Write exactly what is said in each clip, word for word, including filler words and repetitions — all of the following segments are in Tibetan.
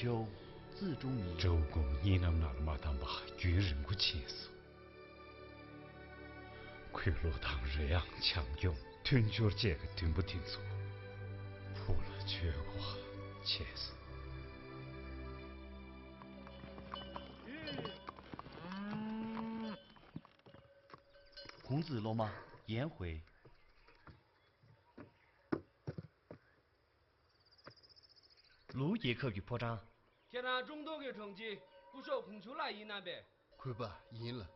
ཀྱོའུ་ཙི་ཀྲུང་ཡིན། ཀྲོའུ་ཀུང་གཉིད་ནམ་ནང་ལ་མ་བསྡམས་པར་རྒྱུན་རིང་པོ་ཕྱིན་སོང་། གོས་ལུགས་དང་རོལ་དབྱངས། བྱམས་སྐྱོང་། མཐུན་སྦྱོར་བཅས་ཀྱི་བདུན་པོ་དེ་ཚོ་བུ་ལ་བཅོལ་དགོས་བྱས་སོང་། ཁུང་ཙི་སློབ་མ་ཡན་ཧུའེ། ལུའུ་རྒྱལ་ཁབ་ཀྱི་ཕོ་བྲང་། ཁྱེད་རང་ཀྲུང་ཏུའུ་གི་དྲུང་ཆེ་སྐུ་ཞབས་ཁུང་ཆུའུ་ལགས་ཡིན་ནམ་པས། གུས་པ་ཡིན་ལགས།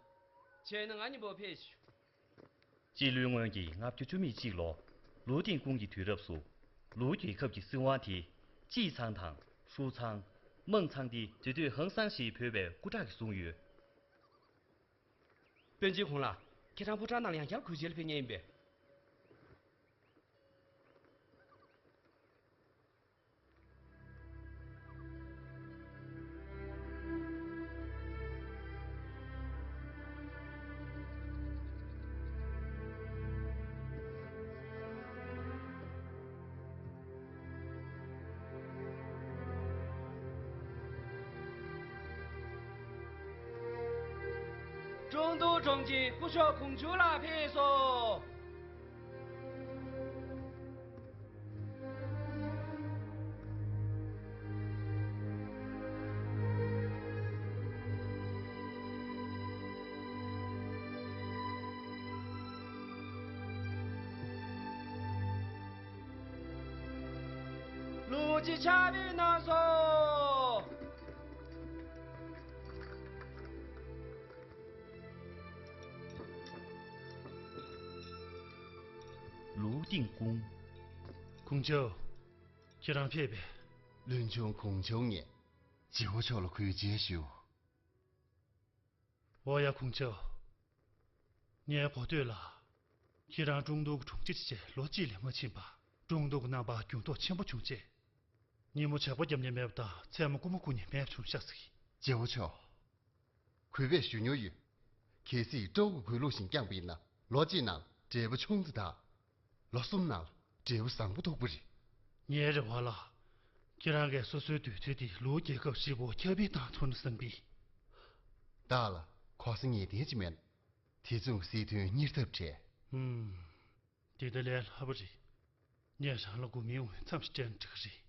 བྱས་ན་ང་གཉིས་པོ་ཕེབས་ཤོག། སྤྱི་ལོའི་སྔོན་གྱི་ལྔ་བཅུ་བཅུ་མེད་གཅིག་ལོ། ལུའུ་ཏིང་ཀུང་གི་དུས་རབས་སུ། ལུའུ་རྒྱལ་ཁབ་ཀྱི་སྲིད་དབང་དེ། ཅི་ཚང་དང་། ཧྲུའུ་ཚང་། མང་ཚང་སྟེ་དེ་དུས་ཧང་སང་ཞེས་འབོད་པའི་སྐུ་དྲག་གིས་བཟུང་ཡོད། དཔོན་ཆེན་ཁོང་ལགས། ཁྱེད་རང་ཕོ་བྲང་ནང་ཡང་བསྐྱར་གུས་བཅར་ལ་ཕེབས་མཁན་ཡིན་པས། 中都中级不学孔丘拉佩索。 ལུགས་ཀྱི་ཆ་བའི་སྣ་ཚོགས། ལུའུ་ཏིང་ཀུང་། ཁུང་ཆུའུ། ཁྱེད་རང་ཕེབས་པས། བློན་ཆུང་ཁུང་ཆུའུ་ངས། རྗེ་བོ་མཆོག་ལ་གུས་བརྗེད་ཞུ། འོ་ཡ་ཁུང་ཆུའུ། ངའི་གོ་ཐོས་ལ། ཁྱེད་རང་ཀྲུང་ཏུའུ་གི་དྲུང་ཆེ་བྱས་ལོ་གཅིག་ལས་མ་ཕྱིན་པར་ཀྲུང་ཏུའུ་གི་རྣམ་པར་འགྱུར་ལྡོག་ཆེན་པོ་བྱུང་རྗེས། ཉིན་མོ་ཇག་པ་རྒྱབ་ནས་མེད་པ་དང་མཚན་མོ་རྐུན་མ་རྐུ་ནས་མེད་པ་བྱུང་ཤག་ཟེར་གི། རྗེ་བོ་མཆོག། གུས་པས་ཞུ་མྱོང་ཡོད། གལ་སྲིད་ཀྲོའུ་གི་གུས་ལུགས་བཞིན་བསྐྱངས་པ་ཡིན་ན་ལོ་གཅིག་ནང་འབྲས་བུ་ཆུང་ཙམ་དང་། ལོ་གསུམ་ནང་འབྲས་བུ་བཟང་པོ་ཐོབ་ཀྱི་རེད། ངའི་རེ་བ་ལ། ཁྱེད་རང་གིས་སོ་སོའི་དུས་ཚོད་དེ་ལུའུ་རྒྱལ་ཁབ་ཧྲིལ་པོ་ཁྱབ་སྤེལ་བཏང་ཐུབ་ན་བསམ་པས། བདག་ལ་གོ་ས་ངེས་གཏན་ཅིག་མེད་ན། དེ་མཚུངས་སྲིད་དོན་གཉེར་ཐབས་བྲལ། ཧུམ། དེ་ལྟ་ལས་སླ་པོ་རེད། ངས་རང་ལ་དགོས་མིན་འོས་འཚམ་ཞིག་སྤྲད་ན་འགྲིག་གི་རེད།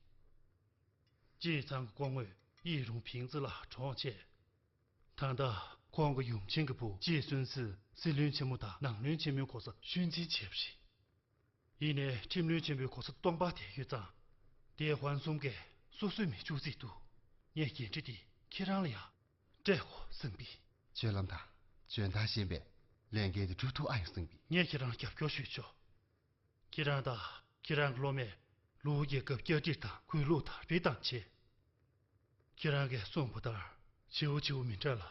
ཅི་ཚང་གི་སྐུ་ངོས་ཡི་རུང་ཕིང་ཙི་ལགས་གྲོངས་རྗེས། ད་ལྟ་ཁོང་གི་ཡུམ་ཆེན་གྱི་བུ་ཅི་སུན་སི་སྲིད་བློན་ཆེན་མོ་དང་ནང་བློན་ཆེན་མོའི་གོ་ས་ཤུལ་འཛིན་བྱས་པ་རེད། ཡིན་ནའི་ཁྲིམས་བློན་ཆེན་པོའི་གོ་ས་སྟོང་པ་དེ་ཡོད་ཙང་། དེའི་ཧོན་གསུམ་གས་སོ་སོའི་མི་ཆུག་རྩིས་འདུག་ངས་འགན་འཁྲི་དེ་ཁྱེད་རང་ལ་ཡང་སྤྲད་དགོས་བསམ་པས། སྤྱོད་ལམ་དང་འཇོན་ཐང་ཞན་པས་ལས་འགན་དེ་སྒྲུབ་ཐུབ་ཨ་ཡོང་བསམ་པས། ངས་ཁྱེད་རང་རྒྱབ་སྐྱོར་ཞུས་ཆོག་ཁྱེད་རང་དང་ཁྱེད་རང་གི་སློབ་མས་ལུའུ་རྒྱལ་ཁབ་བསྐྱར་སྒྲིག་དང་གུས་ལུགས་དར་སྤེལ་བཏང་ཆེད། ཁྱེད་རང་གིས་གསུངས་པ་ལྟར་བྱེའུ་བྱེའུ་མི་འདྲ་ལ།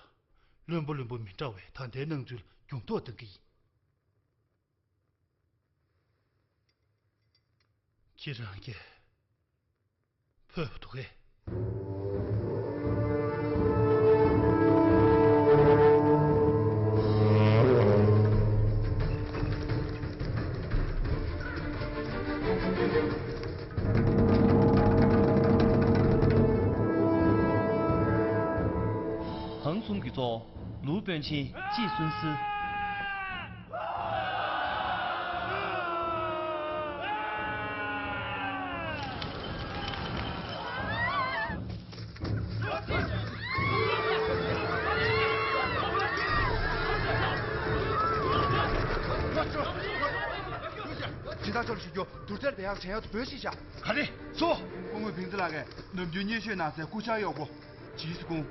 བློན་པོ་བློན་པོ་མི་འདྲ་བའི་ད་ལྟའི་སྣང་ཚུལ་འགྱུར་ལྡོག་གཏང་གི་ཡིན། ཁྱེད་རང་གིས་ཕོད་པ་འདུག་གས། ཧང་གསུམ་གྱི་གཙོ། ལུའུ་དཔོན་ཆེན་ཅི་སུན་སི། ཇི་ལྟར་ཆོག་ཞུ་རྒྱུ་དུར་ཚལ་བེ་ཡག་བྱས་ཡག་ཏུ་བོད་ཤེས་བྱ། ག་རེ། སོ། སྐུ་ངོ་བིང་ཙི་ལགས་ཀྱིས་ནམ་རྒྱུན་སྙན་ཤོས་གནང་སའི་སྐུ་ཕྱྭ་གཡོག་པོ། ཇི་སི་ཀུང་།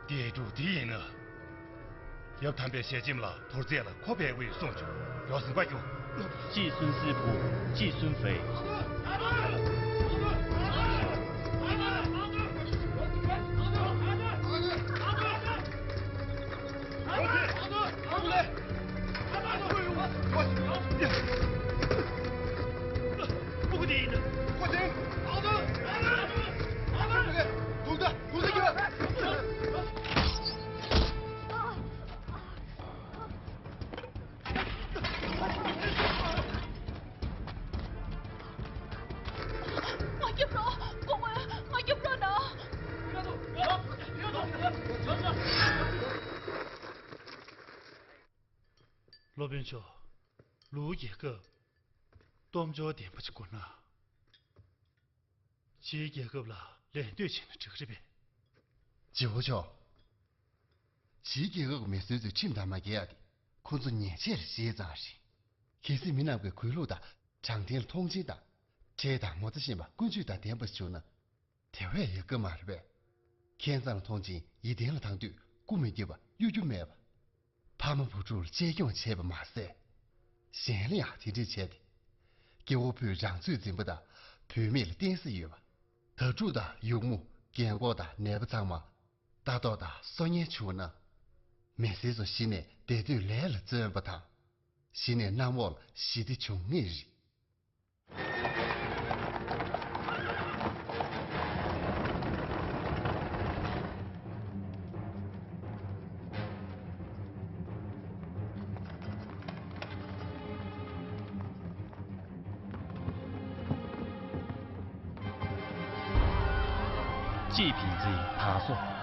ཏེ་ཀྲུའུ་དེ་ཡིན་ན། ཡབ་དམ་པའི་ཞལ་ཆེམས་ལ་དོར་རྫས་ལ་ཁོ་འབད་དགོས་གསུངས་བྱུང་། ཡོ་སེམས་པ་སྐྱོ། ཅི་སུན་སི་བུ་ཅི་སུན་ཧྥེ། སློབ་དཔོན་མཆོག་ལུའུ་རྒྱལ་ཁབ་སྟོབས་འབྱོར་ལྡན་པ་ཅིག་དགོས་ན། ཕྱིའི་རྒྱལ་ཁབ་ལ་ལད་ཟློས་བྱས་ན་འགྲིག་གི་རེད་པས། ཇིའུ་མཆོག་ཕྱིའི་རྒྱལ་ཁབ་ཀྱི་མི་སེར་ཚོས་ཁྲིམས་དང་མ་འགལ་ཡ་དེ་ཁོ་ཚོ་ཉེས་ཆད་ལ་ཤེས་ཙང་རེད། གལ་སྲིད་མི་རྣམས་ཀྱིས་གུས་ལུགས་དང་དྲང་བདེན་ལ་མཐོང་ཆེན་དང་། ཁྲེལ་དང་ངོ་ཚ་ཞེན་པ་ཀུན་སྤྱོད་དང་ལྡན་པ་ཞིག་བྱུང་ན། དེ་བས་ཡག་གི་མ་རེད་པས། མཁས་མཛངས་ལ་མཐོང་ཆེན། ཡིད་བརྟན་ལ་དང་དུས་སྐུ་མི་འགྱུར་བ་གཡོ་སྒྱུ་མེད་པ། ཕ་མ་བུ་ཕྲུག་ལ་གཅེས་སྐྱོང་བྱས་པ་མ་ཟད། གཞན་ལ་ཡང་དེ་འདྲས་བྱས་ཏེ། སྐྱེ་བོ་ཕོའི་རང་ཚོད་འཛིན་པ་དང་བུད་མེད་ལ་བརྟེན་ས་ཡོད་པ། དྭ་ཕྲུག་དང་ཡུགས་མོ་རྒན་འཁོགས་དང་ནད་པ་ཚང་མ་ལྟ་རྟོག་དང་གསོ་ཉེན་བྱུང་ན། མི་སེར་ཚོ་གཞི་ནས་བདེ་སྡོད་ལས་ལ་བརྩོན་པ་དང་། གཞི་ནས་གནམ་འོག་ལ་ཞི་བདེ་འབྱུང་ངེས་རེད། ཅེས་ཕིང་ཙི་ད་སོ།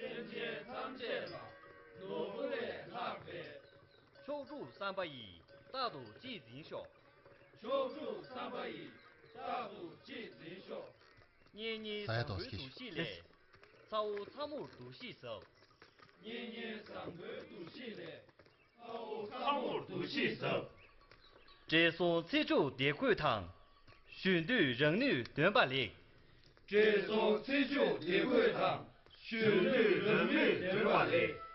སེམས་ཅན་ཐམས་ཅད་ལ་ནོར་བུ་ལས་ལྷག་པའི། མཆོག་གྲུབ་བསམ་པ་ཡིས་རྟག་ཏུ་གཅེས་འཛིན་ཤོག་མཆོག་གྲུབ་བསམ་པ་ཡིས་རྟག་ཏུ་གཅེས་འཛིན་ཤོག་གཉེན་ཉེའི་བཟང་པོའི་འདུ་ཤེས་ལས། ཚ་བོ་ཚ་མོར་འདུ་ཤེས་ཟབ། གཉེན་ཉེའི་བཟང་པོའི་འདུ་ཤེས་ལས། ཚ་བོ་ཚ་མོར་འདུ་ཤེས་ཟབ། བགྲེས་སོང་ཚེ་མཆོག་བདེ་འཁོད་དང་། གཞོན་དུས་རང་ནུས་འདོན་པ་ལེགས། བགྲེས་སོང་ཚེ་མཆོག་བདེ་འཁོད་དང་། གཞོན་དུས་རང་ནུས་འདོན་པ་ལེགས།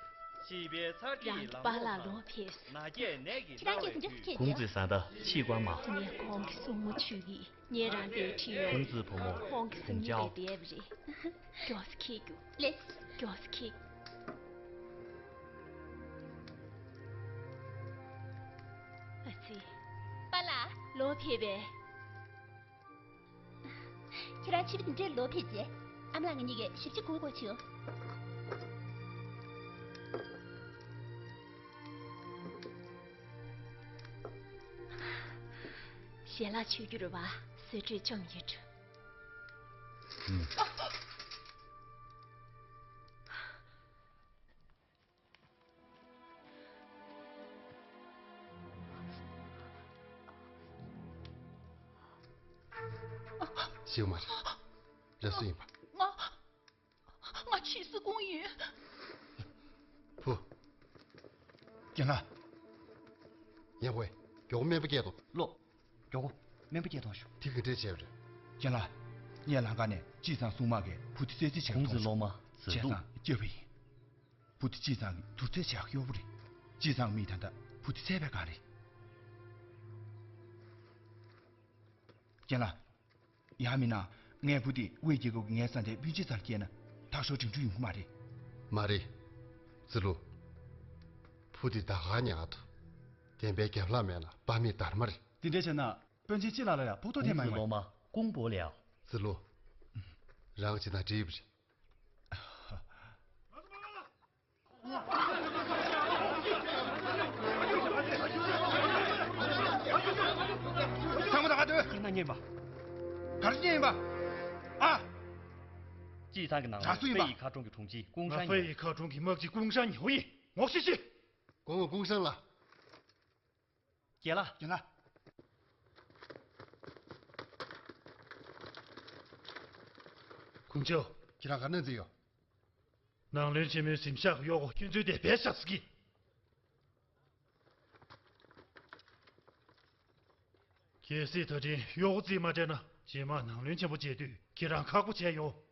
བྱིས་པའི་ཚ་གྲིས་ལམ་ལྷོང་དང་། རང་པཱ་ལགས་ལོག་ཕེབས། ན་རྒས་ནད་ཀྱིས་ཁྱེད་རང་མནར་བའི་སྐྱེས་དུས། ཀུང་ཙི་བཟའ་ཟླ་ཕྱིས་ཀ་མ། ངས་ཁོང་གི་སྲུ་མོ་ཁྲིད་ཀྱི་ཡིན། ངས་རང་དེར་ཁྲིད་ཡོང་། ཀུང་ཙི་བུ་མོ་ཁོང་གི་སྲུ་ཧུང་ཉིན་ཅའོ། དེ་བསྡད་པ་རེད། མགྱོགས་སེ་འཁྱེར་རྒྱུགས། ལེགས། མགྱོགས་སེ་འཁྱེར་རྒྱུགས། ཨ་ཙི། པཱ་ལགས། ལོག་ཕེབས་པས། ཁྱེད་རང་ཕྱི་པོ་དེ་འདྲའི་ལོག་ཕེབས་རྗེས། ཨ་མ་ལགས་ང་གཉིས་ཀས་ཞིབ་ཅིག་གོ་དགོས་བྱུང་། ཞལ་ལག་མཆོད་རྒྱུ་རེད་པ། བཟོ་གྲྭས་བཅོམ་ཡོད་འགྲོ། ཨུམ། ཤེས་མ་རེད། ར་སུ་ཡིན་པ། ང་། ང་ཕྱིས་སུ་ཀུང་ཡིན། བུ། རྒན་ལགས། ཡག་པོ། མགྱོགས་སྨན་པ་སྐད་དོ། ལོ། མགྱོགས་པོ། སྨན་པ་སྐད་གཏོང་ཤོག་དེ་ག་འདྲས་བྱས་པ་རེད། རྒན་ལགས། ངས་ལམ་ཁ་ནས་སྤྱི་ཚང་སྲུང་དམག་གིས་བུ་དེ་བསད་རྩིས་བྱས་པ་ཀུང་ཙི་མཐོང་སོང་། སློབ་མ་ཟེར་བྱས་ཙང་སྐྱོབ་པ་ཡིན། བུ་དེ་སྤྱི་ཚང་གིས་དུར་རྩལ་བྱས་པ་གཡོག་པོ་རེད། སྤྱི་ཚང་མིས་ད་ལྟ་བུ་དེ་བསད་པའི་སྒང་རེད། རྒན་ལགས། ཡང་མིན་ན། ངའི་བུ་དེ་ཝེ་རྒྱལ་ཁབ་ཀྱི་ངའི་བཟའ་ཟླའི་སྤུན་མཆེད་རྩར་སྐྱེལ་ན་ཐག་ཤོར་འགྲིམ་འགྲུལ་ཡོང་གི་མ་རེད། མ་རེད། ཙི་ལུ། བུ་དེ་ད་ག་ཉག་ཐུ། བདེན་པའི་རྒྱབ་ལྷག་མེད་ན་དཔའ་མེད་དར་མ་རེད། དེ་འདྲ་བྱས་ན་དཔོན་ཆེན་སྤྱི་ལ་ལ་ཡང་ཕོག་ཐུག་ཐེབས་མ་ཡོང་བ་རེད། ཀུང་ཙི་སློབ་མ་ཀུང་པོ་ལེའོ། ཙི་ལུ། རང་གཅིག་ན་འགྲིག་པ་རེད། ཚང་མ་ད་ག་སྡོད། ཁྱེད་རང་རྙེད་པ། ག་རེ་རྙེད་ཡིན་པ། ཨ། སྤྱི་ཚང་གི་ནང་ལ་ཧྥེ་ཡི་མཁར་གྲོང་གི་དྲུང་ཆེ་ཀུང་ཧྲན་ཉོ་ཡིན། ཧྥེ་ཡི་མཁར་གྲོང་གི་དམག་སྤྱི་ཀུང་ཧྲན་ཉོ་ཡིན། ངོ་ཤེས་ཤིག་གོང་མ་ཀུན་བཟང་ལགས། རྒན་ལགས། རྒན་ལགས། ཀུན་མཆོག། ཁྱེད་རང་ག་ནས་འཛིན་ཡོད། ནང་བློན་ཆེན་མོའི་གཟིམ་ཤག་གཡོག་གོ་ཁྱོད་ཚོའི་དེ་བེད་ཤག་ཟེར་གི། གལ་སྲིད་ད་དྲིན་གཡོག་གོ་རྩིས་མ་སྤྲད་ན་རྗེས་མ་ནང་བློན་ཆེན་པོ་མཇལ་དུས་ཁྱེད་རང་ཁག་པོ་བྱས་ཡོང་།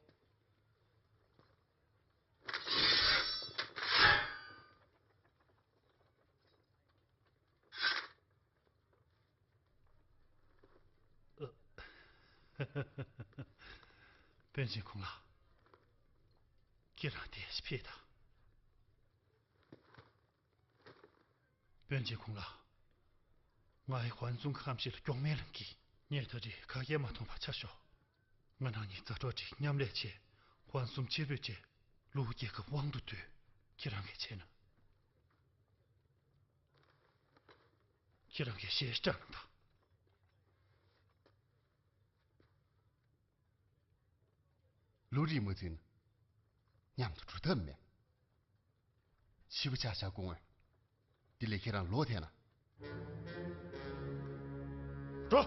དཔོན་ཆེན་ཁོང་ལགས། ཁྱེད་རང་དེ་ཞིག་ཕེབས་དང་། དཔོན་ཆེན་ཁོང་ལགས། ང་ཡི་ཧོན་སུང་གི་ཁམས་ཤིག་ལ་སྐྱོང་མེད་ལངས་ཀྱིས། ངས་ད་རེས་ཁ་སྐད་མ་མཐོང་བ་ཆ་ཞོག་ང་རང་གཉིས་མཛའ་གྲོགས་ཅིག་མཉམ་ལས་བྱས། ཧོན་སུང་ཕྱིར་འབུད་བྱས། ལུའུ་རྒྱལ་ཁབ་དབང་དུ་བསྡུས། ཁྱེད་རང་གིས་བྱས་ན། ཁྱེད་རང་གིས་ཞེ་དྲག་གནང་དང་། ལུ་རིང་མ་ཚུན་མཉམ་དུ་འགྲོ་ཐབས་མེད། ཤི་བ་ཆ་བཞག་དགོས་ངོས། དེ་ལས་ཁྱེད་རང་ལོག་ཐལ་ན། འགྲོ།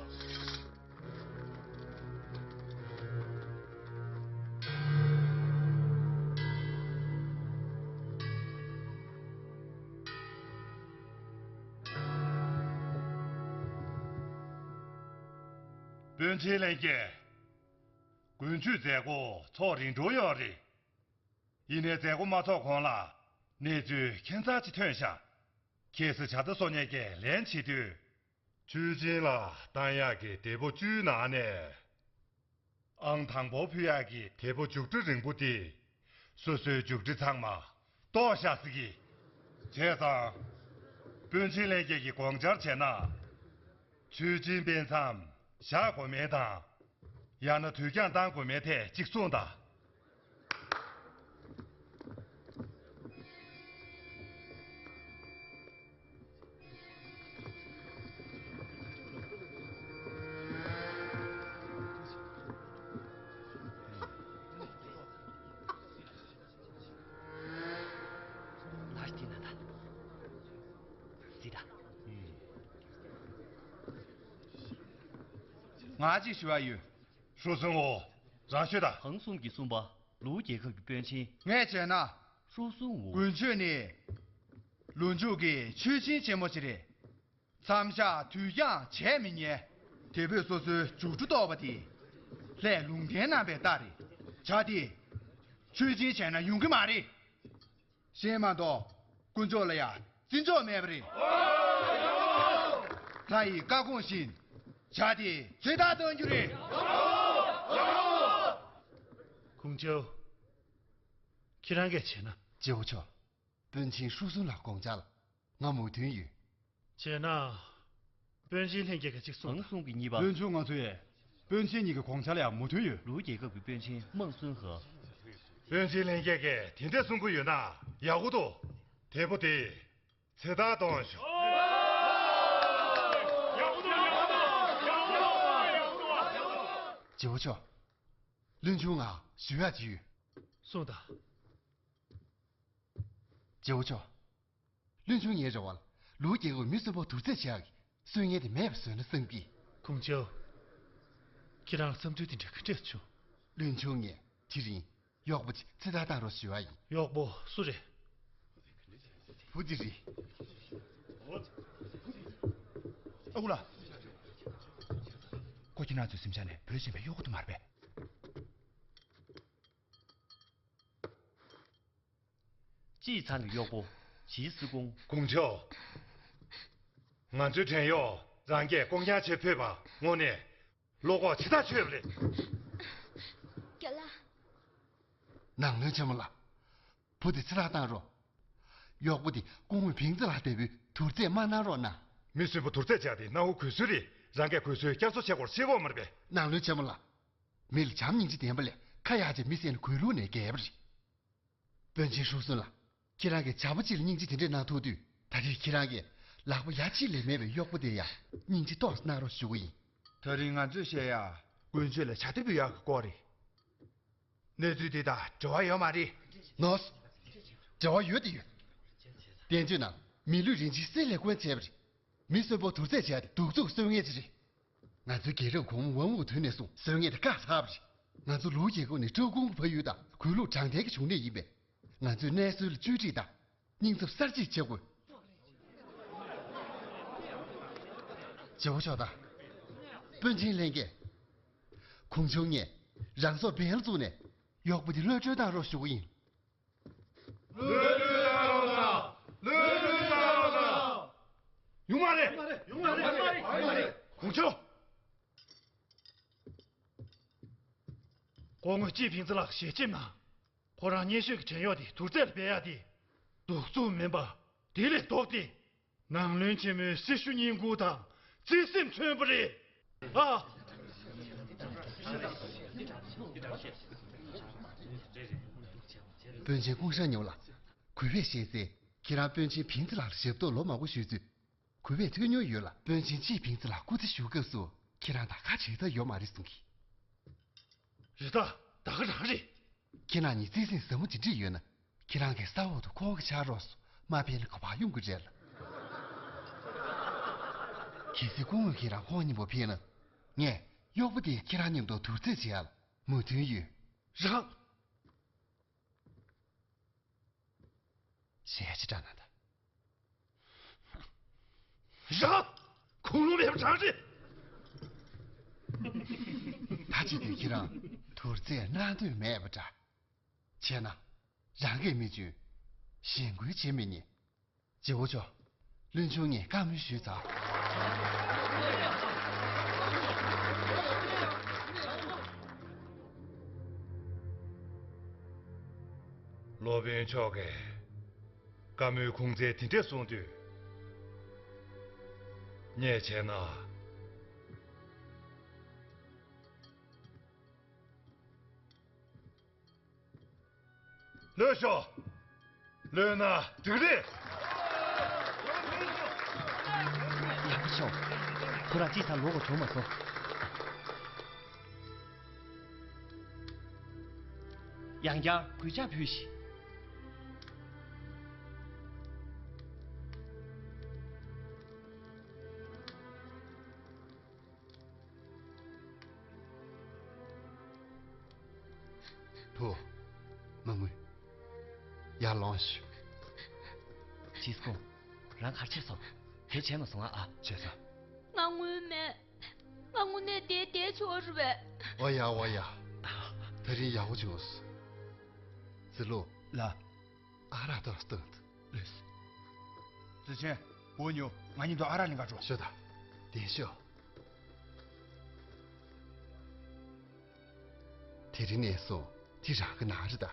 དཔོན་ཆེན་ལྷན་རྒྱས། དགུན་ཆོས་མཛད་སྒོ་ཚོགས་རིང་འགྲོ་ཡོད་རེད། ཡིན་ནའི་མཛད་སྒོ་མ་ཚོགས་གོང་ལ་གནས་ཚུལ་ཁྱད་མཚར་ཅིག་ཐོན་ཤག་ཁྱེད་ཚོས་བྱ་དགའ་གསོག་ཉར་གྱི་ལན་བྱེད་དུས། མཆོད་སྦྱིན་ལ་བཏང་ཡག་གི་དེ་པོ་བཅུའི་ནང་ནས། ཨང་དང་པོ་ཕུལ་ཡག་གི་དེ་པོ་མཇུག་སྒྲིལ་རིང་པོ་དེ། སོ་སོའི་མཇུག་སྒྲིལ་ཚང་མ་ལྟོགས་ཤག་ཟེར་གི། བྱས་ཙང་། དཔོན་ཆེན་ལྷན་རྒྱས་ཀྱིས་དགོངས་འཆར་བྱས་ན། མཆོད་སྦྱིན་སྤེལ་མཚམས་བཞག་དགོས་མེད་དང་། ཡང་ན་དུས་འགྱངས་བཏང་དགོས་མེད་ཐད་གཅིག་མཚུངས་དང་། ང་ཅིག་ཞུ་བ་ཡོད། ཧྲུའུ་སུན་འོ། རང་ཤོད་དང་། ཧང་སུང་གིས་གསུངས་པ། ལུའུ་རྒྱལ་ཁབ་ཀྱི་དཔོན་ཆེན། ངས་བྱས་ན། ཧྲུའུ་སུན་འོ། དགུན་ཆོས་ནི། ལུ་མཇུག་གི་ཆོས་ཆེན་ཆེན་མོ་ཞིག་རེད། མཚམས་བཞག་དུས་འགྱངས་བྱས་མི་ཉན། དེ་བོད་སོ་སོའི་མཇུག་སྒྲིལ་རྟོགས་པ་དེ། ལྷས་ལུང་བསྟན་གནང་པའི་རྟགས་རེད། བྱ་དེ། ཆོས་ཆེན་བྱས་ན་ཡོང་གི་མ་རེད། གཞན་མ་གཏོགས་དཀོན་མཆོག་ལ་ཡ་བརྩི་འཇོག་མེད་པ་རེད། ལྷ་ཡི་བཀའ་དགོངས་བཞིན་བྱ་དེ་ཚེ་ཐར་གཏོང་རྒྱུ་རེད། ཀུང་ཅའོ། ཁྱེད་རང་གིས་བྱས་ན། ཇེའུ་ཆོ། དཔོན་ཆེན་ཧྲུའུ་སུན་ལགས་དགོངས་འཆར་ལ་ང་མོས་མཐུན་ཡོད། བྱས་ན། དཔོན་ཆེན་ལྷན་རྒྱས་ཀྱིས་གཅིག་གསུངས་དང་། ཧང་སུང་གིས་གཉིས་པ། བློན་ཆུང་ང་ཚོས་དཔོན་ཆེན་གཉིས་ཀྱི་དགོངས་འཆར་ལ་ཡང་མོས་མཐུན་ཡོད། ལུའུ་རྒྱལ་ཁབ་ཀྱི་དཔོན་ཆེན་མང་སུན་ཧེ། དཔོན་ཆེན་ལྷན་རྒྱས་ཀྱིས་དེ་འདྲ་གསུང་གི་ཡོད་ན་ཡག་པོ་འདུག་དེ་པོ་དེ་ཚེ་ཐར་གཏོང་ཤོག་ཇོ་ཇོ། བློན་ཆུང་ང་ཞུ་ཡག་ཅིག་ཡོད། གསུངས་དང་། ཇོ་ཇོ། བློན་ཆུང་ངའི་རེ་བར་ལུའུ་རྒྱལ་ཁབ་མི་གསོན་པོ་དུར་རྩེད་བྱེད་ཡག་གི་སྲོལ་ངན་དེ་མེད་པ་བཟོས་ན་བསམ་གི། ཁུང་ཆའོ། ཁྱེད་རང་བསམ་ཚུལ་དེ་འདྲ་ག་འདྲས་བྱུང་། བློན་ཆུང་ངས་དེ་རིང་གཡོག་པོ་ཅིག་ཚེ་ཐར་བཏང་རོགས་ཞུ་བ་ཡིན། གཡོག་པོ་སུ་རེད། བུ་འདི་རེད། ཨ་ཁུ་ལགས། ཁོ་ཁྱེད་རང་ཚོའི་གཟིམ་ཤག་ནས་བུད་ཕྱིན་པའི་གཡོག་པོ་དེ་མ་རེད་པས། སྤྱིའི་ཚང་གི་གཡོག་པོ། ཞིའི་སྲིད་ཁོང་། ཀུང་ཆའོ། ང་ཚོའི་བྲན་གཡོག་རང་སྐད་ཀོང་རྐྱང་བྱེད་ཕོད་པ་དངོས་གནས་བློ་ཁོག་ཇི་ལྟར་ཆོད་པ་རེད། རྒན་ལགས། ནང་བློན་ཆེན་མོ་ལགས། བུ་དེ་ཚེ་ཐར་བཏང་རོགས། གཡོག་པོ་དེ་སྐུ་ངོ་བིང་ཙི་ལགས་འདས་པོའི་དུར་རྩེད་མ་གནང་རོགས་གནང་། མི་གསོན་པོ་དུར་རྩེད་བྱ་དེ་གནའ་བོའི་གོས་སྲོལ་རེད། རང་སྐད་གོས་སྲོལ་བསྐྱར་གསོ་བྱེད་སྐོར་ཤེས་གོ་མ་རེད་པས། ནང་བློན་ཆེན་མོ་ལགས། མི་ལ་བྱམས་སྙིང་རྗེ་ལྡན་པ་ལས་ཁ་ཡག་ཅིག་མི་བསད་ན་གོས་ལུགས་ནས་རྒྱལ་བ་རེད། དཔོན་ཆེན་ཧྲུའུ་སུན་ལགས། ཁྱེད་རང་གིས་བྱ་ཕོ་གཅིག་ལ་སྙིང་རྗེ་དེ་འདྲས་གནང་ཐུབ་དུས། ད་རེས་ཁྱེད་རང་གིས་ལག་པ་ཡ་གཅིག་ལས་མེད་པའི་གཡོག་པོ་དེ་ཡ་སྙིང་རྗེ་ཏོག་ཙམ་གནང་རོགས་ཞུ་གི་ཡིན། ད་རིང་ང་ཚོས་བཤད་ཡ་དཀོན་མཆོག་ལ་བྱ་དེ་འབུལ་ཡག་གི་སྐོར་རེད། གནས་ཚུལ་དེ་དང་འབྲེལ་བ་ཡོད་མ་རེད། ནོ། འབྲེལ་བ་ཡོད་དེ་ཡོད། བསྟན་བཅོས་ནང་ མི་ལུས་རིན་ཆེན་གསེར་ལས་དཀོན་བྱས་པ་རེད། མི་གསོན་པོ་དུར་རྩེད་བྱས་ཏེ་གདུག་རྩུབ་གསོད་མཁན་ཅིག་རེད། ང་ཚོའི་རྒྱལ་རབས་གོང་མ་ཝང་ཝུའུ་ཐུན་ནས་བཟུང་གསོད་མཁན་དེ་བཀག་ཚར་བ་རེད། ང་ཚོ་ལུའུ་རྒྱལ་ཁབ་ནི་ཀྲོའུ་ཀུང་གི་ཕ་ཡུལ་དང་གུས་ལུགས་དྲང་བདེན་གྱི་འབྱུང་གནས་ཡིན་པས། ང་ཚོས་གནས་ཚུལ་ལ་བཅོས་སྒྲིག་དང་། སྙིང་སྟོབས་གསར་བརྗེ་བྱེད་དགོས། རྗེ་བོ་མཆོག་དང་། དཔོན་ཆེན་ལྷན་རྒྱས། ཁོང་ཆུང་ངས་རང་སྲོག་འབེན་ལ་བཙུགས་ནས་གཡོག་པོ་འདི་གློད་གྲོལ་བཏང་རོགས་ཞུ་གི་ཡིན། གློད་གྲོལ་བཏང་རོགས་གནང་། གློད་གྲོལ་བཏང་རོགས་གནང་། ཡོང་མ་རེད། ཡོང་མ་རེད། ཡོང་མ་རེད། ཁོང་ཆུང་། སྐུ་ངོ་ཅི་ཕིང་ཙི་ལགས་ཞལ་ཆེམས་གནང་། ཁོ་རང་སྙན་ཞུ་གི་བྲན་གཡོག་དེ་དུར་རྩེ་ལ་སྦས་ཡག་དེ། གདུག་རྩུབ་མིན་པ་དེ་ལས་ལྡོག་སྟེ། ནང་བློན་ཆེན་མོའི་སྲི་ཞུ་བསྙེན་བཀུར་དང་བརྩེ་སེམས་མཚོན་པ་རེད། ཨ། དཔོན་ཆེན་ཀུང་ཧྲན་ཉོ་ལགས། གུས་པས་ཞུས་ཚེ་ཁྱེད་རང་དཔོན་ཆེན་ཕིང་ཙི་ལགས་ལ་ཞབས་ཏོག་ལོ་མང་པོ་ཞུས་ཚུལ། གུས་པས་ཐོས་མྱོང་ཡོད་ལ། དཔོན་ཆེན་ཅི་ཕིང་ཙི་ལགས་སྐུ་ཚེ་བཞུགས་སྐབས་སུ་ཁྱེད་རང་དང་ཁ་བྲལ་ཐབས་ཡོད་མ་རེད་གསུང་གི། རེད་ད། ད་ག་རང་རེད། ཁྱེད་རང་གཉིས་བརྩེ་སེམས་ཟབ་མོ་ཅིག་འགྲིག་ཡོད་ན། ཁྱེད་རང་གི་ས་འོག་ཏུ་ཁོང་གི་ཕྱག་རོགས་སུ་མ་ཕེབས་ན་ག་པར་ཡོང་གི་རེད་ལ། གལ་སྲིད་སྐུ་ངོ་ཁྱེད་རང་ཁོང་གཉིས་པོ་ཕེབས་ན། ངས་གཡོག་པོ་དེ་ཁྱེད་རང་མཉམ་དུ་དུར་རྩེད་བྱེད་ཡག་ལ་མོས་མཐུན་ཡོད། རང་། ཞལ་ཕྱི་དྲག་ན་ད། རང་། ཁུངས་ལུང་མེད་པ་དྲག་རེད། ད་ཅི་དུས་ཁྱེད་རང་དུར་རྩེད་གནང་འདོད་མེད་པ་འདྲ། བྱས་ན། རང་གིས་མི་འཇོན། གཞན་ཁུལ་བྱེད་མི་ཉན། རྗེ་བོ་མཆོག་བློན་ཆུང་ངས་བཀའ་མོལ་ཞུས་ཚར། སློབ་དཔོན་མཆོག་གིས་བཀའ་མོལ་ཁུངས་བཙན་དེ་འདྲ་གསུངས་དུས། ངས་བྱས་ན། ལོས་ཤོག་ལོས་ན་འགྲིག་རེད། ཡག་པོ་ཤོག་ཁོ་རང་ཅི་ས་ལོག་གོ་བྱུང་མ་སོང་། ཡང་བསྐྱར་གུས་ཕྱག་ཕུལ་ཞིག་བུ། མ་ངུས། ཡར་ལོངས་ཤིག་ཅི་སྐོང་། རང་གར་ཆས་སོང་། དེ་བྱས་མ་སོང་ཨ་ཨ། བྱས་ས། ང་ངུས་མེད། ང་དངོས་གནས་བསྡད་བསྡད་ཆོག་རེད་པས། ཨོ་ཡ་ཨོ་ཡ། ད་རིང་ཡག་པོ་བྱུང་སོང་། ཙི་ལུ། ལ། ཨ་རག་ཏོག་སྟོན་ཏུ། ལོས། ཙི་ཆེན། བུ་ཉོ། ང་གཉིས་དུ་ཨ་རག་ལེན་ག་འགྲོ། ཤོད་ད། བདེ་ཤོག་དེ་རིང་ནས་བཟུང་དེ་རང་གི་ནང་རེད་ད།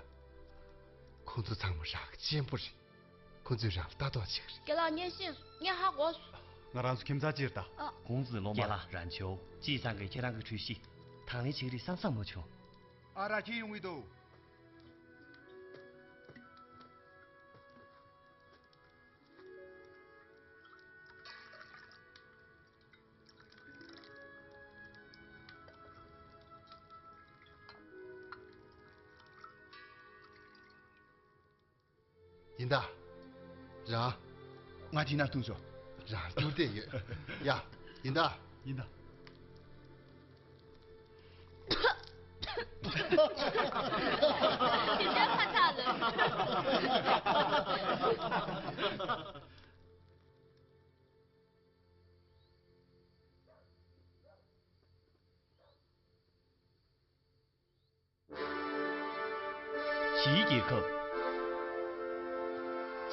ཁོང་ཚོ་ཚང་མ་རང་གི་གཅེན་པོ་རེད། ཁོང་ཚོས་རང་ལ་ལྟ་རྟོག་བྱེད་ཀྱི་རེད། རྒན་ལགས་ངས་ཤེས་སོང་། ངས་ཧ་གོ་སོང་། ང་རང་ཚོ་ཁྱིམ་ཚང་གཅིག་རེད་ད། ཨ། ཁོང་ཚོས་སློབ་མ་ལ། རང་ཆོ། ཅི་ཚང་གིས་ཁྱེད་རང་གི་འཁྲུལ་གཞི་དང་ལེན་བྱེད་ཀྱི་རེད་བསམ་བསམ་མ་བྱུང་། ཨ་རག་ཁྱེར་ཡོང་གི་འདུག་ཡིན་ད། རང་། ང་དེ་ན་ཐུག་ཆོག་རང་སྐྱུར་བསྡད་ཡོད། ཡ། ཡིན་ད། ཡིན་ད། དེ་འདྲ་ཁ་ཐག་ལ། ཞིའི་རྒྱལ་ཁབ།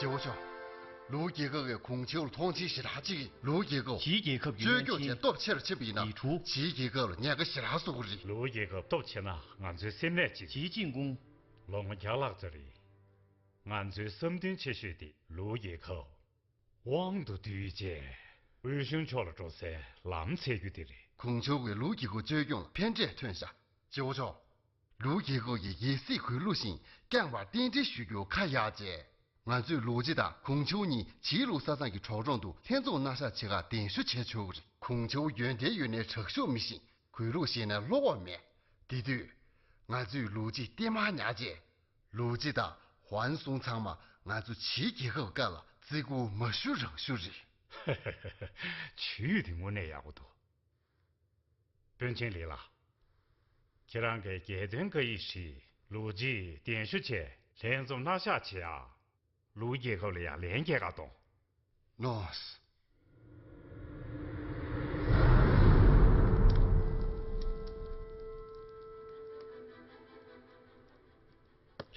རྗེ་བོ་མཆོག་ལུའུ་རྒྱལ་ཁབ་ཀྱི་ཁུང་ཆེའུར་མཐོང་ཆེན་ཞེ་དྲག་ཅིག་ཡིན། ལུའུ་རྒྱལ་ཁབ་ཞིའི་རྒྱལ་ཁབ་ཀྱི་བཅོས་བསྒྱུར་བྱས་སྟོབས་ཆེ་རུ་ཕྱིན་པ་ཡིན་ན། ཡི་ཁྲུ། ཞིའི་རྒྱལ་ཁབ་ལ་ཉེན་ཁ་ཞེ་དྲག་བཟོ་གི་རེད། ལུའུ་རྒྱལ་ཁབ་སྟོབས་ཆེ་ན་ང་ཚོའི་སེམས་ནད་ཅིག་ཞིའི་ཅིན་ཀུང་། ལོ་ངོ་བརྒྱ་ལྷག་ཙམ་རིང་། ང་ཚོའི་བསམ་འདུན་ཆེ་ཤོས་དེ་ལུའུ་རྒྱལ་ཁབ་དབང་དུ་བསྡུས་རྗེས། དབུས་གཞུང་ཕྱོགས་ལ་འགྲོ་སའི་ལམ་འཚོལ་རྒྱུ་དེ་རེད། ཁུང་ཆེའུ་གིས་ལུའུ་རྒྱལ་ཁབ་བཅོས་སྐྱོང་ལ་ཕན་འབྲས་ཐོན་ཤག་རྗེ་བོ་མཆོག་ལུའུ་རྒྱལ་ཁབ་ཀྱི་རྒྱལ་སྲིད་གུས་ལུགས་བཞིན་བསྐྱངས་པར་རྟེན་འབྲེལ་ཞུ་རྒྱུ་ཁ་གཡར་རྗེས། ང་ཚོས་ལུའུ་ཅི་དང་ཁུང་ཆེའུ་གཉིས་ཇིའི་ལུའུ་ས་ཚང་གི་གྲོགས་རོང་དུ་ལྷན་འཛོམས་གནང་ཤག་བྱེད་གར་གདན་ཞུ་བྱས་ཆོག་གི་རེད། ཁུང་ཆེའུ་ཡོན་ཏན་ཡོད་ནའི་དྲག་ཤུགས་མི་ཤེས། གུས་ལུགས་ཤེས་ནའི་བློ་ཁོག་མེད། དེ་དུས། ང་ཚོས་ལུའུ་ཅི་ལྟད་མོ་ཉར་རྗེས། ལུའུ་ཅི་དང་ཧོན་སུང་ཚང་མ་ང་ཚོ་ཇིའི་རྒྱལ་ཁབ་སྐབས་ལ་ རྩིས་ཁུངས་མ་ཞུ་རང་ཞུ་རེད། ཇུས་དེ་དངོས་གནས་ཡག་པོ་འདུག་དཔོན་ཆེན་ལི་ལགས། ཁྱེད་རང་གིས་རྒྱལ་དོན་བཀའ་ཡིག་བྲིས། ལུའུ་ཅི་གདན་ཞུ་བྱས། ལྷན་འཛོམས་སྣ་ཤག་བྱེད་ཨ། ལུའུ་རྒྱལ་ཁབ་ལ་ཡང་ལན་སྐྱེལ་ག་གཏོང་། ནོས།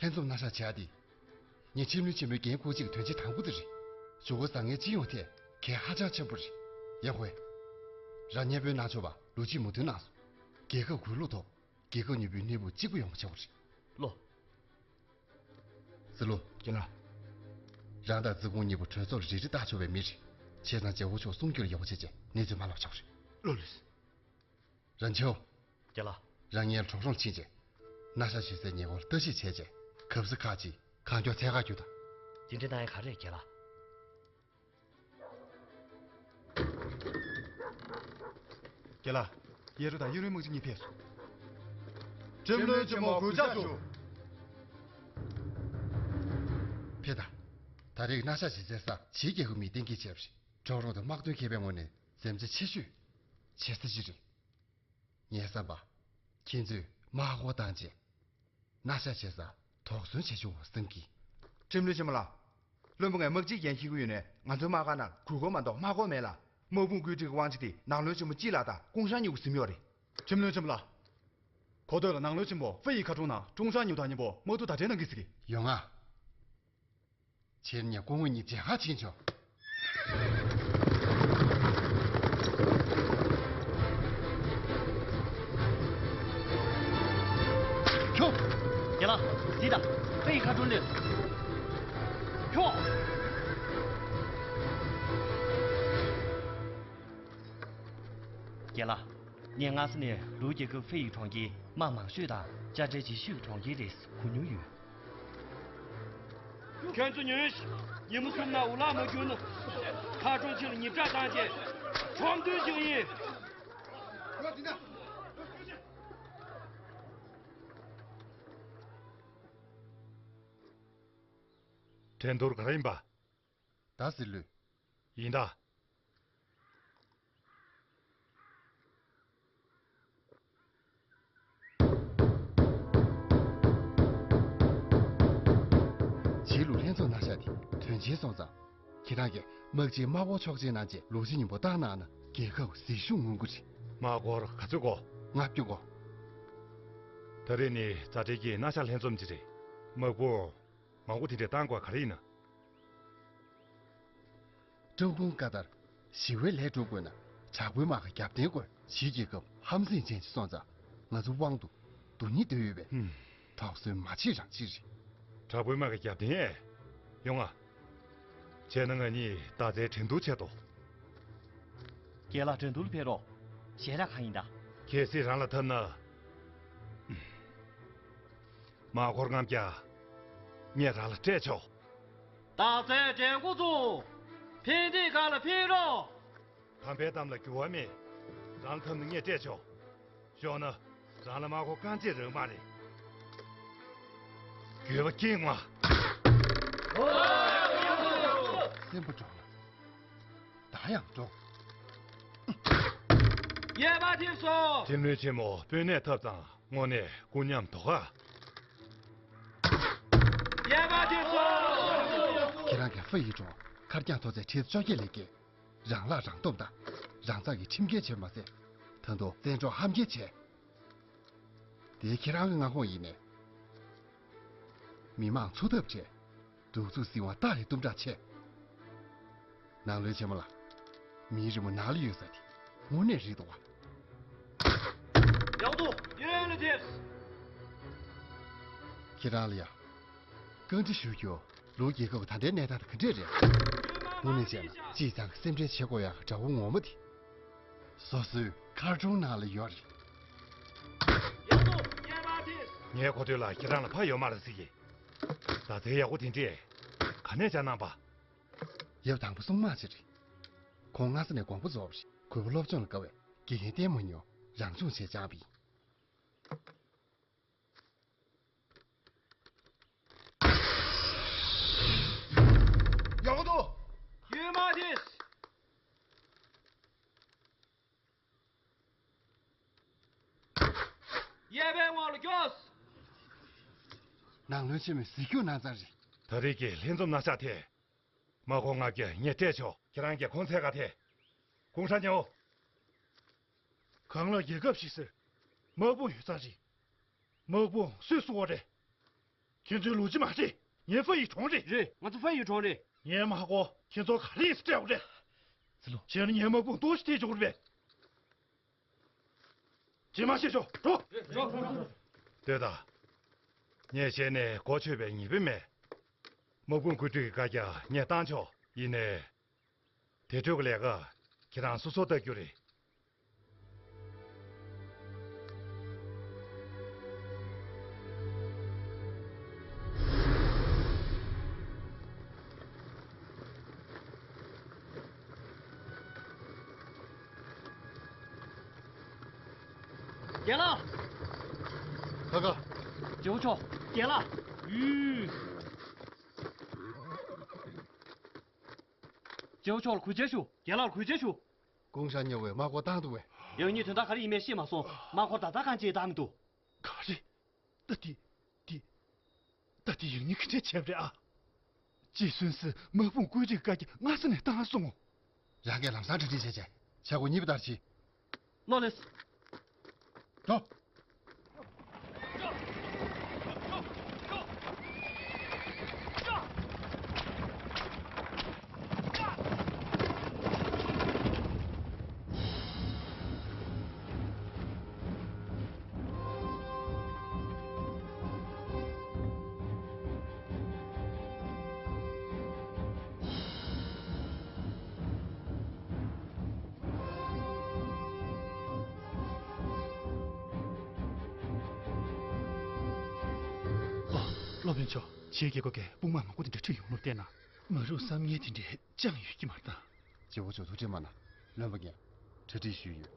ལྷན་འཛོམས་སྣ་ཤག་བྱེད་ཨ་དེ། ངས་ཁྲིམས་བློན་ཆེན་མོའི་འགན་འཁུར་ཅིག་དོན་ཆེན་དང་པོ་དེ་རེད། ཇོ་བོ་བཟང་ངན་སྤྱི་ཡོངས་ཐད་གལ་ཧ་ཅང་ཆེན་པོ་རེད། ཡ་ཧོས། རང་སྙན་སྤེལ་གནང་ཆོག་པ་ལུའུ་ཅིས་མོས་མཐུན་གནང་སོང་། རྒྱལ་ཁབ་གུས་ལུགས་ཐོག་རྒྱལ་ཁབ་མྱུར་པོའི་གནས་བབ་གཅིག་པ་ཡོང་བ་བྱ་བ་རེད། ལོ། ཟི་ལུ། རྒན་ལགས། རང་དང་ཙི་ཀུང་གཉིས་པོ་གྲོས་ཚོགས་ལ་རིགས་རིས་བལྟ་ཆོག་པའི་མི་རེད། བྱས་ཙང་རྒྱལ་པོ་མཆོག་གསུང་རྒྱུ་ལ་ཡག་པོ་བྱས་བྱས་གནས་ཚུལ་མ་ལབ་ཆོག་རེད། ལོ་ལེས། རན་ཆོ། རྒན་ལགས། རང་ངའི་གྲོགས་རོང་ཕྱིན་བྱས། སྣ་ཤ་བྱེད་སའི་ཉེ་འཁོར་ལྟ་ཞིབ་བྱས་བྱས་གབ་ས་ཁག་ཅིག་གང་མགྱོགས་འཚོལ་ག་རྒྱུགས་དང་། དེ་འདྲ་གནང་ཡ་ག་རེ་རེད་རྒན་ལགས། རྒན་ལགས། གཡས་རུ་དང་གཡོན་རུའི་དམག་སྤྱི་གཉིས་ཕེབས་སོང་། ཁྲིམས་བློན་ཆེན་མོ་གུས་ཕྱག་ཞུ། ཕེབས་དང་། ད་རེས་སྣ་ཤ་བྱེད་སའི་ས་ཕྱིའི་རྒྱལ་ཁབ་མིས་གཏན་འཁེལ་བྱས་པ་རེད། གྲོགས་རོང་དང་དམག་དོན་མཁས་པའི་ངོས་ནས་འཛེམ་ཟོན་ཆེ་ཤོས་བྱེད་ས་ཅིག་རེད། ངའི་བསམ་པ། ཁྱེད་ཚོས་དམག་སྒར་བཏང་རྗེས། སྣ་ཤ་བྱེད་ས་དོགས་ཟོན་བྱེད་ཆོག་པ་བསམ་གི། ཁྲིམས་བློན་ཆེན་མོ་ལགས། བློན་པོ་ངས་དམག་སྤྱིའི་འགན་འཁྱེར་གྱི་ཡོད་ནའི་ང་ཚོའི་དམག་སྒར་ནང་གུས་སྒོར་མ་གཏོགས་དམག་སྒོར་མེད་ལ། དམག་དཔུང་བཀོད་སྒྲིག་གི་དབང་ཆ་དེ་ནང་བློན་ཆེན་མོ་སྤྱི་ལགས་དང་ཀུང་ཧྲང་གཉིས་ཀྱིས་འཛིན་ཡོད་རེད། ཁྲིམས་བློན་ཆེན་མོ་ལགས། གོ་ཐོས་ལ་ནང་བློན་ཆེན་མོ་ཧྥེ་ཡི་ཁ་ཐུག་ནང་ཀྲུང་ཧྲང་ཉུང་མཐའ་གཉིས་པོ་དམག་འཐུ་བརྡ་སྤྲོད་གནང་གི་ཟེར་གི། ཡོང་ང་། ཁྱེད་གཉིས་སྐུ་ངོ་གཉིས་མཇལ་ཁ་ཕྱིན་ཆོག་ཁྱོ། རྒན་ལགས། གཟིགས་དང་། ཧྥེ་ཡི་ཁ་ཐུག་སླེབས། ཁྱོ། རྒན་ལགས། ངས་སྔ་ས་ནས་ལུའུ་རྒྱལ་ཁབ་ཧྥེ་ཡི་གྲོང་ཁྱེར་དམག་མང་ཤོས་དང་དཔྱ་ཁྲལ་ལྗིད་ཤོས་ཀྱི་གྲོང་ཁྱེར་རེད་གོ་མྱོང་ཡོད། ཁྱོད་ཚོ་ཉོན་ཞིག་ཉིན་མོ་གསུམ་ནང་འུ་ལག་མ་བསྐྱུར་ན། མཁར་གྲོང་ཕྱི་ལ་ཉིབ་བྲག་བཏང་རྗེས་ཁྲོམ་འདུལ་རྒྱུ་ཡིན། འགྲན་བསྡུར་ག་རེ་ཡིན་པ། ད་ཟེར་ལོས། ཡིན་ད། བྱིས་ལུ་ལྷན་ཚོགས་གནང་ཤག་དེ་དོན་ཆེན་སོང་ཙང་། ཁྱེད་རང་གིས་དམག་སྤྱིའི་དམག་དཔོན་ཆོག་མཆན་གནང་རྗེས་ལོ་གཅིག་ཉིན་པོ་བཏང་གནང་ན་རྒྱལ་ཁབ་ཟིལ་ཤུགས་མངོན་གྱི་རེད། དམག་སྒོར་ག་ཚོད་དགོས། ལྔ་བཅུ་དགོས། ད་རེས་ནི་རྩ་ཁྲལ་གྱི་སྣ་ཤ་ལྷན་འཛོམས་ཅིག་རེད། དམག་དཔུང་མང་པོ་དེ་འདྲས་བཏང་དགོས་ག་རེ་ཡིན་ན། ཀྲུའུ་ཀུང་བཀའ་ལྟར་ཞི་བའི་ལས་སྒྲུབ་དགོས་ན་དྲག་པོའི་དམག་གི་རྒྱབ་རྟེན་དགོས། ཕྱིའི་རྒྱལ་ཁབ་ཧམ་སེམས་ཅན་ཞིག་སོང་ཙང་ང་ཚོ་དབང་དུ་སྡུག་ཉེས་བཏོན་ཡོད་པས། ཧུམ། དོགས་ཟོན་མ་བྱེད་རང་བྱེད་རེད། དྲག་པོའི་དམག་གི་རྒྱབ་རྟེན་ཨེ། ཡོང་ང་། བྱས་ན་ང་གཉིས་ཟླ་རྩའི་འགྲན་བསྡུར་བྱེད་དོ། རྒན་ལགས་འགྲན་བསྡུར་ལ་ཕེབས་རོགས། ཞལ་རས་གང་ཡིན་ད། གལ་སྲིད་རང་ལ་འཐམ་ན། དམག་སྒོར་ལྔ་བརྒྱ། ངས་རང་ལ་སྤྲད་ཆོག་ཟླ་རྩའི་འགྲན་འགོ་ཚུགས། ཕན་བདེའི་སྒང་ལ་ཕན་རོགས། དམ་པའི་གཏམ་ལ་འགྱུར་བ་མེད། རང་འཐམ་ན་ངས་སྤྲད་ཆོག་ཤོར་ན་རང་ལ་དམག་སྒོར་རྐང་རྗེས་རག་མ་རེད། འགྱོད་པ་སྐྱེས་མ། སེམས་པ་འདྲོགས་ལ། ད་ཡང་འདྲོགས། གཡས་པ་ཐེབས་སོ། ཁྲིམས་བློན་ཆེན་མོ་དཔོན་གནས་ཐོབ་ཙང་དངོས་གནས་སྐུ་ཉམས་དོ་ག་གཡས་པ་ཐེབས་སོ། ཁྱེད་རང་གི་ཧྥེ་ཡི་གྲོང་མཁར་གྱང་མཐོ་ཚད་ཁྲི་བཅོ་བརྒྱད་ལས་བརྒལ། རང་བརླག་རང་སྡོམ་དང་རང་ཚགས་ཀྱི་ཁྲིམས་འགལ་བྱས་མ་ཟད། ད་དུང་བཙན་འཕྲོག་ཧམ་འཁྱེར་བྱས། དེ་ཁྱེད་རང་གི་མངའ་ཁོངས་ཡིན་ནས། མི་མང་འཚོ་ཐབས་བྲལ། གདུག་རྩུབ་ཟིན་པ་སྟག་ལས་གཏུམ་དྲག་ཆེ། ནང་བློན་ཆེན་མོ་ལགས། མིའི་རི་མོ་ནགས་ལ་ཡོད་ས་དེ་དངོས་གནས་རེད་འདུག་བ། ཡག་འདུག་གཡོན་ལ་ཐེབས། ཁྱེད་རང་ལ་ཡ། བཀའ་འདྲི་ཞུ་རྒྱུ། ལུའུ་རྒྱལ་ཁབ་ད་ལྟའི་གནས་སྟངས་དེ་ག་འདྲས་རེད། དངོས་གནས་བྱས་ན་སྤྱིར་བཏང་གི་སེམས་ཁྲལ་བྱེད་དགོས་ཡག་གི་དགྲ་བོ་ངོ་མ་དེ། སོ་སོའི་མཁར་གྲོང་ནང་ལ་ཡོད་རེད། ཡག་འདུག་གཡས་པ་ཐེབས། ངའི་གོ་ཐོས་ལ་ཁྱེད་རང་ལ་ཕ་ཡོད་མ་རེད་ཟེར་གི། ཟླ་ཚེ་ཡག་པོ་དེ་འདྲས་ག་ནས་བཅར་གནང་པ། ཡབ་དང་པོ་སྲུང་དམག་ཅིག་རེད། ཁོང་སྔ་ས་ནས་དགོངས་པ་རྫོགས་པ་རེད། གུས་པ་སློབ་སྦྱོང་ལ་དགའ་བས་དགེ་རྒན་བསྟེན་མ་མྱོང་། རང་སྦྱོང་བྱས་སྦྱངས་པ་ཡིན། ཡག་པོ་འདུག་ནང་བློན་ཆེན་མོས་གཟིགས་སྐྱོང་གནང་ཚར་རེད། ད་རེས་ཀྱི་ལྷན་འཛོམས་གནང་ཤག་དེ། དམག་སྒར་ལྔ་བརྒྱ་ངས་སྤྲད་ཆོག་ཁྱེད་རང་གིས་གོང་ཚད་ག་དེ། ཀུང་ཧྲ་ཉོ། གང་ལ་རྒྱལ་ཁབ་ཞིག་ཟེར། དམག་དཔུང་ཡོད་ས་རེད། དམག་དཔུང་སུས་སྲུང་བ་རེད། ཁྱེད་ཚོའི་ལུའུ་ཅི་མ་རེད། ངའི་ཧྥ་ཡི་གྲོང་རེད། རེད། ང་ཚོ་ཧྥ་ཡི་གྲོང་རེད། ངའི་དམག་སྒར་ཁྱེད་ཚོ་ག་རེ་ཡིན་ཟེར་སྤྲད་དགོས་རེད། ཚེ་ལོ། ཁྱེད་ངའི་དམག་དཔུང་གཏོར་བཤིག་ཐེབས་འཇོག་རེད་པས། རྗེས་མ་བཤད་ཆོག་འགྲོ། རེད། འགྲོ། ལྟོས་དང་། ངས་བཤད་ནས་གོ་ཆོད་པའི་ངེས་པ་མེད། དམག་དཔུང་བཀོད་སྒྲིག་གི་བཀའ་རྒྱ་ངས་བཏང་ཆོག་ཡིན་ནའི། དེ་འཕྲོས་ཀྱི་ལས་ཀ་ཁྱེད་རང་སོ་སོར་ལྟ་རྒྱུ་རེད། རྒན་ལགས། ཁ་ཁ། རྗེ་བོ་མཆོག་རྒན་ལགས། ཡུས། རྗེ་བོ་མཆོག་ལ་གུས་བཅར་ཞུ། རྒན་ལགས་ལ་གུས་བཅར་ཞུ། ཀུང་ཧྲ་ཉོ་བའི་དམག་སྒར་བཏང་འདུག་པས། ཡང་སྙིང་དོན་དག་ག་རེ་ཡིན་མིན་ཤེས་མ་སོང་། དམག་སྒར་ད་ལྟ་གང་བྱས་བཏང་མི་འདུག་ག་རེ། ད་དེ། དེ། ད་དེ་ཡང་སྙིང་ག་འདྲ་བྱས་པ་རེད་ཨ། ཅི་སུན་སི་དམག་དཔུང་བཀོད་སྒྲིག་བཀའ་རྒྱ་སྔ་ས་ནས་བཏང་སོང་ངོ་། རང་གིས་ལམ་སང་གྲ་སྒྲིག་བྱས་བྱས་བྱ་སྒོ་གཉིས་པ་ལྟར་བྱེད། ལོ་ལེས། འགྲོ། ཨ། སློབ་དཔོན་མཆོག་ཕྱིའི་རྒྱལ་ཁབ་ཀྱི་དཔུང་དམག་མང་པོ་དེ་འདྲ་ཁྲིད་ཡོང་ལུགས་བལྟས་ན། མ་རུ་བསམ་ངན་དེ་འདྲའི་ཅང་ཡོད་ཀྱི་མ་རེད་ད། རྗེ་བོ་མཆོག་ཐུགས་ཁྲལ་མ་གནང་། བློན་པོ་ངས་གྲ་སྒྲིག་ཞུས་ཡོད།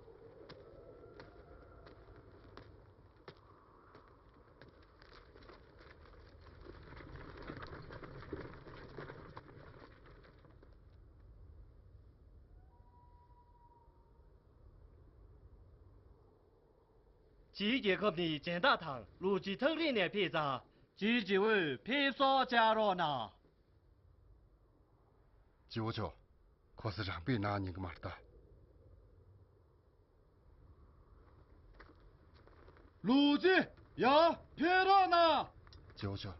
ཕྱིའི་རྒྱལ་ཁབ་ནས་སྦྱིན་བདག་དང་ལུའུ་ཅི་ཐག་རིང་ནས་ཕེབས་ཙང་། ཕྱིའི་རྗེ་བོས་ཕེབས་བསུ་བྱ་རོགས་གནང་། རྗེ་བོ་མཆོག་ཁོ་ཚོ་རང་དཔེ་གནང་ཉན་གི་མ་རེད་ད། ལུའུ་ཅི། ཡར་ཕེབས་རོགས་གནང་། རྗེ་བོ་མཆོག་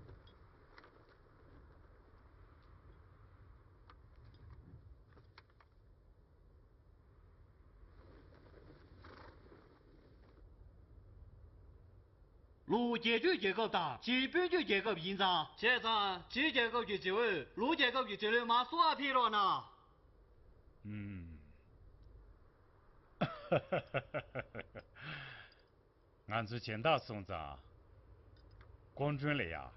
ལུའུ་རྒྱལ་རྒྱུད་རྒྱལ་ཁབ་དང་ཕྱིའི་དཔོན་རྒྱུད་རྒྱལ་ཁབ་ཡིན་ཙང་། བྱས་ཙང་ཕྱིའི་རྒྱལ་ཁབ་ཀྱི་རྗེ་བོས་ལུའུ་རྒྱལ་ཁབ་ཀྱི་རྗེ་བློན་མར་བསུ་བར་ཕེབས་རོགས་གནང་། ཨུམ། ང་ཚོ་སྦྱིན་བདག་སོང་ཙང་། སྐུ་མགྲོན་ལ་ཡང་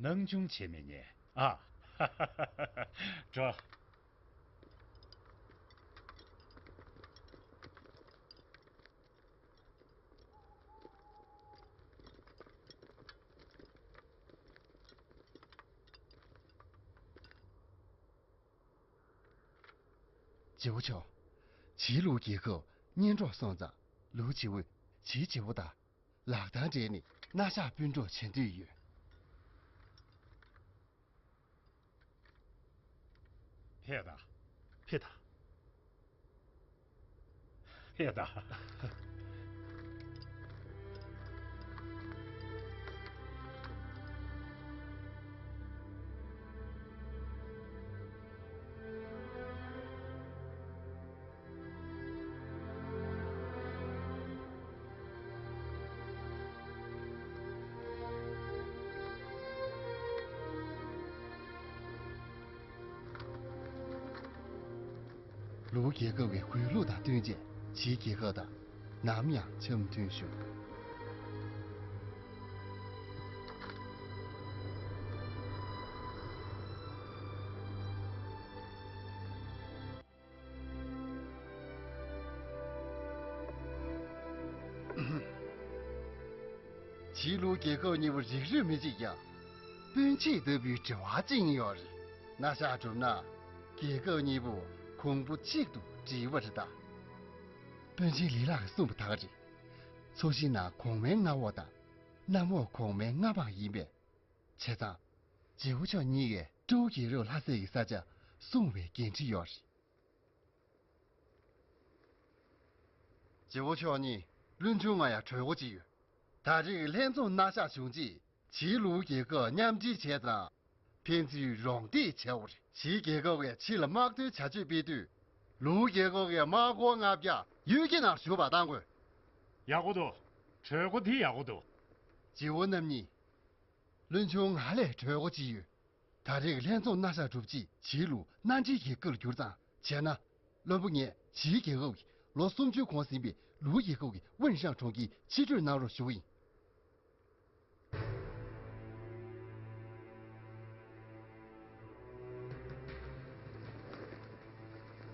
སྣང་ཆུང་བྱེད་མི་ཉན་ཨ། འགྲོ། རྗེ་བོ་མཆོག་ཕྱིའི་ལུའུ་རྒྱལ་ཁབ་གཉེན་གྲོགས་སོང་ཙང་ལུའུ་རྗེ་བོས་ཕྱིའི་རྗེ་བོ་དང་ལག་གདང་སྦྲེལ་ནས་སྣ་ཞགས་སྤུན་གྲོགས་བྱེད་འདོད་ཡོད། ཕེབས་དང་། ཕེབས་དང་། ཕེབས་དང་། ལུའུ་རྒྱལ་ཁབ་ཀྱི་གུས་ལུགས་དང་བསྟུན་བྱས་ཕྱིའི་རྒྱལ་ཁབ་དང་ནམ་ཡང་འཆམ་མཐུན་བཞུགས། ཕྱིའི་ལུའུ་རྒྱལ་ཁབ་གཉིས་པོ་རིགས་རུས་མི་གཅིག་ཀྱང་། སྤུན་མཆེད་ལྟ་བུའི་འབྲེལ་བ་བཅིངས་ཡོད་རེད། སྣ་ཞགས་གྲུབ་ན་རྒྱལ་ཁབ་གཉིས་པོ་གོང་བུ་གཅིག་ཏུ་འགྲིལ་བ་རེད་ད། དཔོན་ཆེན་ལི་ལགས་ཀྱིས་གསུངས་པ་ད་ག་རེད། ཚོ་ཞིང་ནང་གོང་མའི་མངའ་འོག་དང་། གནམ་འོག་གོང་མའི་མངའ་འབངས་ཡིན་པས། བྱས་ཙང་། རྗེ་བོ་མཆོག་གཉིས་ཀས་ཀྲོའུ་རྒྱལ་རབས་ལྷ་སའི་ས་ཆ་སྲུང་བའི་འགན་འཁྲི་ཡོད་རེད། རྗེ་བོ་མཆོག་གཉིས་བློན་ཆུང་ང་ཡང་གྲོས་འགོ་ཅིག་ཡོད། ད་རེས་ཀྱི་ལྷན་འཛོམས་མནའ་བཞག་བྱུང་རྗེས་ཕྱིའི་ལུའུ་རྒྱལ་ཁབ་མཉམ་འབྲེལ་བྱས་ཙང་། ཕན་ཚུན་རོགས་འདེགས་བྱས་པ་རེད། ཕྱིའི་རྒྱལ་ཁབ་ཀྱིས་ཕྱི་ལ་དམག་དོན་བྱ་སྤྱོད་སྤེལ་དུས། ལུའུ་རྒྱལ་ཁབ་ཀྱི་དམག་སྒར་ལྔ་བརྒྱ་ཡུལ་གྱི་ནང་བཞུགས་པ་བཏང་དགོས། ཡག་པོ་འདུག་གྲོས་འགོ་འདི་ཡག་པོ་འདུག་རྗེ་བོ་རྣམ་གཉིས། བློན་ཆུང་ང་ལ་གྲོས་འགོ་ཅིག་ཡོད། ད་རེས་ཀྱི་ལྷན་འཛོམས་མནའ་བཞག་གྲུབ་རྗེས་ཕྱིའི་ལུའུ་མནའ་འབྲེལ་གྱི་སྐུ་ལ་གྱུར་ཙང་། བྱས་ན། བློན་པོ་ངས་ཕྱིའི་རྒྱལ་ཁབ་ཀྱི་ལོ་སུམ་ཅུའི་གོང་ཟིན་པའི་ལུའུ་རྒྱལ་ཁབ་ཀྱི་ཝུན་ཧྲང་གྲོང་ཁྱེར་ཕྱིར་སྤྲོད་གནང་རོགས་ཞུ་བ་ཡིན།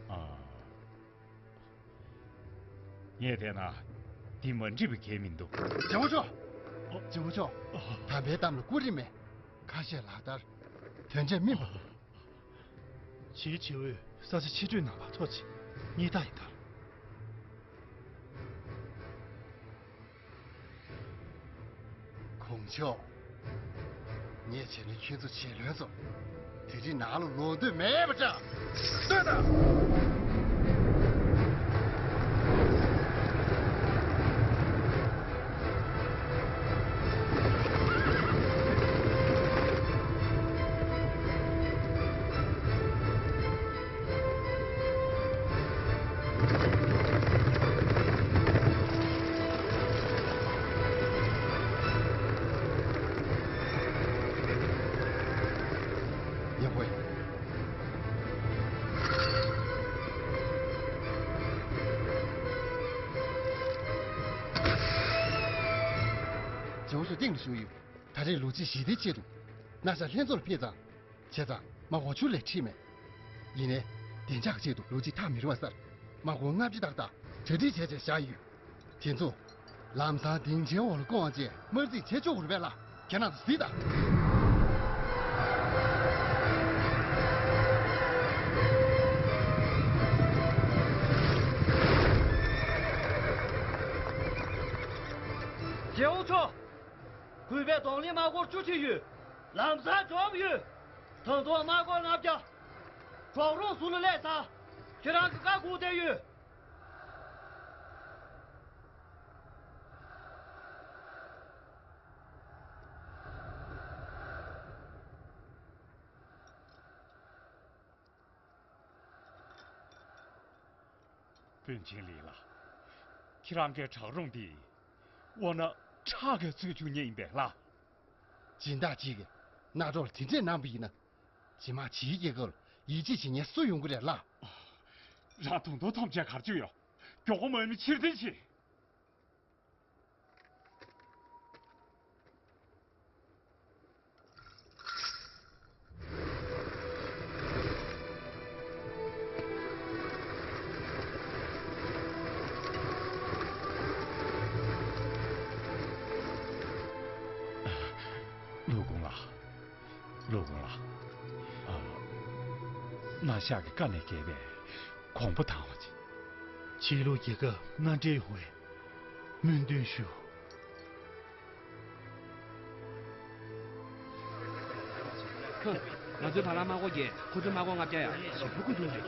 ཨ། ངས་བལྟས་ན། འདི་མ་འགྲིག་པའི་གལ་མི་འདུག་རྗེ་བོ་མཆོག་རྗེ་བོ་མཆོག་དམ་པའི་གཏམ་ལ་བཀུར་རིམ་མེད། ཁ་བཤད་ལག་བསྟར། དོན་བྱ་སྨིན་པ། ཕྱིའི་བྱེས་འོས་ས་ཆ་ཕྱིར་སྤྲོད་གནང་བར་ཐུགས་རྗེ་ཆེ། སྙིང་ཐག་ཡིན་ད། གོང་མཆོག་ངས་བྱས་ན་ཁྱེད་ཚོ་བྱེད་ལོན་ཚོ་དེ་རིང་ནང་ལ་ལོག་འདོད་མེད་པ་འདྲ། ལྟོས་དང་། ཡག་པོ་ཡིན། རྗེ་བོ་མཆོག་སྟེང་ལ་བཞུགས་ཡོད། ད་རེས་ལོ་གཅིག་ཞི་བདེའི་ཆེད་དུ་མནའ་བཞག་ལྷན་ཚོགས་ལ་ཕེབས་ཙང་། བྱས་ཙང་དམག་སྒར་ཆུ་ལས་ཁྲིད་མེད། ཡིན་ནའི། བདེ་འཇགས་ཆེད་དུ་ལོ་གཅིག་ཐག་མི་རིང་བ་སར། དམག་སྒར་ལྔ་བཅུ་ཏག་ཏག་གྲ་སྒྲིག་བྱས་བྱས་བཞག་ཡོད། དེ་ཚོ། ལམ་སང་སྡིངས་ཆའི་འོག་ལ་བསྐོར་བྱས་དམར་འཛིང་བྱེད་ཆོག་གི་རེད་པས་ལགས། ཁྱེད་རང་ཚོ་གཟིགས་དང་། རྒྱལ་པོ་མཆོག་གུས་པས་གདོང་ལེན་དམག་སྒར་བཅུ་ཁྲིད་ཡོད། ལམ་སང་འཇོམས་ཡོད། ད་དུང་དམག་སྒར་ལྔ་བརྒྱ། གྲོག་རོང་ཟུར་ལ་སླེབས་ཚར། ཁྱེད་རང་གི་བཀའ་བསྒོ་བསྡད་ཡོད། དཔོན་ཆེན་ལི་ལགས། ཁྱེད་རང་གི་བྲག་རོང་འདི། འོ་ན་ཁྲག་གིས་འཚོས་བཅུག་མཁན་ཡིན་པས་ལགས། སྦྱིན་བདག་ཅིག་གིས་རྣ་གྲོགས་ལ་དེ་འདྲས་གནང་པ་ཡིན་ན། རྗེས་མ་ཕྱིའི་རྒྱལ་ཁབ་ལ་ཡིད་ཆེས་བྱེད་མཁན་སུ་ཡོང་གི་རེད་ལགས། རང་དུང་དུང་ཐམས་ཅད་གར་བཅུག་ཡོད། མགྱོགས་པོ་མ་ཡིན་ཕྱིར་འཐེན་བྱེད། ལུའུ་ཀུང་ལགས། ལུའུ་ཀུང་ལགས། ཨ། མནའ་ཞག་གི་བཀའ་ནས་འགལ་བས་དགོངས་པ་དྭངས་པ་ཅིག་ཕྱིའི་ལུའུ་རྒྱལ་ཁབ་མནའ་འབྲེལ་ཡོང་བའི་སྨོན་འདུན་ཞུ། ཁོ། ང་ཚོའི་བ་ལང་དམག་སྒར་གྱིས་ཁོ་ཚོའི་དམག་སྒར་ལྔ་བརྒྱ་ཡང་ཞེ་པོ་དགོས་འདུག་རེད།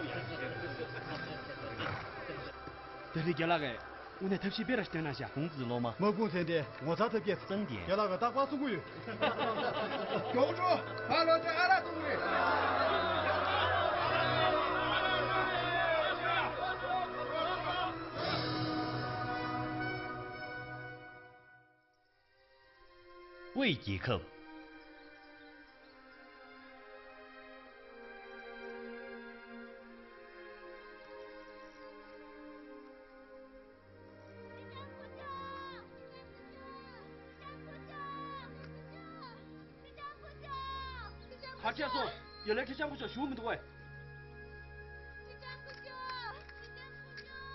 ད་རེས་རྒན་ལགས་ཀྱིས་དངོས་གནས་ཐབས་ཤེས་དཔེ་ར་ཞིག་བཏོན་གནང་ཤག་ཁུང་ཙི་སློབ་མ། དམག་དཔུང་ཚན་ཏེ་ངོ་མཚར་ཐབས་མཁས། སངས་རྒྱས། རྒན་ལགས་ཀྱིས་རྟག་པར་གསུང་གི་ཡོད། མགྱོགས་པོ་འགྲོ། ཕར་ལོག་ཅིག་ཨ་རག་འཐུང་གི་རེད། དབུས་རྒྱལ་ཁབ། ཕར་ཆས་སོང་། ཡོ་ལེ་ཁྲི་ལྕམ་སྐུ་ཞབས་བཞུགས་མི་འདུག་གས། ཁྲི་ལྕམ་སྐུ་ཞབས། ཁྲི་ལྕམ་སྐུ་ཞབས།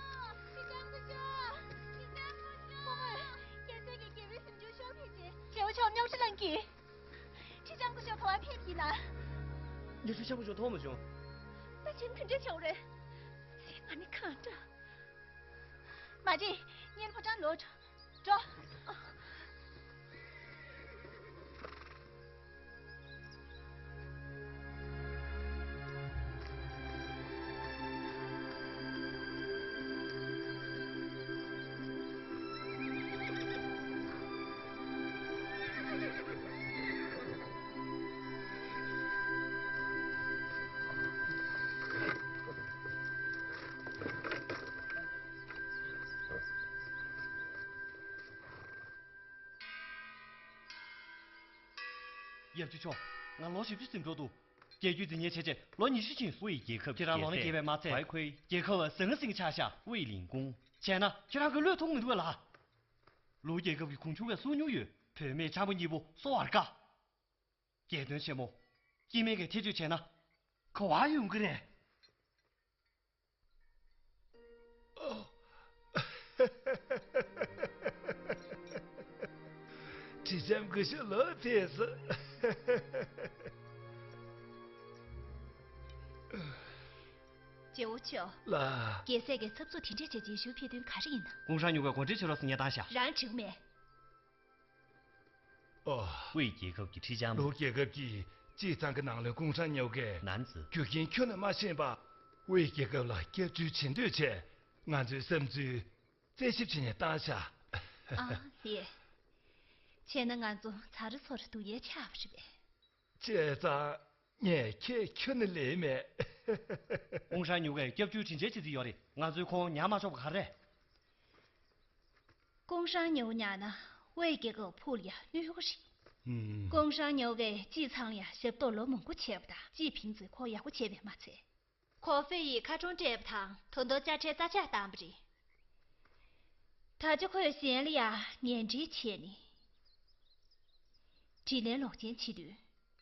ཁྲི་ལྕམ་སྐུ་ཞབས། ཁྲི་ལྕམ་སྐུ་ཞབས། ཁོ་མོས་རྒྱལ་སྲས་ཀྱི་རྒྱལ་པོའི་གཟིམ་ཆུང་ཤོར་ཕེབས་རྗེས། རྒྱལ་པོ་མཆོག་རྙོག་དྲ་གནང་གིས། ཁྲི་ལྕམ་སྐུ་ཞབས་ག་པར་ཕེབས་ཡིན་ན། ངས་ཁྲི་ལྕམ་སྐུ་ཞབས་མཐོང་མ་བྱུང་། ད་ཕྱིན་ག་འདྲ་བྱུང་རེད། ང་ནི་གང་འདྲ། མ་རེད། ངའི་ཕོ་བྲང་ལོག་འགྲོ། འགྲོ། ཡབ་རྗེ་མཆོག་ང་ལོ་བཞི་བཅུ་ཟིན་འགྲོ་འདུག་རྒྱལ་རྒྱུད་འཛིན་ཉེ་བྱས་རྗེས་ལོ་ཉི་ཤུ་ཕྱིན་སོང་། ཝེ་རྒྱལ་ཁབ་ཁྱེད་རང་ལོ་ན་རྒས་པས་མ་ཚད། ཝེ་ཁོའི་རྒྱལ་ཁབ་ཟང་ཟིང་ཆགས་ཤག་ཝེ་ལིང་ཀུང་། བྱས་ན་ཁྱེད་རང་གི་བློས་ཐོངས་མི་འདུག་གས་ལགས། ལུའུ་རྒྱལ་ཁབ་ཀྱི་གོང་ཆུང་བས་གསུང་མྱོང་ཡོད། བུད་མེད་འཁྱམ་པོ་གཉིས་པོ་གསོ་བར་དཀའ། རྒྱལ་དོན་ཆེན་མོ། སྐྱེ་དམན་གྱིས་ཐེ་བྱུས་བྱས་ན། ག་བ་ཡོང་གི་རེད། དྲི་ལྕམ་སྐུ་ཞབས་ལོ་ཕེབས་སོང་། རྗེ་བོ་མཆོག་ལགས། རྒྱལ་སྲས་ཀྱི་ཚབ་ཚུབ་དེ་འདྲས་བྱས་རྗེས་ཤུལ་ཕེབས་དོན་ག་རེ་ཡིན་ན། ཀུང་ཧྲང་ཉུ་གས་གོ་སྒྲིག་བྱེད་རོགས་ཟེར་ངས་བཏང་ཤག་རང་འགྲིག་མེད། ཨོ། ཝེ་རྒྱལ་ཁབ་ཀྱི་ཁྲི་ལྕམ། ལུའུ་རྒྱལ་ཁབ་ཀྱི་སྤྱི་ཚང་གི་ནང་ལོགས་ཀུང་ཧྲང་ཉུ་གས། ནན་ཙི། རྒྱུ་རྐྱེན་ཁྱོན་ནས་མ་ཤེས་པ། ཝེ་རྒྱལ་ཁབ་ལ་སྐྱབས་བཅོལ་བྱེད་འདོད་བྱས། ང་ཚོའི་བསམ་ཚུལ་རྩད་ཞིབ་བྱེད་ནས་བཏང་ཤག་ཨ་ལས། བྱས་ན་ང་ཚོ་ཚ་རུ་ཚོར་སྡུག་ཡས་ཆགས་པ་རེད་པས། བྱས་ཙང་ངས་ཁྱེད་ཁྱོན་ནས་ལེན་མེད། ཀུང་ཧྲང་ཉུ་གས་སྐྱབས་བཅོལ་དྲིན་ཆེན་བྱེད་རྩིས་ཡོད་རེད། ང་ཚོའི་ཁོང་ཉར་མ་ཆོག་པ་ག་རེ། ཀུང་ཧྲང་ཉུ་ཉར་ན་ཝེ་རྒྱལ་ཁབ་ཕུགས་ལ་ཡང་གནོད་ཡོད་རེད། ཧུམ། ཀུང་ཧྲང་ཉུ་གས་སྤྱི་ཚང་ལ་ཡང་ཞབས་ཏོག་ལོ་མང་པོ་བྱས་པ་དང་ཅི་ཕིང་ཙི་ཁོ་ཡག་པོ་བྱས་པས་མ་ཚད། ཁོ་ཧྥེ་ཡིས་ཁ་གྲོང་སྤྲད་པ་དང་ད་དུང་དཔྱ་ཁྲལ་རྩ་ཆག་བཏང་བ་རེད། ད་ཆ་ཁོས་གཞན་ལ་ཡང་ངན་འབྲེལ་བྱས་ནས། དྲིན་ལན་ལོག་ཅན་བྱེད་དུས་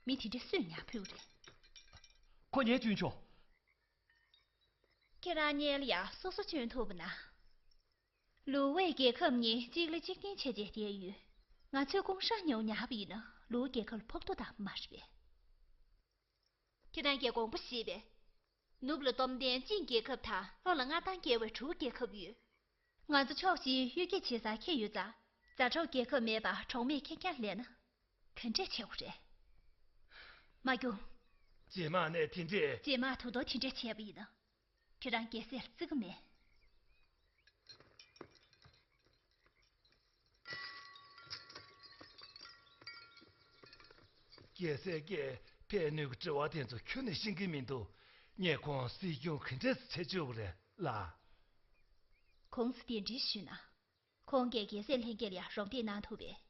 མི་དེ་འདྲའི་སུས་ཉར་ཕོད་རེད། ཁོ་ངས་བསྐྱོན་ཆོག་ཁྱེད་རང་གཉིས་ལ་ཡང་སོ་སོ་བསྐྱོན་ཐུབ་པ་ན། ལུའུ་ཝེ་རྒྱལ་ཁབ་གཉིས་གཅིག་ལ་གཅིག་བརྟེན་བྱས་བསྡད་ཡོད། ང་ཚོས་ཀུང་ཧྲང་ཉུ་ཉར་བ་ཡིན་ན་ལུའུ་རྒྱལ་ཁབ་ལ་ཕོག་ཐུག་བཏང་མ་རེད་པས། ཁྱེད་རང་གིས་དགོངས་པ་བཞེས་པས། ནུབ་ལ་སྟོབས་ལྡན་ཅིང་རྒྱལ་ཁབ་དང་ལྷོ་ལ་མངའ་ཐང་རྒྱས་པའི་གྲུའུ་རྒྱལ་ཁབ་ཡོད། ང་ཚོ་ཕྱོགས་བཞིའི་གཡུལ་འགྱེད་བྱེད་སར་འཁེལ་ཡོད་ཙང་། མཛའ་གྲོགས་རྒྱལ་ཁབ་མེད་པར་གྲོགས་མེད་ཁེར་རྐྱང་ལས་ན། ག་འདྲས་བྱེད་དགོས་རེད། མ་རྒྱུགས། རྗེས་མ་ནས་དེ་འདྲས། རྗེས་མ་ད་དུང་དེ་འདྲས་བྱས་པ་ཡིན་ན། ཁྱེད་རང་རྒྱལ་སྲས་ལ་བརྩི་གི་མེད། རྒྱལ་སྲས་ཀྱིས་ཕན་གནོད་ཀྱི་དྲི་བ་དེ་ཚོ་ཁྱོན་ནས་ཤེས་ཀྱི་མི་འདུག་ངས་ཁོང་སྲིད་སྐྱོང་ག་འདྲས་བྱེད་ཆོག་གི་རེད་ལགས། གོང་ས་གདན་འདྲེན་ཞུས་ན། ཁོང་གིས་རྒྱལ་སྲས་ལྷན་རྒྱས་ལ་ཡང་རོགས་འདེགས་གནང་ཐུབ་པས།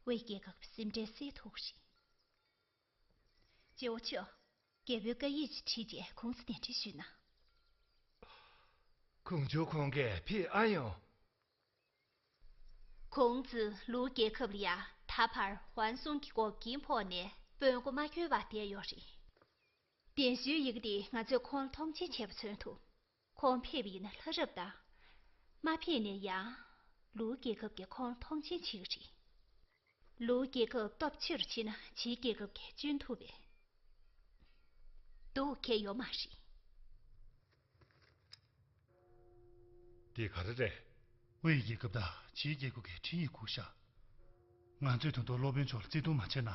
ཝེ་རྒྱལ་ཁབ་ཀྱི་སེམས་ཁྲལ་སེལ་ཐུབ་ཀྱི་རེད། རྗེ་བོ་མཆོག་རྒྱལ་པོའི་བཀའ་ཡིག་ཅིག་བྲིས་རྗེས་གོང་ས་གདན་འདྲེན་ཞུས་ན། ཁུངས་ཆོ་ཁོང་གིས་ཕེབས་ཨ་ཡོང་། ཁོང་ཚོས་ལུའུ་རྒྱལ་ཁབ་ལ་ཡང་ད་བར་ཝན་སུང་གི་འགོག་རྐྱེན་ཕོག་ནས་དཔོན་མགོ་མ་འཁྱོལ་བར་བསྡད་ཡོད་རེད། གདན་ཞུའི་ཡི་གེ་འདིས་ང་ཚོས་ཁོང་ལ་མཐོང་ཆེན་བྱས་པ་མཚོན་ཐུབ། ཁོང་ཕེབས་པ་ཡིན་ན་ལྷ་རབ་དང་། མ་ཕེབས་ན་ཡང་། ལུའུ་རྒྱལ་ཁབ་ཀྱིས་ཁོང་ལ་མཐོང་ཆེན་བྱེད་ཀྱི་རེད། ལུའུ་རྒྱལ་ཁབ་སྟོབས་ཆེ་རུ་ཕྱིན་ན་ཕྱིའི་རྒྱལ་ཁབ་ཀྱིས་སྐྱོན་ཐུབ་པས། སྡུག་གས་ཡོད་མ་རེད། འདི་ག་རེ་རེད། ཝེ་རྒྱལ་ཁབ་དང་ཕྱིའི་རྒྱལ་ཁབ་ཀྱི་འཕྲིན་ཡིག་བསྒུགས་ཤག་ང་ཚོས་ད་དུང་སློབ་དཔོན་མཆོག་ལ་བརྩི་མཐོང་མ་བྱས་ན།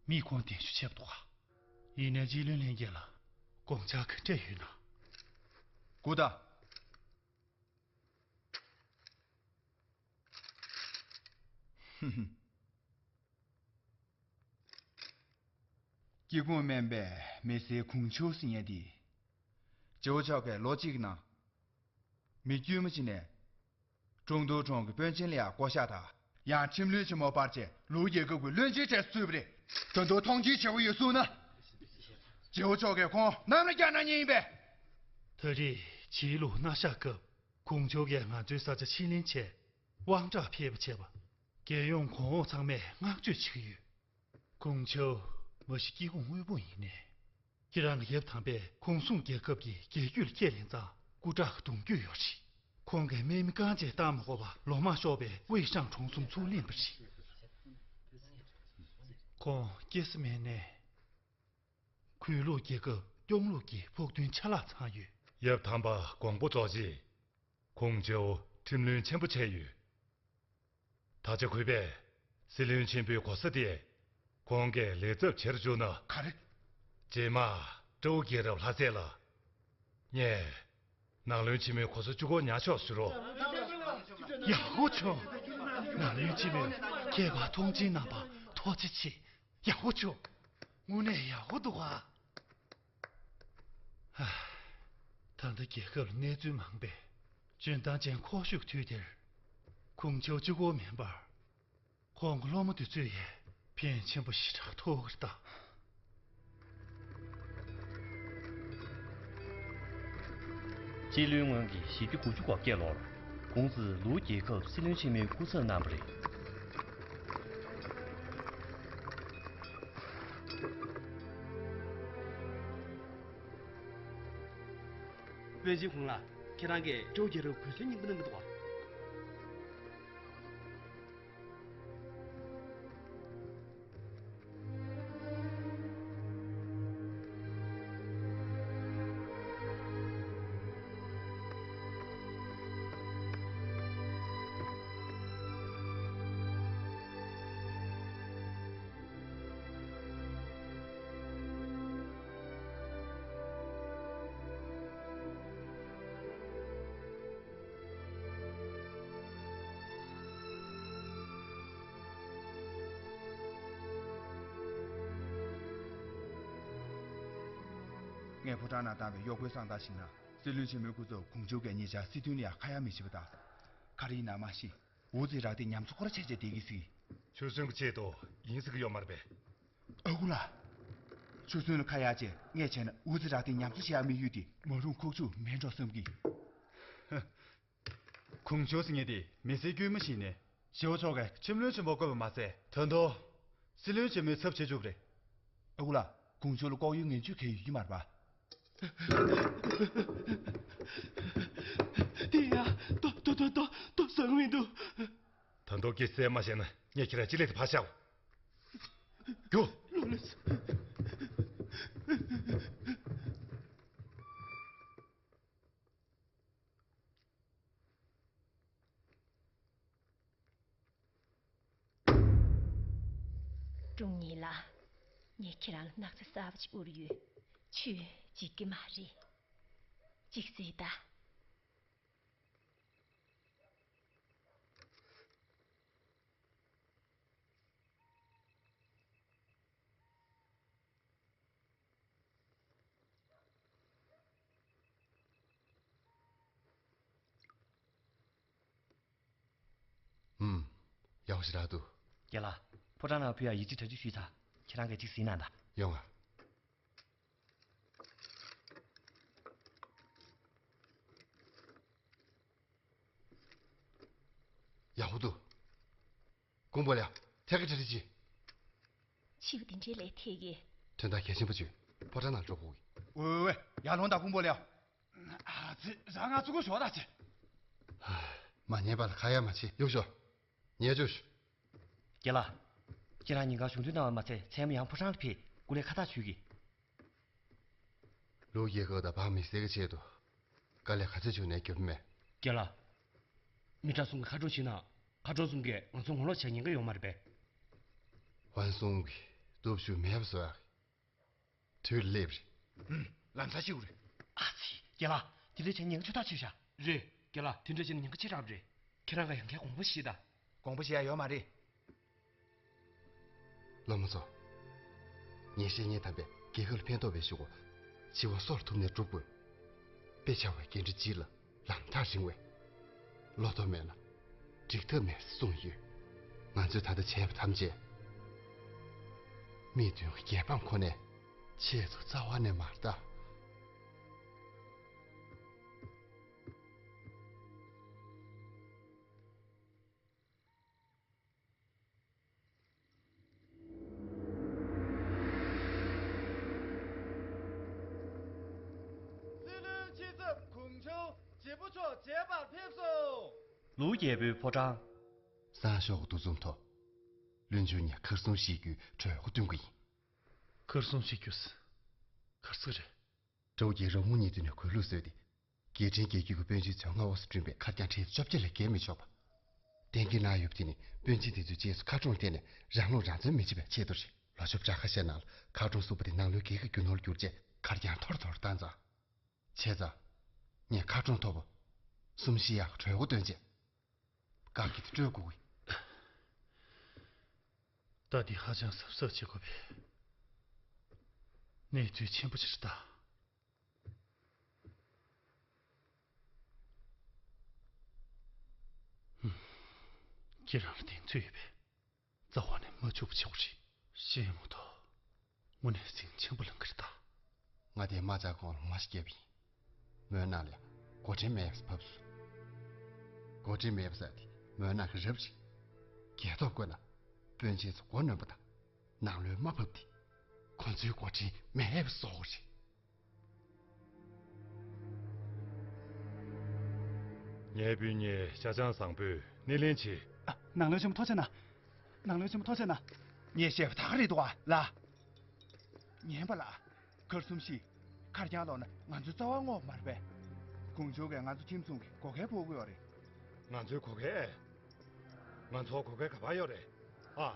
མིས་ཁོང་གདན་ཞུ་བྱེད་མི་འདུག་ག་ཡིན་ནའི་སྤྱི་བློན་ལྷན་རྒྱས་ལ་དགོངས་འཆར་ག་འདྲས་ཡོད་ན། སྒུག་དང་། སྐྱེ་ཁུངས་དམན་པའི་མི་སེར་ཁུང་ཆུའུ་ཟེར་མཁན་དེ། རྗེ་བོ་མཆོག་གིས་ལོ་གཅིག་གི་ནང་། མི་དཀྱུས་མ་ཅིག་ནས། ཀྲུང་ཏུའུ་གྲོང་གི་དཔོན་ཆེན་ལ་ཡང་བསྐོ་བཞག་དང་། ཡང་ཁྲིམས་བློན་ཆེན་མོ་སྤར་བྱས་ལུའུ་རྒྱལ་ཁབ་ཀྱི་བློན་ཆེན་གྲས་སུ་ཚུད་པ་རེད། ད་དུང་མཐོང་ཆེན་བྱེད་དགོས་ཡོད་གསུངས་ན། རྗེ་བོ་མཆོག་གིས་ཁོང་གནམ་ལ་བསྐྱལ་གནང་མཁན་ཡིན་པས། ད་རེས་བྱིས་ལུ་མནའ་བཞག་སྐབས། ཁུང་ཆུའུ་གིས་ང་ཚོའི་ས་ཆ་ཕྱིར་ལེན་བྱས། དབང་དྲག་ཕེབས་པ་བྱས་པ། རྒྱལ་ཡོངས་གོང་འོག་ཚང་མས་བསྔགས་བརྗོད་བྱེད་ཀྱི་ཡོད། ཁུང་ཆུའུ་མ་གཞི་སྐྱེ་ཁུངས་དབུལ་པོ་ཡིན་ནའི། ཁྱེད་རང་གི་ཡབ་དམ་པས་ཁོང་སུང་རྒྱལ་ཁབ་ཀྱི་རྒྱལ་རྒྱུད་ལ་སྐྱེས་ལེན་ཙང་སྐུ་དྲག་གི་གདུང་རྒྱུད་ཡོད་རེད། ཁོང་གིས་དམག་མི་རྐང་རྗེས་བཏང་མ་དགོས་པར་ལོ་མང་ཤོག་པའི་ཝེ་ཧྲང་གྲོང་གསུམ་ཚུར་ལེན་པ་རེད། ཁོང་སྐྱེ་ས་མེད་ནའི། གུས་ལུགས་རྒྱལ་ཁབ་སྐྱོང་ལུགས་ཀྱི་ཕུགས་འདུན་ཆ་ལག་ཚང་ཡོད། ཡབ་དམ་པ་དགོངས་པ་རྫོགས་རྗེས། ཁུང་ཆུའུ་ཁྲིམས་བློན་ཆེན་པོ་བྱས་ཡོད། ད་ཆ་གུས་པས་སྲིད་བློན་ཆེན་པོའི་གོ་ས་དེ་ཁོང་གིས་ལས་ཚབ་བྱེད་རུ་བཅུག་ན། ག་རེ། རྗེས་མ་ཀྲོའུ་རྒྱལ་རབས་ལྷ་སྲས་ལ། ངས་ནང་བློན་ཆེན་མོའི་གོ་ས་གཅིག་པོ་ཉར་ཆོག་ཞུ་རོགས། ཡག་པོ་བྱུང་། ནང་བློན་ཆེན་མོས་ཁྱེད་ཀྱི་མཐོང་ཆེན་གནང་བར་ཐུགས་རྗེ་ཆེ། ཡག་པོ་བྱུང་། དངོས་གནས་ཡག་པོ་འདུག་ག་ད་ལྟ་རྒྱལ་ཁབ་ལ་གནས་ཚུལ་མང་པས། འཇོན་ཐང་ཅན་མཁོ་ཤོས་དུས་དེར། ཁུང་ཆུའུ་གཅིག་པོ་མིན་པར། ཁོང་གི་སློབ་མ་དེ་ཚོས་ཡང་ ཕན་ཆེན་པོ་ཞེ་དྲག་ཐོགས་ཀྱི་རེད་ད། སྤྱི་ལོའི་སྔོན་གྱི་བཞི་བཅུ་དགུ་བཅུ་གོ་བརྒྱད་ལོར་ཀུང་ཙི་ལུའུ་རྒྱལ་ཁབ་སྲིད་བློན་ཆེན་མོའི་སྐུ་ཚབ་གནང་བ་རེད། དཔོན་ཆེན་ཁོང་ལ་ཁྱེད་རང་གིས་ཀྲོའུ་རྒྱལ་རབས་གུས་གསོལ་སྙིང་པོ་གནང་གི་འདུག་བ། ངས་ཕོ་བྲང་ནང་བཏང་བའི་གཡོག་པོའི་གསང་སྟངས་ཤིག་ན། སྲིད་བློན་ཆེན་མོའི་སྐུ་ཚབ་ཀུང་ཅོ་གིས་ཉེ་ཆར་སྲིད་དོན་ལ་ཡང་ཁ་ཡ་མི་བྱེད་པ་དང་། ག་རེ་ཡིན་ན་མ་ཤེས། འུ་ཚོའི་རག་དེ་ཉམས་གསོ་ཁོ་ར་བྱས་བྱས་བསྡད་ཀྱི་ཟིག་ཆུ་སྲིན་གྱི་ཆེད་དུ་ཡིན་ཟེར་གྱི་ཡོད་མ་རེད་པས། ཨ་ཁུ་ལགས། ཆུ་སྲིན་ལ་ཁ་ཡ་བྱས་ངས་བྱས་ན་འུ་ཚོའི་རག་དེ་ཉམས་གསོ་བྱེད་ཡག་དམིགས་ཡུལ་དེ་མ་རུང་ཁུག་ཆུ་མིན་འགྲོ་བསམ་གི། ཀུང་ཅོ་ཟེར་མཁན་དེ་མི་སེར་དཀྱུས་མ་ཞིག་ནས་ཞི་བ་མཆོག་གིས་ཁྲིམས་བློན་ཆེན་པོ་བསྐོས་པ་མ་ཟད། ད་དུང་སྲིད་བློན་ཆེན་མོའི་ཚབ་བྱེད་བཅུག་པ་རེད། ཨ་ཁུ་ལགས། ཀུང་ཅོ་ལ་ལྐོག་གཡོ་ངན་བྱུས་གང་ཡང་ཡོད་ཀྱི་མ་རེད་པ། དེ་ཡ། ལྟོས་ལྟོས་ལྟོས་ལྟོས་ལྟོས། བཟང་མི་འདུག་ད་དུང་གི་སེ་མ་བཤད་ན་ངས་ཁྱེད་རང་ཅི་ལས་དེ་ཕར་བཞག་རྒྱུགས། ལོ་ལེགས། ཀྲུང་ཉི་ལགས། ངས་ཁྱེད་རང་ལ་སྣག་ཚ་གསར་པ་ཅིག་དབུར་ཡོད། ཁྱོས་འཇིགས་ཀྱི་མ་རེད། ཅིག་གཟིགས་དང་། ཨུམ། ཡག་པོ་ཞེ་དྲག་འདུག་རྒན་ལགས། ཕོ་བྲང་ནང་ཕུལ་ཡག་ཡིག་ཆ་གྲ་སྒྲིག་ཞུས་ཚར། ཁྱེད་རང་གིས་ཅིག་གཟིགས་གནང་དང་། ཡོང་ང་། ཡག་པོ་འདུག་ཀུང་པོ་ལགས། ཐད་ཀར་གྲ་སྒྲིག་བྱེད། ཕྱི་པོ་འདི་འདྲའི་ལས་ཐད་ཀྱི། དོན་དག་གལ་ཆེན་པོ་བྱུང་། ཕོ་བྲང་ནང་འགྲོ་དགོས་ཀྱི། ཝེ་ཝེ་ཝེ། ཡར་ལོངས་དང་ཀུང་པོ་ལགས། ཨ་ཙི། རང་ང་ཚོ་སྐུ་ཞོགས་དང་བྱེད། མ་ཉན་པ་ལ་ཁ་ཡ་མ་བྱེད། གཡུག་ཞོག་ཉལ་བཅུག་ཞོག་རྒན་ལགས། ཁྱེད་རང་ཉིན་གང་གཞུང་འཛིན་གནང་བ་མ་ཚད་མཚན་མོ་ཡང་ཕོ་བྲང་ལ་ཕེབས། སྐུ་ལས་ཁ་ཐག་ཆོད་ཀྱི། ལུའུ་རྒྱལ་ཁབ་དང་འབངས་མི་སེར་གྱི་ཆེད་དུ་དཀའ་ལས་ག་ཚོད་བྱུང་ནའི་འགྱོད་པ་མེད། རྒན་ལགས། མི་གྲངས་གསུམ་གྱི་མཁར་གྲོང་ཞིག་ནང་མཁར་གྲོང་གསུམ་གྱིས་ང་ཚོ་ངོ་ལོག་བྱེད་ཉེན་ཁ་ཡོད་མ་རེད་པས། ཝན་སུང་གིས་སྟོབས་ཤུགས་མེད་པ་བཟོ་ཡག་གི་དུས་སླེབས་རེད། ཧུམ། ལམ་སང་ཤེས་དགོས་རེད། ཨ་ཙི། རྒན་ལགས། དེ་འདྲ་བྱས་ཉེན་ཁ་ཆེ་ཐག་ཆོད་ཤག་རེད། རྒན་ལགས། དེ་འདྲ་བྱས་ན་ཉེན་ཁ་ཆེ་དྲགས་རེད། ཁྱེད་རང་གིས་ཡང་བསྐྱར་དགོངས་པ་བཞེས་དང་། དགོངས་པ་བཞེས་ཡག་ཡོད་མ་རེད། སློབ་མ་ཚོ། ངས་བཤད་མཁན་དམ་པས་རྒྱལ་ཁབ་ལ་ཕན་ཐོགས་པའི་གཞུག་གུ་འཆི་བ་སོར་ཐུབ་ནས་སྒྲུབ་དགོས། དཔེ་ཆ་བའི་འགན་འཁྲི་ལྗིད་ལ་ལམ་ཐག་རིང་བས། བློ་སྟོབས་མེད་ན་འགྲིག་ཐབས་མེད་གསུངས་ཡོད། ང་ཚོས་ད་ལྟ་བྱས་པ་ཐམས་ཅད་མིའི་དོན་གྱི་རྒྱལ་ཕམ་ཁོ་ནས། ཁྱེད་ཚོ་རྩ་བ་ནས་མ་རེད་ད། སྲིད་བློན་ཆེ་ཚབ་ཀུང་ཅོ་བྱེད་པོ་མཆོག་མཇལ་བར་ཕེབས་སོ། ལུའུ་རྒྱལ་པོའི་ཕོ་བྲང་། སང་ཞོགས་འདུ་འཛོམས་ཐོག་བློན་ཆེན་ངས་གར་སོང་བཞེས་རྒྱུའི་གྲོས་འགོ་འདོན་གྱི་ཡིན། གར་སོང་བཞེས་རྒྱུ་ཟེར། ག་རེ་ཟེར་གྱི་རེད། ཀྲོའུ་རྒྱལ་རབས་དངུལ་གཉིས་བསྡུས་ནས་གོས་ལུགས་བཟོས་ཏེ། རྒྱལ་ཕྲན་རྒྱལ་རྒྱུད་ཀྱི་དཔོན་ཆེན་ཚོས་མངའ་འོག་ཏུ་བསྐྲུན་པའི་མཁར་གྱང་ཁྲི་བཅོ་བརྒྱད་ལས་བརྒལ་མི་ཆོག་པ། གཏན་འཁེལ་གནང་ཡོད་པ་དེ་ནི་དཔོན་ཆེན་དེ་ཚོས་རྗེས་སུ་མཁར་གྲོང་བརྟེན་ནས་རང་ལུགས་རང་བཙན་མི་བྱེད་པའི་ཆེད་དུ་རེད། ལོ་ཆུ་བྲག་ཁ་ཤས་ནང་ལ་མཁར་གྲོང་གསུམ་པོ་དེ་ནང་ལོགས་རྒྱལ་ཁབ་རྒྱུ་ནོར་གྱུར་རྗེས་མཁར་གྱང་འཐོར་འཐོར་བཏང་ཙང་། བྱས་ཙང་། ངས་མཁར་གྲོང་མཐོ་པོ་གསུམ་བཞེས་ཡག་གྲོས་འགོ་འདོན་རྗེས། དཀའ་སྤྱད་དེ་སྤྲོད་དགོས་ཀྱི། ད་འདི་ཧ་ཅང་གཟབ་གཟབ་བྱེད་དགོས་པའི་གནས་ཚུལ་ཆེན་པོ་ཞིག་རེད་ད། ཁྱེད་རང་ལ་གདེང་ཚོད་ཡོད་པས་རྩ་བ་ནས་མ་འཇུག་པ་བྱེད་དགོས་རེད། ཤེས་མ་ཐུབ། དངོས་གནས་སེམས་ཆེན་པོ་ལངས་ཀྱི་རེད་ད། ང་དེ་རྨ་བྱ་ཁོང་ལ་ངོ་ཤེས་རྒྱབ་ཡིན། མོའི་ནང་ལ་ཡང་འགོ་འདྲེན་མེད་པ་བབས་སོང་། འགོ་འདྲེན་མེད་པ་ཟེར་དེ་མོའི་ནང་གི་རབ་ཅིག་རྒྱལ་ཐོབ་དགོས་ན། དཔོན་ཆེན་ཚོ་མགོ་གནོན་པ་དང་། ནང་ལོགས་མ་བབས་དེ། ཁོ་ཚོའི་འགོ་འདྲེན་མེད་པ་བཟོ་དགོས་རེད། ངའི་སྤུན་ཉེ་ཤ་ཆང་བཟང་པོས་སྣེ་ལེན་བྱེད། ཨ། ནང་ལོགས་ཆེན་མོ་ཐུགས་རྗེ་གནང་། ནང་ལོགས་ཆེན་མོ་ཐུགས་རྗེ་གནང་། ངས་བཤད་པ་ད་ག་རེད་འདུག་ཨ་ལགས། ཉན་པ་ལགས། གར་གསུམ་བཞི། ཁར་རྐྱང་ལོག་ན་ང་ཚོའི་རྩ་བ་བསྔོག་མ་རེད་པས། ཁོང་ཚོ་གིས་ང་ཚོ་ཁྱིམ་ཚང་གི་བགོ་སྐལ་ཕོག་གི་ཡོད་རེད། ང་ཚོའི་བགོ་སྐལ། ང་ཚོའི་བགོ་སྐལ་ག་པར་ཡོད་རེད་ཨ།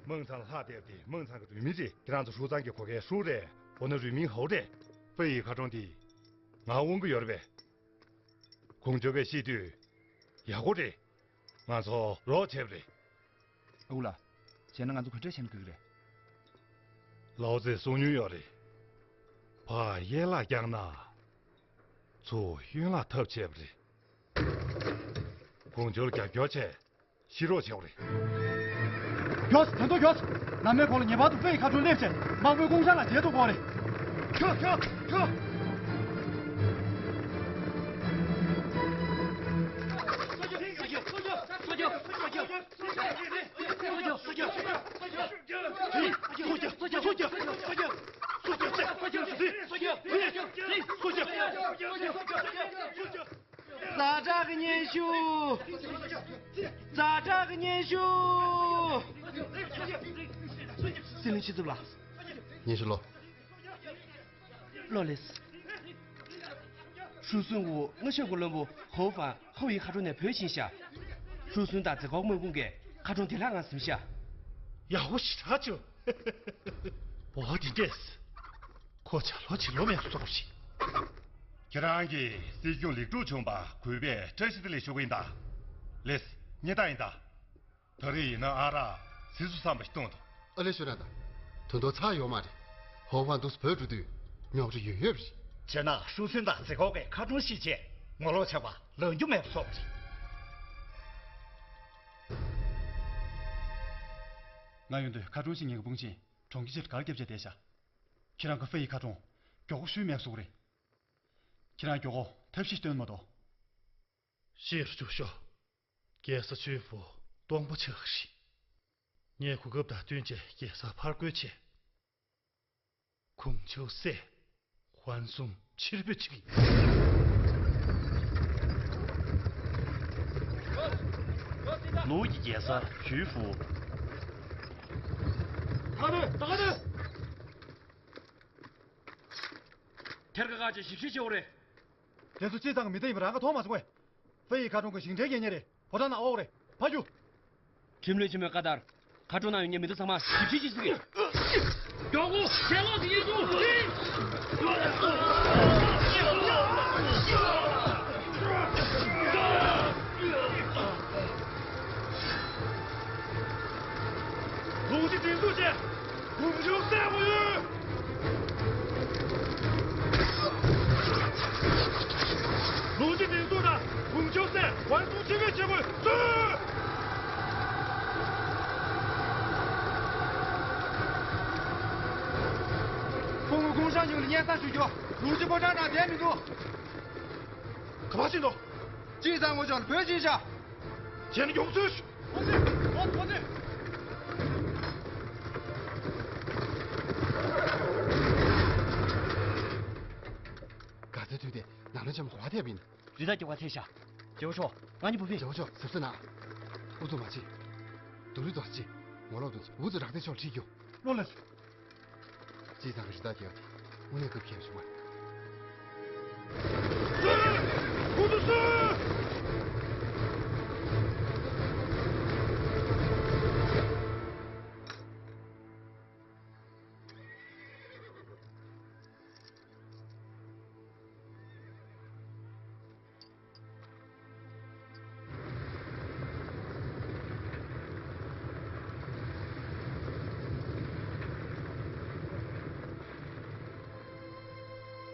མང་ཚང་ལ་ལྷག་བསྡད་པ་དེ་མང་ཚང་གི་རུས་མིང་རེད། ཁྱེད་རང་ཚོ་ཧྲུའུ་ཚང་གི་བགོ་སྐལ་ཧྲུའུ་རེད། འོ་ན་རུས་མིང་ཧའོ་རེད། ཧྥེ་ཡི་མཁར་གྲོང་དེ་ང་དབང་གི་ཡོད་རེད་པས། ཁོང་ཚོ་གིས་ཤེས་དུས་ཡག་པོ་རེད། ང་ཚོ་རོགས་བྱས་པ་རེད། ཨ་ཁུ་ལགས། བྱས་ན་ང་ཚོ་ག་འདྲས་བྱས་ན་འགྲིག་གི་རེད། ལའོ་ཙེས་གསུང་མྱོང་ཡོད་རེད། ཕར་གཡས་ལ་བརྐྱངས་ན། ཚུར་གཡོན་ལ་ཐབས་བྱས་པ་རེད། ཁོང་ཚོར་རྒྱབ་སྐྱོར་བྱས། ཤི་རོགས་བྱས་པ་རེད། མགྱོགས་སེ་ད་དུང་མགྱོགས་སེ། ནམ་མའི་གོང་ལ་ངེས་པར་དུ་ཧྥེ་ཡི་མཁར་གྲོང་སླེབས་བྱས་དམག་དཔོན་ཀུང་ཧྲང་ལ་མཇལ་ཐུབ་དགོས་རེད། ཁྱོད་ཁྱོད་ཁྱོད། ཛ་དྲག་གི་སྙན་ཞུ། ཛ་དྲག་གི་སྙན་ཞུ། སྲིད་བློན་ཆེ་བཙུན་ལགས། སྙན་ཞུ་ལོ། ལོ་ལེགས། ཧྲུའུ་སུན་གྱི་སྔ་ཤོས་ཀྱི་བློན་པོ་ཧོ་ཧྥང་ཧོ་ཡི་མཁར་གྲོང་ནས་བྲོས་ཕྱིན་ཤག་ཧྲུའུ་སུན་དང་ཛེ་ཀའོ་དམག་དཔུང་གིས་མཁར་གྲོང་བདེ་བླག་ངང་ཟིན་ཤག་ཡག་པོ་ཞེ་དྲག་བྱུང་། འོ་དེ་འདྲས། ཁོ་ཆ་ལོ་བྱི་ལོ་མེད་པ་བཟོ་ཞིག་ཁྱེད་རང་གིས་སྲིད་སྐྱོང་ལེགས་གྲུབ་བྱུང་བ་གུས་པས་བཀྲ་ཤིས་བདེ་ལེགས་ཞུ་གི་ཡིན་ད། ལེགས། སྙན་ཐག་ཡིན་ད། ད་རེས་ཡིན་ན་ཨ་རག་ཟིན་སོང་བསམ་པ་ཞིག་གཏོང་དང་། ཨ་ལེ་ཤོད་ན་ད། དོན་དག་ཚར་ཡོད་མ་རེད། ཧོ་ཧྥང་འདུག་སེ་བྲོས་འགྲོ་དུས་རྙོག་དྲ་ཡོད་ཡོད་རེད། བྱས་ན་ཧྲུའུ་སུན་དང་ཛེ་ཀའོ་གིས་མཁར་གྲོང་བཤིག་བྱས་ངོ་ལོག་བྱས་པ་ལབ་རྒྱུ་མེད་པ་བཟོ་རེད། ང་ཡོང་དུས་མཁར་གྲོང་བཤིག་ཉེན་གྱི་དཔུང་ཆེན་གྲོང་ཁྱེར་ཕྱིར་གར་བརྒྱབ་བྱས་བསྡད་ཤག་ཁྱེད་རང་གིས་ཧྥེ་ཡི་མཁར་གྲོང་མགྱོགས་པོ་ཞུས་མེད་པ་བཟོ་གི་རེད། ཁྱེད་རང་མགྱོགས་པོ་ཐབས་ཤེས་སྟོན་མ་གཏོགས། ཤེས་རྒྱུ་ཤོག་རྒྱལ་ས་ཆུའི་བུ་སྟོང་པ་ཆགས་ཤིག་ངས་གོ་སྐབས་དང་བསྟུན་བྱས་རྒྱལ་ས་ཕར་རྒོལ་བྱས། ཁུང་ཆའོ་སེ། ཧོན་སུམ་ཕྱིར་འབུད་བྱེད་ཀྱི་ཡིན། ནུབ་ཀྱི་རྒྱལ་ས་ཇུའི་ཧྥུ། ད་ག་ནས་ད་ག་ནས། ཐེར་ཀ་ཁ་ཆེ་ཞིབ་བཤེར་བྱེད་འོ་རེད། དེ་ཚོ་སྤྱི་བཏང་གི་མི་སྡེ་ཡིན་པ་རང་ག་མཐོང་མ་སོང་བས། ཧྥེ་ཡི་མཁར་གྲོང་གི་ཞིང་བྲན་རྒྱལ་ཉེ་རེད། ཕོ་བྲང་ནང་ཨོ་རེད། ཕ་རྒྱུ། ཁྲིམས་བློན་ཆེན་མོའི་བཀའ་ལྟར། མཁར་གྲོང་ནང་ཡོད་མཁན་མི་སྡེ་ཚང་མ་ཞིབ་བཤེར་བྱེད་ཟིན་གི། མགྱོགས་པོ་ཞལ་ལག་དེ་ཡིན་འདུག་ལུང་གཞི་སྒྲིག་འཛུགས་བྱས། ཁུང་ཆའོ་སེ་དབང་ཡོད། ལུང་གཞི་སྒྲིག་འཛུགས་དང་ཁུང་ཆའོ་སེ་ཧོན་སུམ་ཕྱིར་འབུད་བྱེད་དགོས་ཚུལ། ཁོང་གིས་ཀུང་ཧྲང་ཉིང་ལ་སྙན་སེང་ཞུ་རྒྱུ། ལུང་གཞི་ཕོ་བྲང་ནང་བསྡད་མི་འདུག་ག་པར་ཕྱིན་འདུག་ཅི་ཙང་ངོ་ཅོག་ལ་བོད་ཕྱིན་ཤག་བྱས་ན་མགྱོགས་ཚུལ་ཞུ། ཨོ་ཙི། ཨོ་ཙི། ག་ཚོད་དུས་དེ་ནང་ལོགས་ཆེན་མོ་ག་པར་ཐེབས་ཡིན། རི་དྭགས་རྒྱབ་ཁ་ཐེབས་ཤག་རྒྱལ་པོ་མཆོག་ང་གཉིས་བུད་མེད། རྒྱལ་པོ་མཆོག་གཟབ་གཟབ་གནང་། ཨུ་ཚུགས་མ་བྱེད། སྡུག་རུས་ཙམ་བྱེད། ངོ་ལོག་འདུག་འུ་ཚོ་རག་སྡེ་ཕྱོགས་ཁྲིད་རྒྱུ། བློ་ལ། སྤྱི་བཏང་གི་རི་དྭགས་རྒྱབ་ཁ་དེ་དངོས་གནས་གབ་ཁེབས་བྱུང་བ། ཁོ་ཚོ་སུ།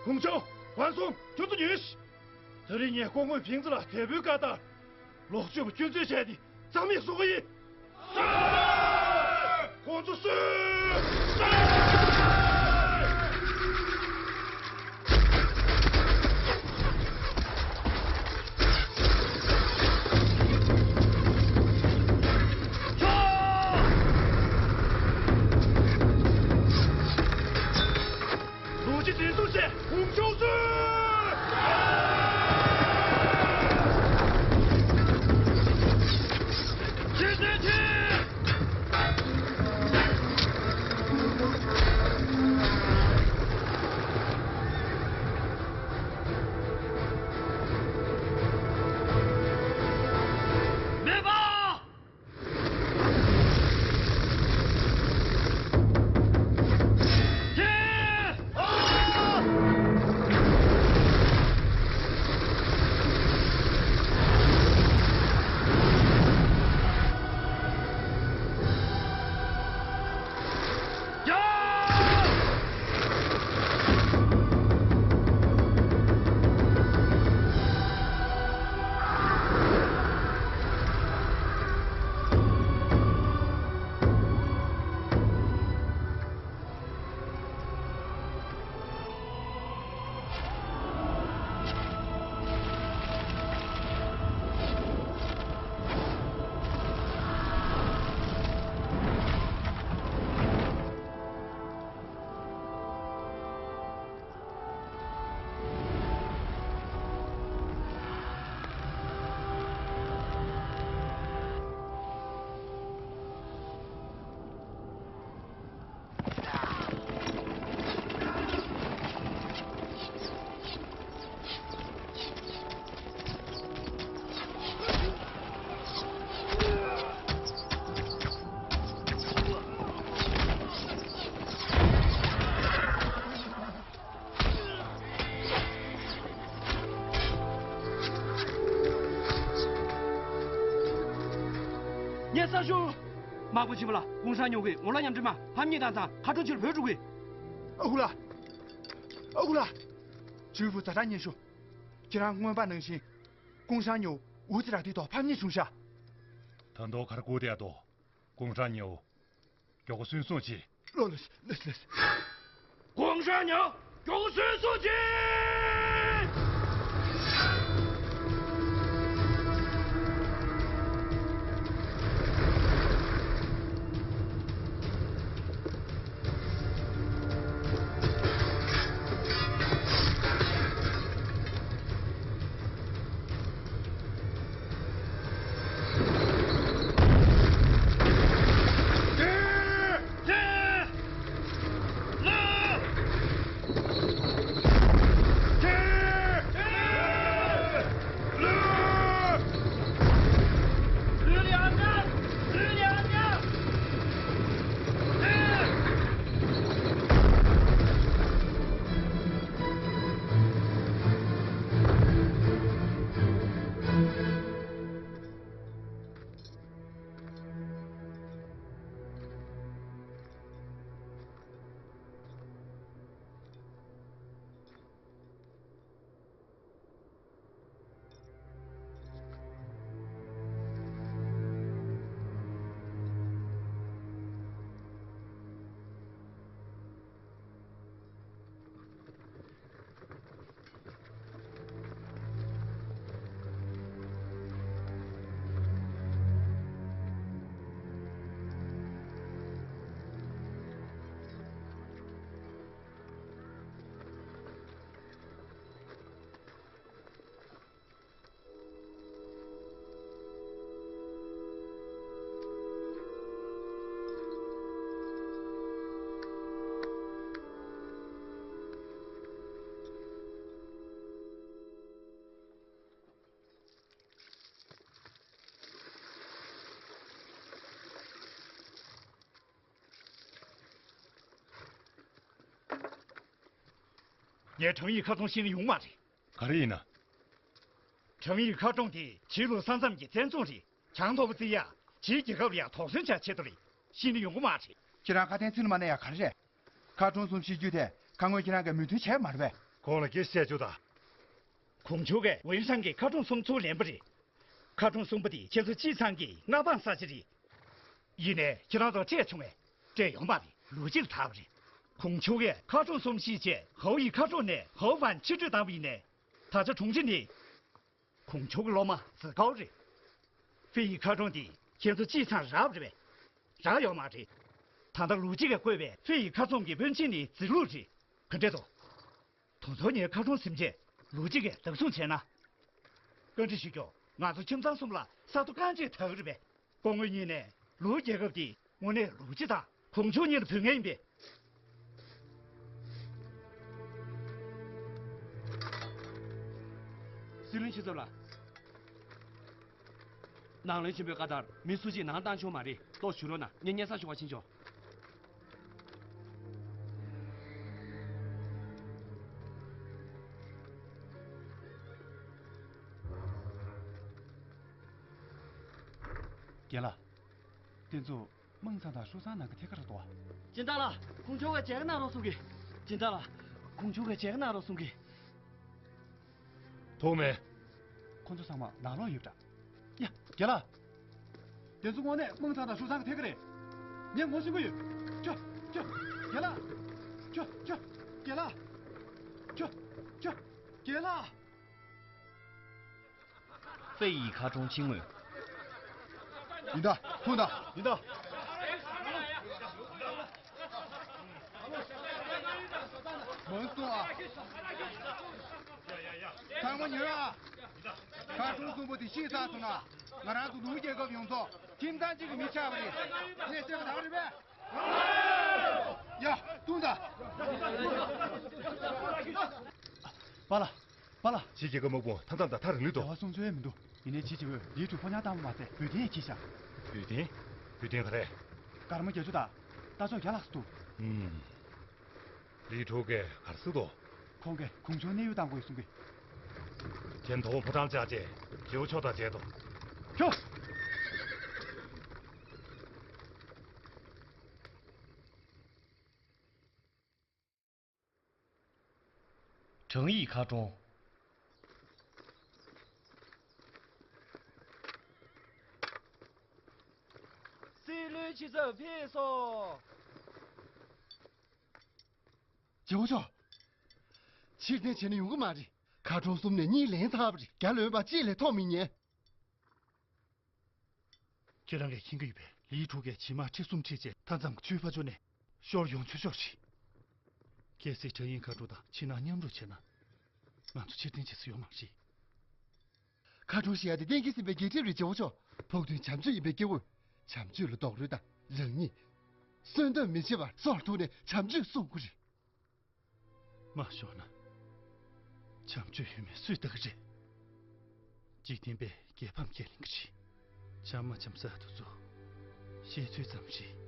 ཁོང་ཚོ། ཧོན་སུམ། ཁྱོད་ཚོ་ཉོན་ཞིག་ད་རིང་ངས་སྐུ་ངོ་ཕིང་ཙི་ལ་དལ་པོའི་བཀའ་ལྟར། ལོག་སྤྱོད་པ་སྐྱོན་འཛུགས་བྱས་ཏེ་རྩ་མེད་བཟོ་གི་ཡིན། ཁོང་ཚོ་གསོད། རྡོ་རྗེ་འཛིན་བཟུང་བྱས་དགུང་སྐྱོང་གསོལ། ཁྱེད་ཚོས་ཁྱེད། མེད་པ། ངས་གསར་ཞུ། དམག་དཔོན་ཆེན་པོ་ལགས། ཀུང་ཧྲང་ཉའོ་གིས་ངོ་ལོག་མཉམ་འབྲེལ་དམག་ཕམ་ཉེས་བཏང་ཙང་མཁར་གྲོང་ཕྱིར་བྲོས་འགྲོ་གི། ཨ་ཁུ་ལགས། ཨ་ཁུ་ལགས། ཇུས་ཧྥུ་ཛ་དྲག་ཉེན་ཤོར། ཁྱེད་རང་མངོན་པ་ནང་བཞིན། ཀུང་ཧྲང་ཉའོ་ཝུ་ཙི་ར་ཏི་ཐོག་ཕམ་ཉེས་བྱུང་ཤག་ད་དུང་ག་རེ་སྒུག་བསྡད་འདུག་ཀུང་ཧྲང་ཉའོ། མགྱོགས་པོ་སུན་སོང་གྱིས། ལོས་ལོས་ལོས་ལོས། ཀུང་ཧྲང་ཉའོ། མགྱོགས་པོ་སུན་སོང་གྱིས། ངས་ཁྲང་ཡི་མཁར་གྲོང་ཤེས་ན་ཡོང་མ་རེད། ག་རེ་ཡིན་ན། ཁྲང་ཡི་མཁར་གྲོང་དེ་ཕྱི་ལོགས་ས་མཚམས་ཀྱི་བཙན་འཛུལ་རེད། བྱང་མཐོ་པོ་རྩི་ཡག་ཕྱིའི་རྒྱལ་ཁབ་ལ་ཡང་དོགས་ཟོན་བྱ་ཆེད་དུ་རེད། ཤེས་ན་ཡོང་གི་མ་རེད། ཁྱེད་རང་ཁ་དན་ཚིག་ལ་མ་གནས་ཡག་ག་རེ་རེད། མཁར་གྲོང་གསུམ་བཤིག་རྒྱུ་དེ་ཁ་སྔོན་ཁྱེད་རང་གིས་མོས་མཐུན་བྱས་མ་རེད་པས། ཁོང་ལ་སྐད་ཆ་བཤད་རྒྱུ་དང་། གོང་ཆུང་གིས་ཝེན་ཧྲང་གི་མཁར་གྲོང་གསུམ་ཚུར་ལེན་པ་རེད། མཁར་གྲོང་གསུམ་པོ་དེ་ཁྱེད་ཚོ་སྤྱི་ཚང་གི་མངའ་འབངས་ས་ཆ་རེད། ཡིན་ནའི་ཁྱེད་རང་ཚོ་སྤྲད་བྱུང་བས། སྤྲད་ཡོང་བ་རེད། ལོ་གཅིག་ལ་ཐར་བ་རེད། ཁུང་ཆུའུ་གིས་མཁར་གྲོང་གསུམ་བཤིག་རྗེས་ཧའོ་ཡི་མཁར་གྲོང་ནས་ཧའོ་ཝན་ཕྱིར་སྤྲོད་བཏང་བ་ཡིན་ནའི། ད་ཆ་གྲོང་ཁྱེར་ནི། ཁུང་ཆུའུ་གི་སློབ་མ་ཟི་ཀའོ་རེད། ཧྥེ་ཡི་མཁར་གྲོང་འདི་ཁྱེད་ཚོ་ཅིའི་ཚང་རག་པ་རེད་པས། རག་ཡོད་མ་རེད། ད་ལྟ་ལུའུ་ཅི་གིས་བསྐོས་པའི་ཧྥེ་ཡི་མཁར་རྫོང་གི་དཔོན་ཆེན་ནི་ཛི་ལུ་རེད། ག་འདྲས་འདུག་དེ་ཚོ་ངའི་མཁར་གྲོང་ཟིན་རྗེས་ལུའུ་ཅི་གིས་བདག་བཟུང་བྱས་ན། བཀའ་འདྲི་ཞུ་རྒྱུ། ང་ཚོ་ཁྱིམ་ཚང་གསུམ་ལ་ས་རྡོ་རྐང་གཅིག་ད་གི་རེད་པས། སྐུ་ངོ་གཉིས་ནས་ལུའུ་རྒྱལ་ཁབ་འདི་དངོས་གནས་ལུའུ་ཅི་དང་ཁུང་ཆུའུ་གཉིས་ལ་འབུལ་མཁན་ཡིན་པས། སྲིད་བློན་ཆེ་ཚབ་ལགས། ནང་བློན་ཆེན་པོའི་བཀའ་ལྟར་མི་སུ་གཅིག་ནང་བཏང་ཆོག་མ་རེད། ལྟོ་བཞུ་རོགས་གནང་། ངས་སྙན་སེང་ཞུ་བར་ཕྱིན་ཆོག་རྒན་ལགས། དེ་ཚོ་དམངས་ཚང་དང་ཧྲུའུ་ཚང་ནང་གི་ཐད་ཀར་འདུག་ཨ། སྦྱིན་བདག་ལགས། ཁུང་ཆུའུ་གིས་མཇལ་ཁ་གནང་རོགས་གསུང་གི། སྦྱིན་བདག་ལགས། ཁུང་ཆུའུ་གིས་མཇལ་ཁ་གནང་རོགས་གསུང་གི། ཐུག་མེད། ཁོ་ཚོ་ཚང་མ་ནང་ལོགས་ཡོད་པ་འདྲ། ཡ། རྒན་ལགས། དེ་ཚོ་དངོས་གནས་དམངས་ཚང་དང་ཧྲུའུ་ཚང་གི་ཐད་ཀར་རེད། ངས་ངོ་ཤེས་ཀྱི་ཡོད། ཁྱོ། ཁྱོ། རྒན་ལགས། ཁྱོ། ཁྱོ། རྒན་ལགས། ཁྱོ། ཁྱོ། རྒན་ལགས། ཧྥེ་ཡི་མཁར་གྲོང་ཕྱི་ངོས། ཡིན་ད། ཐུག་ད། ཡིན་ད། མང་སོང་ཨ། ཚང་མ་ཉོན་ཨ། མཁར་གྲོང་གསུམ་པོ་དེ་བཤིག་ཚར་སོང་ན། ང་རང་ཚོ་ལུའུ་རྒྱལ་ཁབ་ཡོངས་རྫོགས་ཁྱིམ་ཚང་གཅིག་གི་མི་ཆགས་པ་རེད། ངས་བཤད་པ་དག་རེད་པས། ཡ། ཐུག་ད། པཱ་ལགས། པཱ་ལགས། ཕྱི་རྒྱལ་ཁབ་དམག་དཔུང་མཐའ་མཚམས་དང་ཐག་རིང་ལོས་འདུག་རྒྱལ་བ་སུང་ཙུའེ་མི་འདུག་ཡིན་ནའི་ཕྱི་རྒྱལ་བས་ལི་ཀྲུའུ་ཕོ་ཉ་བཏང་བ་མ་ཟད་འབོད་སྡེ་ཡང་ཁྱེར་ཤག་འབོད་སྡེ། འབོད་སྡེ་ག་རེ། སྒར་མོ་བརྒྱད་ཅུ་དང་རྟ་མཆོག་བརྒྱ་ལྷག་ཙམ་འདུག་ཨུམ། ལི་ཀྲུའུ་གིས་ག་རེ་ཟེར་འདུག་ཁོང་གིས་ཁུང་ཆུའུ་གནས་དབྱུང་བཏང་དགོས་གསུང་གི། ཁྱེད་དོ་དགོང་ཕོ་བྲང་བཅར་རྗེས་ཇོ་བོ་མཆོག་དང་མཇལ་དོ། ཁྱོ། ཁྲང་ཡིག་མཁར་གྲོང་། སྲིད་བློན་ཆེ་ཚབ་ཕེབས་སོང་། ཇོ་བོ་མཆོག་ཕྱིར་འཐེན་བྱས་ན་ཡོང་གི་མ་རེད། མཁར་གྲོང་གསུམ་ནས་གཉིས་ལེན་ཚར་བ་རེད། རྒྱ་ལོན་པ་གཅིག་ལས་ཐོབ་མི་ཉན། ཁྱེད་རང་གིས་མཁྱེན་གྱི་ཡོད་པས། ལི་ཀྲུའུ་གིས་བྱེ་མ་ཁྲི་གསུམ་ཁྲིད་བྱས་མཐའ་མཚམས་ཀྱི་ཆུའི་ཕ་ཕྱོགས་ནས་ཤོར་ཡོང་ཆོག་ཆོག་རེད། གལ་སྲིད་ཁྲང་ཡིག་མཁར་གྲོང་དང་ཕྱི་ནང་མཉམ་རུབ་བྱས་ན། ང་ཚོ་ཕྱིར་འཐེན་བྱེད་ས་ཡོད་མ་རེད། མཁར་གྲོང་ཞེས་ཡ་དེ་གཏན་གྱི་སྲིད་པའི་རྒྱལ་ཁྲིམས་རེད། ཇོ་བོ་མཆོག་ཕོག་དོན་བྱམས་ཆོས་ཡིན་པའི་སྐྱེ་བོ། བྱམས་ཆོས་ལ་རྡོག་རོལ་དང་རང་ཉིད། གསོན་འདོད་མི་བྱེད་པར་སྲོག་ཐུག་ནས་བྱམས་ཆོས་སྲུང་དགོས་རེད། མ་ཤོར་ན། བྱམས་ཆོས་ཡོད་མེད་སུས་བལྟ་གི་རེད། འཇིག་རྟེན་པས་རྒྱལ་ཕམ་ཁས་ལེན་གི་རེད། བྱམས་མ་བྱམས་ས་དེ་ཚོ་བཤད་ཚོད་ཙམ་རེད།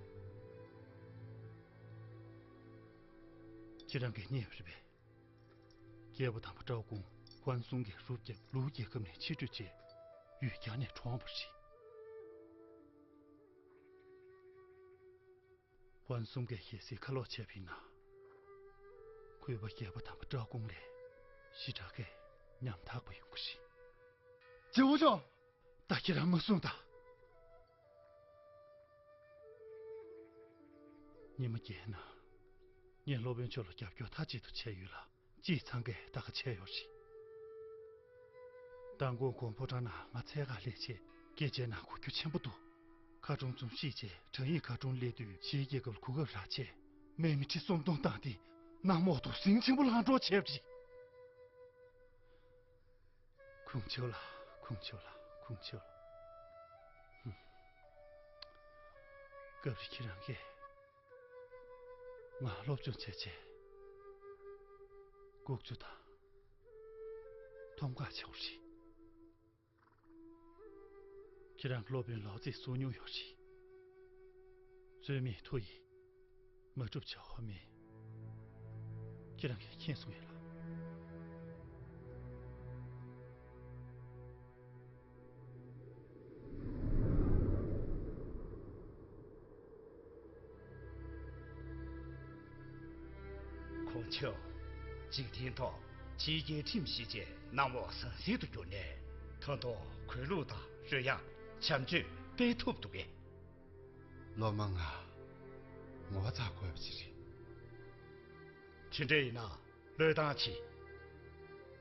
ཁྱེད་རང་གིས་རྙེད་པ་རེད་པས། རྒྱལ་པོ་དམ་པ་ཀྲའོ་ཀུང་ཧོན་སུང་གིས་རུབ་བརྒྱབ་ལུའུ་རྒྱལ་ཁབ་ནས་ཕྱིར་སྤྲོད་བྱས། ཡུལ་གྱར་ནས་གྲོངས་པ་རེད། ཧོན་སུང་གིས་གལ་སྲིད་ཁ་ལོག་བྱས་པ་ཡིན་ན། གུས་པ་རྒྱལ་པོ་དམ་པ་ཀྲའོ་ཀུང་ལས་ཞེ་དྲག་གི་ཉམ་ཐག་པ་ཡོང་གི་རེད། ཇོ་བོ་མཆོག་ད་ཁྱེད་རང་མ་གསུངས་དང་། ཉི་མ་བརྒྱད་ནང་། ངས་སློབ་དཔོན་མཆོག་ལ་རྒྱབ་སྐྱོར་མཐའ་གཅིག་ཏུ་བྱས་ཡོད་ལ། སྤྱིར་ཚང་གིས་ལྟ་ཁ་བྱས་ཡོད་རེད། མདང་དགོང་དགོང་ཕོ་བྲང་ནང་ང་འཚོལ་གར་སླེབས་བྱས་སྐད་ཆ་ནང་གོ་རྒྱུ་ཆེན་པོ་འདུག་མཁར་གྲོང་ཚུན་བཤིག་རྗེས་ཁྲང་ཡིག་མཁར་གྲོང་སླེབས་དུས་ཕྱིའི་རྒྱལ་ཁབ་ལ་གོ་སྐབས་རག་བྱས་དམག་མི་ཁྲི་སུམ་སྟོང་བཏང་སྟེ་གནམ་འོག་ཏུ་ཟིང་ཆེན་པོ་ལངས་འགྲོ་བྱས་པ་རེད། ཁུང་ཆུའུ་ལགས། ཁུང་ཆུའུ་ལགས། ཁུང་ཆུའུ་ལགས། ཧུམ། སྐབས་རེ་ཁྱེད་རང་གིས་ང་སློབ་སྦྱོང་བྱས་བྱས་ལྐོག་ཇུས་དང་མཐོང་ག་བྱེད་དགོས་རེད། ཁྱེད་རང་སློབ་དཔོན་ལའོ་ཙེས་གསུངས་མྱོང་ཡོད་རེད། རྩོད་མེད་མཐུ་ཡིས་མ་གྲུབ་བྱ་བ་མེད། ཁྱེད་རང་གིས་མཁྱེན་སོང་ངས་ལགས། ཁུང་ཆུའུ། འཇིག་རྟེན་ཐོག་ཕྱིའི་རྒྱལ་ཁྲིམས་བཞི་བཅས་གནམ་འོག་ཟང་ཟིང་དུ་གྱུར་ནས། ད་དུང་གུས་ལུགས་དང་རོལ་དབྱངས། བྱམས་བརྩེ་སྤེལ་ཐུབ་འདུག་གས། སློབ་མ་ང་། ངོ་ཚ་དགོས་པ་ཅིག་རེད། དེ་འདྲ་ཡིན་ན་བློས་བཏང་བྱེད།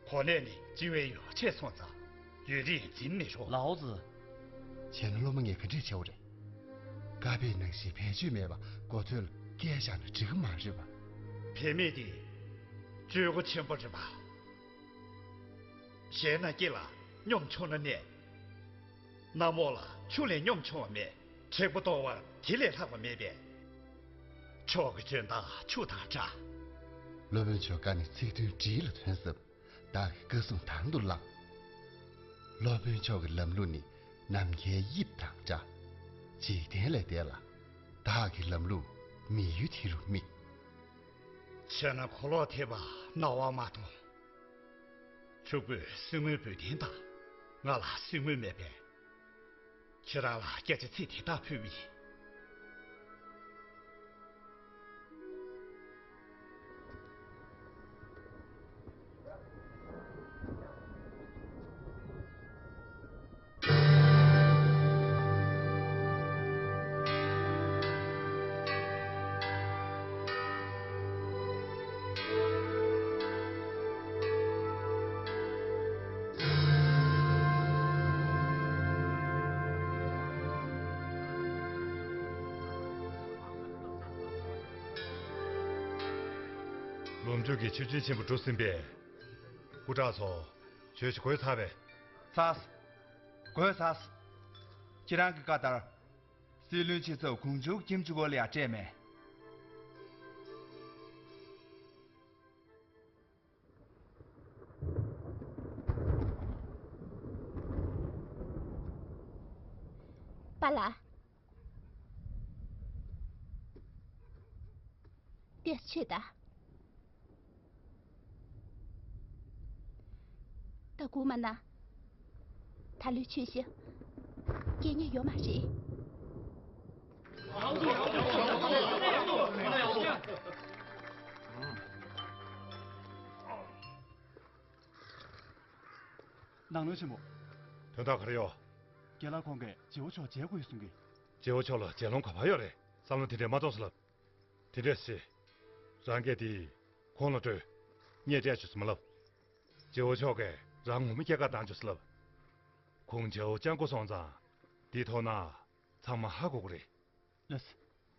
གོ་གནས་ནི་སྤྱི་བའི་ཡོ་བྱད་སོང་ཙང་ཡུན་རིང་འཛིན་མི་རུང་། ལའོ་ཙི། བྱས་ན་སློབ་མ་ངས་ག་འདྲས་བྱའོ་རེད། ཀ་པའི་ནང་བཞིན་བེད་སྤྱོད་མེད་པ་འགོ་ཐོག་ལ་བཀལ་བཞག་ན་འགྲིག་གི་མ་རེད་པ། བེད་མེད་དེ་སྤྱོད་སྒོ་ཆེན་པོ་རེད་པ། ཞེད་སྣང་སྐྱེ་ལ་སྙོམས་ཆུང་ན་གནས། གནམ་འོག་ལ་ཆུ་ལས་སྙོམས་ཆུང་བ་མེད། མཁྲེགས་པོ་གཏོར་བར་དེ་ལས་ལྷག་པ་མེད་པས། མཆོག་གི་འཇོན་ཐང་ཆུ་དང་འདྲ། སློབ་དཔོན་མཆོག་བཀའ་ནི་ཚིག་དོན་སྒྲིལ་ལ་ཐོན་གསབ། བདག་གི་བཀའ་གསུང་དང་དུ་བླངས། སློབ་དཔོན་མཆོག་གི་ལམ་ལུགས་ནི་ནམ་མཁའི་དབྱིབས་དང་འདྲ། འཇིག་རྟེན་ལས་འདས་ལ། བདག་གི་ལམ་ལུགས་མི་ཡུལ་དེ་རུ་དམིགས། བྱས་ན་གོ་ལོག་ཐེབས་པ་རྣ་བ་མ་མཐོང་། ཕྱུག་པོས་སེན་མོའི་འབོལ་གཏན་དང་། ང་ལ་སེན་མོ་མེད་པས། ཁྱེད་རང་ལ་སྐད་ཆ་ཚིག་དེ་དག་ཕུལ་བ་ཡིན། ལོ་མཇུག་གི་ཆོས་ཆོས་ཆེན་པོ་གྲུབ་ཟིན་པས། སྐུ་དྲག་ཚོ། ཆོས་ཞུ་གོས་ཚར་བས། ཚར། གོས་ཚར། ཁྱེད་རང་གི་བཀའ་ལྟར། སྲིད་བློན་ཆེ་ཚབ་གོང་ཆུང་ཁྱིམ་ཆུ་གོ་ལ་ཡ་སྤྲད་མེད། པཱ་ལགས། དེ་ཆོས་ད། ད་སྒུག་མ་གནང་། ད་ལོའི་ཆོས་ཞུ། སྐྱེལ་ཉེན་ཡོད་མ་རེད། ནང་བློན་ཆེན་མོ། དོན་དག་ག་རེ་ཡོད། རྒན་ལགས་ཁོང་གིས་རྗེ་བོ་མཆོག་མཇལ་དགོས་གསུང་གི། རྗེ་བོ་མཆོག་ལ་མཇལ་ལོང་ག་པར་ཡོད་རེད། བསམ་བློ་དེ་འདྲས་མ་གཏོང་ཟེར་ལབ། དེ་འདྲས་སེ། རང་སྐད་དེ་ཁོང་ལ་སྤྲོད། ངས་སྤྲད་བྱུང་ཟེར་མ་ལབ། རྗེ་བོ་མཆོག་གིས་རང་ངོ་མ་སྐྱེལ་ག་བཏང་བྱུང་ཟེར་ལབ། ཁོང་རྗེ་བོ་སྤྱང་པོ་སོང་ཙང་། འདི་ཐོག་ན་ཚང་མ་ཧ་གོ་གི་རེད། ལགས་སོ།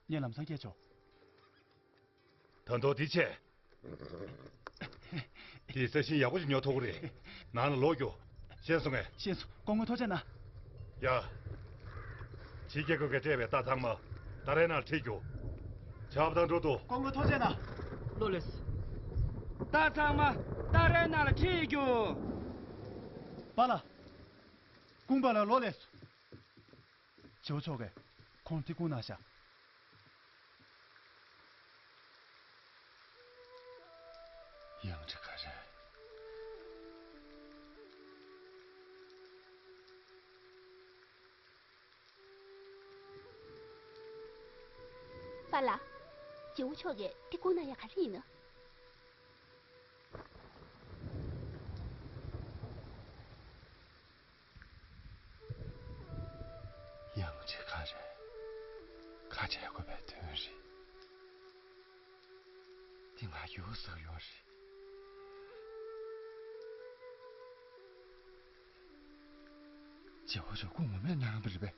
ངས་ལམ་སང་སྐྱེལ་ཆོག་ད་དུང་འདི་བྱས། དེའི་ས་ཞིང་ཡག་པོ་ཞིག་ཉོ་ཐུབ་ཀྱི་རེད། ནང་ལ་ལོག་རྒྱུ། ཤེས་སོང་ངས། ཤེས་སོང་། སྐུ་ངོ་ཐུགས་རྗེ་གནང་། ཡ། ཕྱི་རྒྱལ་ཁབ་ཀྱི་སྤྲད་པའི་རྟ་ཚང་མ་ཏཱ་རའི་ནང་ལ་ཁྲིད་རྒྱུ། ཆར་པ་དང་འགྲོ་འདུག་སྐུ་ངོ་ཐུགས་རྗེ་གནང་། ལོ་ལེགས། རྟ་ཚང་མ་ཏཱ་རའི་ནང་ལ་ཁྲིད་རྒྱུ། པཱ་ལགས། ཀུང་པཱ་ལགས་ལོ་ལེགས་སོ། ཇོ་མཆོག་གིས་ཁོང་དེ་ཁུངས་གནང་ཤག་ཡང་ཅི་ག་རེད། པཱ་ལགས། ཇོ་མཆོག་གིས་དེ་ཁུངས་གནང་ཡག་ག་རེ་ཡིན་ནམ། ཡང་ཅི་ག་རེད། ཁ་བྲལ་དགོས་པའི་དོན་རེད། དེ་ང་ཡུགས་ཟ་ཡོད་རེད། ཇོ་མཆོག་སྐུ་ངོ་མས་གནང་བ་རེད་པས།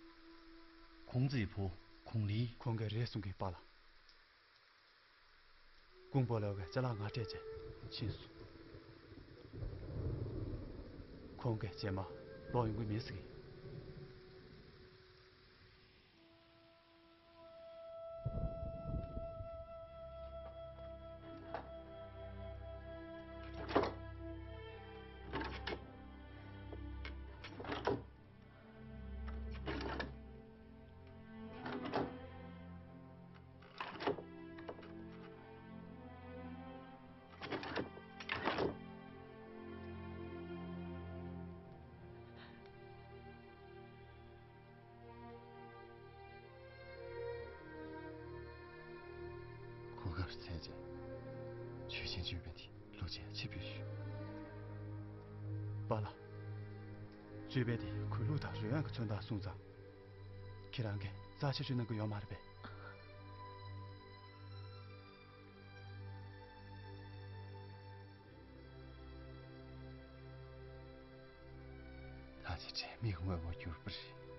ཁོང་ཚོའི་བུ་ཁོང་ལི། ཁོང་གིས་རེད་གསུང་གི་པཱ་ལགས། ཀུང་པཱ་ལགས་ཀྱིས་ཅ་ལག་ང་སྤྲད་བྱས་ཕྱིན་སོང་། ཁོང་གིས་རྗེས་མ་ལོག་ཡོང་གི་མེད་ཟེར་གི། གོ་སྐབས་བཙལ་རྗེས། ཆོས་ཆེན་ཅོད་པན་དེ་ལོ་ཆེན་ཆེ་བོས་ཞུས། པཱ་ལགས། ཅོད་པན་དེ་གུས་ལུགས་དང་རོལ་དབྱངས་ཀྱི་མཚོན་རྟགས་སོང་ཙང་། ཁྱེད་རང་གིས་རྩ་ཆེ་ཤོས་གནང་གི་ཡོད་མ་རེད་པས། ཅི་བྱས་མི་དངོས་པོ་གྱུར་པ་རེད།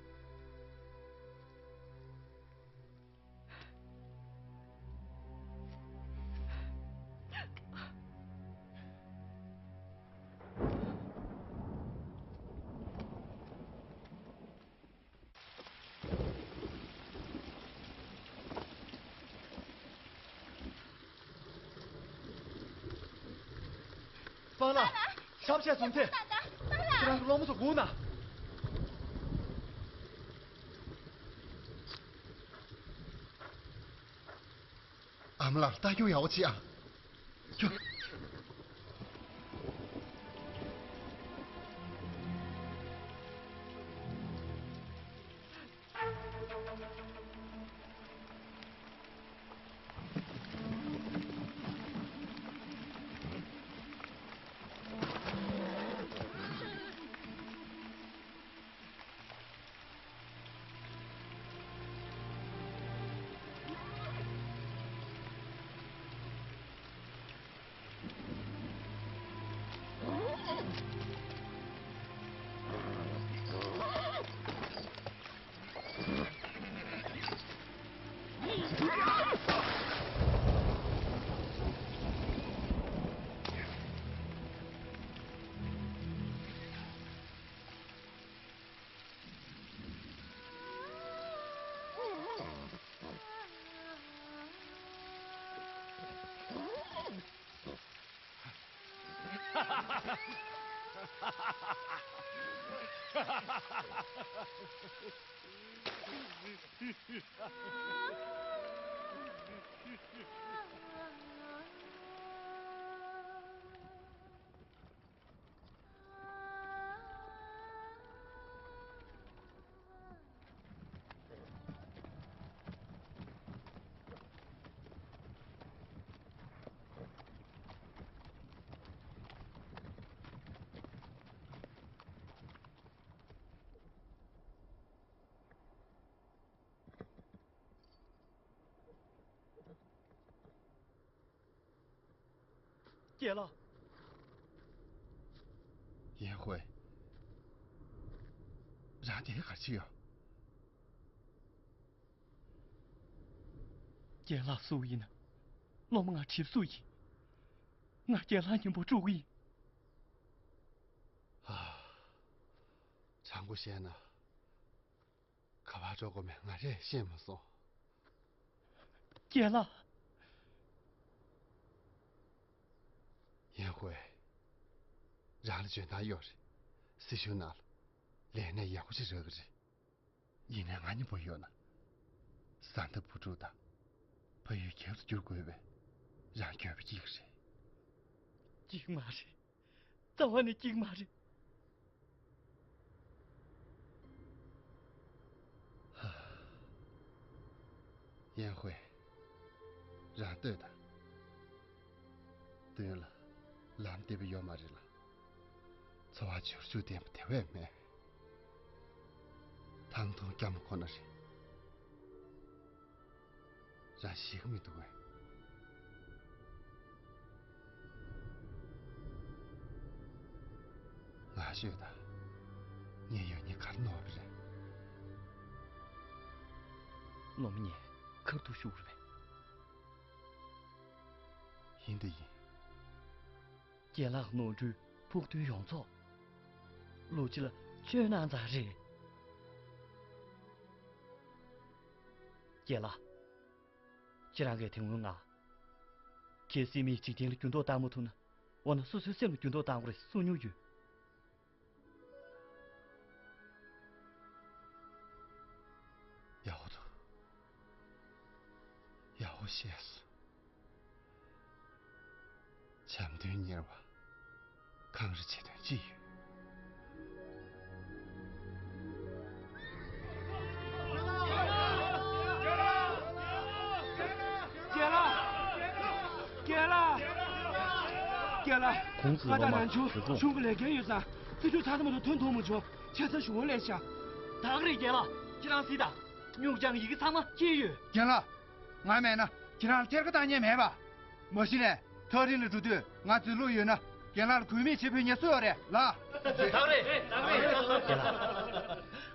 སྤང་ལགས། ཞབས་ཕྱི་བྱུང་ཚེ། ཁྱེད་རང་གི་སློབ་མ་ཚོ་སྒུག་ན། ཨ་མ་ལགས། ལྟ་སྐྱོང་ཡག་པོ་བྱེད་ཨ། ཁྱོད། རྒན་ལགས། ཡིན་ཧུའེ། རང་དེ་ག་ཅི་ཡོད། རྒན་ལགས་སུ་ཡིན་ན། སློབ་མ་ང་གྲིབ་སུ་ཡིན། ང་རྒན་ལགས་མཉམ་པོ་འགྲོ་གི་ཡིན། ཧ། དྲང་པོ་བཤད་ན། ག་པར་འགྲོ་དགོས་མིན་ང་རས་ཤེས་མ་སོང་། རྒན་ལགས། ཡིན་ཧུའེ། རང་ལ་འཇོན་ཐང་ཡོད་རེད། སྲིད་གཞུང་ནང་ལ་ལས་གནས་ཡག་པོ་ཞིག་རག་གི་རེད། ཡིན་ནའི་ང་གཉིས་པོ་ཡོད་ན། བཟའ་ཟླ་བུ་ཕྲུག་དང་། ཕ་ཡུལ་གྱེར་དུ་བསྒྱུར་དགོས་པས། རང་འགྱོད་པ་སྐྱེ་གི་རེད། སྐྱེ་གི་མ་རེད། རྩ་བ་ནས་སྐྱེ་གི་མ་རེད། ཡིན་ཧུའེ། རང་ལྟོས་དང་། དོན་ལ་ལམ་བདེ་པོ་ཡོད་མ་རེད་ལ། འཚོ་བ་བྱུར་ཆུ་ལྡན་པ་དེ་བས་མེད། ཐང་ཐུང་སྐྱ་མོ་ཁོ་ན་རེད། རང་ཤེས་ཀྱི་མི་འདུག་གས། ང་ཤོད་དང་། ངས་ཡང་སྙིང་ག་རེ་ནོར་བ་རེད། སློབ་མ་ངས་ཁ་ཐུག་ཞུ་གི་རེད་པས། ཡིན་ད་ཡིན། རྒན་ལགས་ནོར་འཁྲུལ་ཕོག་དུས་ཡོངས་རྫོགས་བློ་སྤྱི་ལ་བཅོས་གནང་ཙང་རེད། རྒན་ལགས། ཁྱེད་རང་གིས་དེ་སྔོན་ང་། ཁྱེད་སྲིད་མིའི་འཇིག་རྟེན་ལ་འགྱུར་ལྡོག་བཏང་མ་ཐུབ་ན། འོ་ན་སོ་སོའི་སེམས་ལ་འགྱུར་ལྡོག་བཏང་དགོས་རེད་གསུང་མྱོང་ཡོད། ཡག་པོ་འདུག། ཡག་པོ་བཤད་སོང་། བྱམས་དོན་གཉེར་བ། གངས་རི་བྱེད་དོན་ཅི་ཡོད། རྒན་ལགས། རྒན་ལགས། རྒན་ལགས། ཁོང་ཚོའི་ང་དང་སློབ་མ་ནང་ཆུང་གཞོན་གཞུང་གི་ལས་འགན་ཡོད་ཙང་། རྩིས་ཁྲུང་ཚང་ཚང་མ་དང་ཐོན་ཐུབ་མ་བྱུང་། ཆེ་ས་ཞུ་བ་ལས་ཤག། ད་ག་རེད་རྒན་ལགས། ཁྱེད་རང་གཟིགས་དང་། སྨྱུག་ཆང་ཡི་གེ་ཚང་མ་ཁྱེར་ཡོད། རྒན་ལགས། ང་མེད་ན་ཁྱེད་རང་ལ་གཏེར་ཁ་བཏང་མཁན་མེད་པ། མ་གཞི་ནས་ཐག་རིང་ལ་འགྲོ་དུས་ང་འཛུལ་ལུགས་ཡོད་ན། རྒན་ལགས་ལ་གུས་མེད་བྱེད་ཕོད་མཁན་སུ་ཡོད་རེད་ལགས། ད་རེད་ད་རེད། རྒན་ལགས།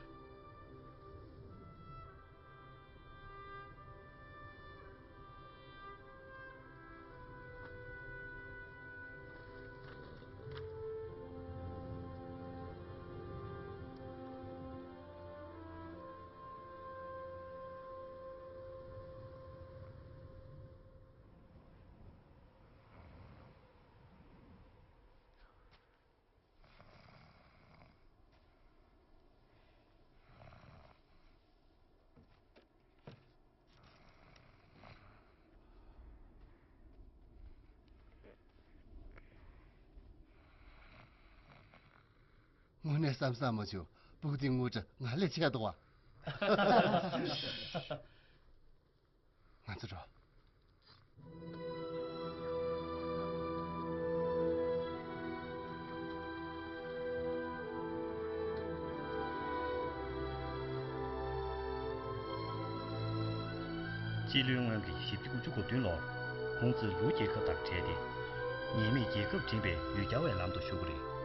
དངོས་གནས་བསམ་བསམ་མ་བྱུང་། སྤུ་གུ་འདི་ངུ་འདྲ་ང་ལས་ཆེ་འདུག་བ། ང་ཚོ་འགྲོ། སྤྱི་ལོའི་སྔོན་གྱི་བཞི་བཅུ་དགུ་བཅུ་གོ་བདུན་ལོར་ཁོང་ཚོས་ལུའུ་རྒྱལ་ཁབ་དང་བྲལ་ཏེ། ཉེས་མེད་རྒྱལ་ཁབ་འདྲེན་པའི་ཡུལ་གྱར་བའི་ལམ་དུ་ཞུགས་པ་རེད།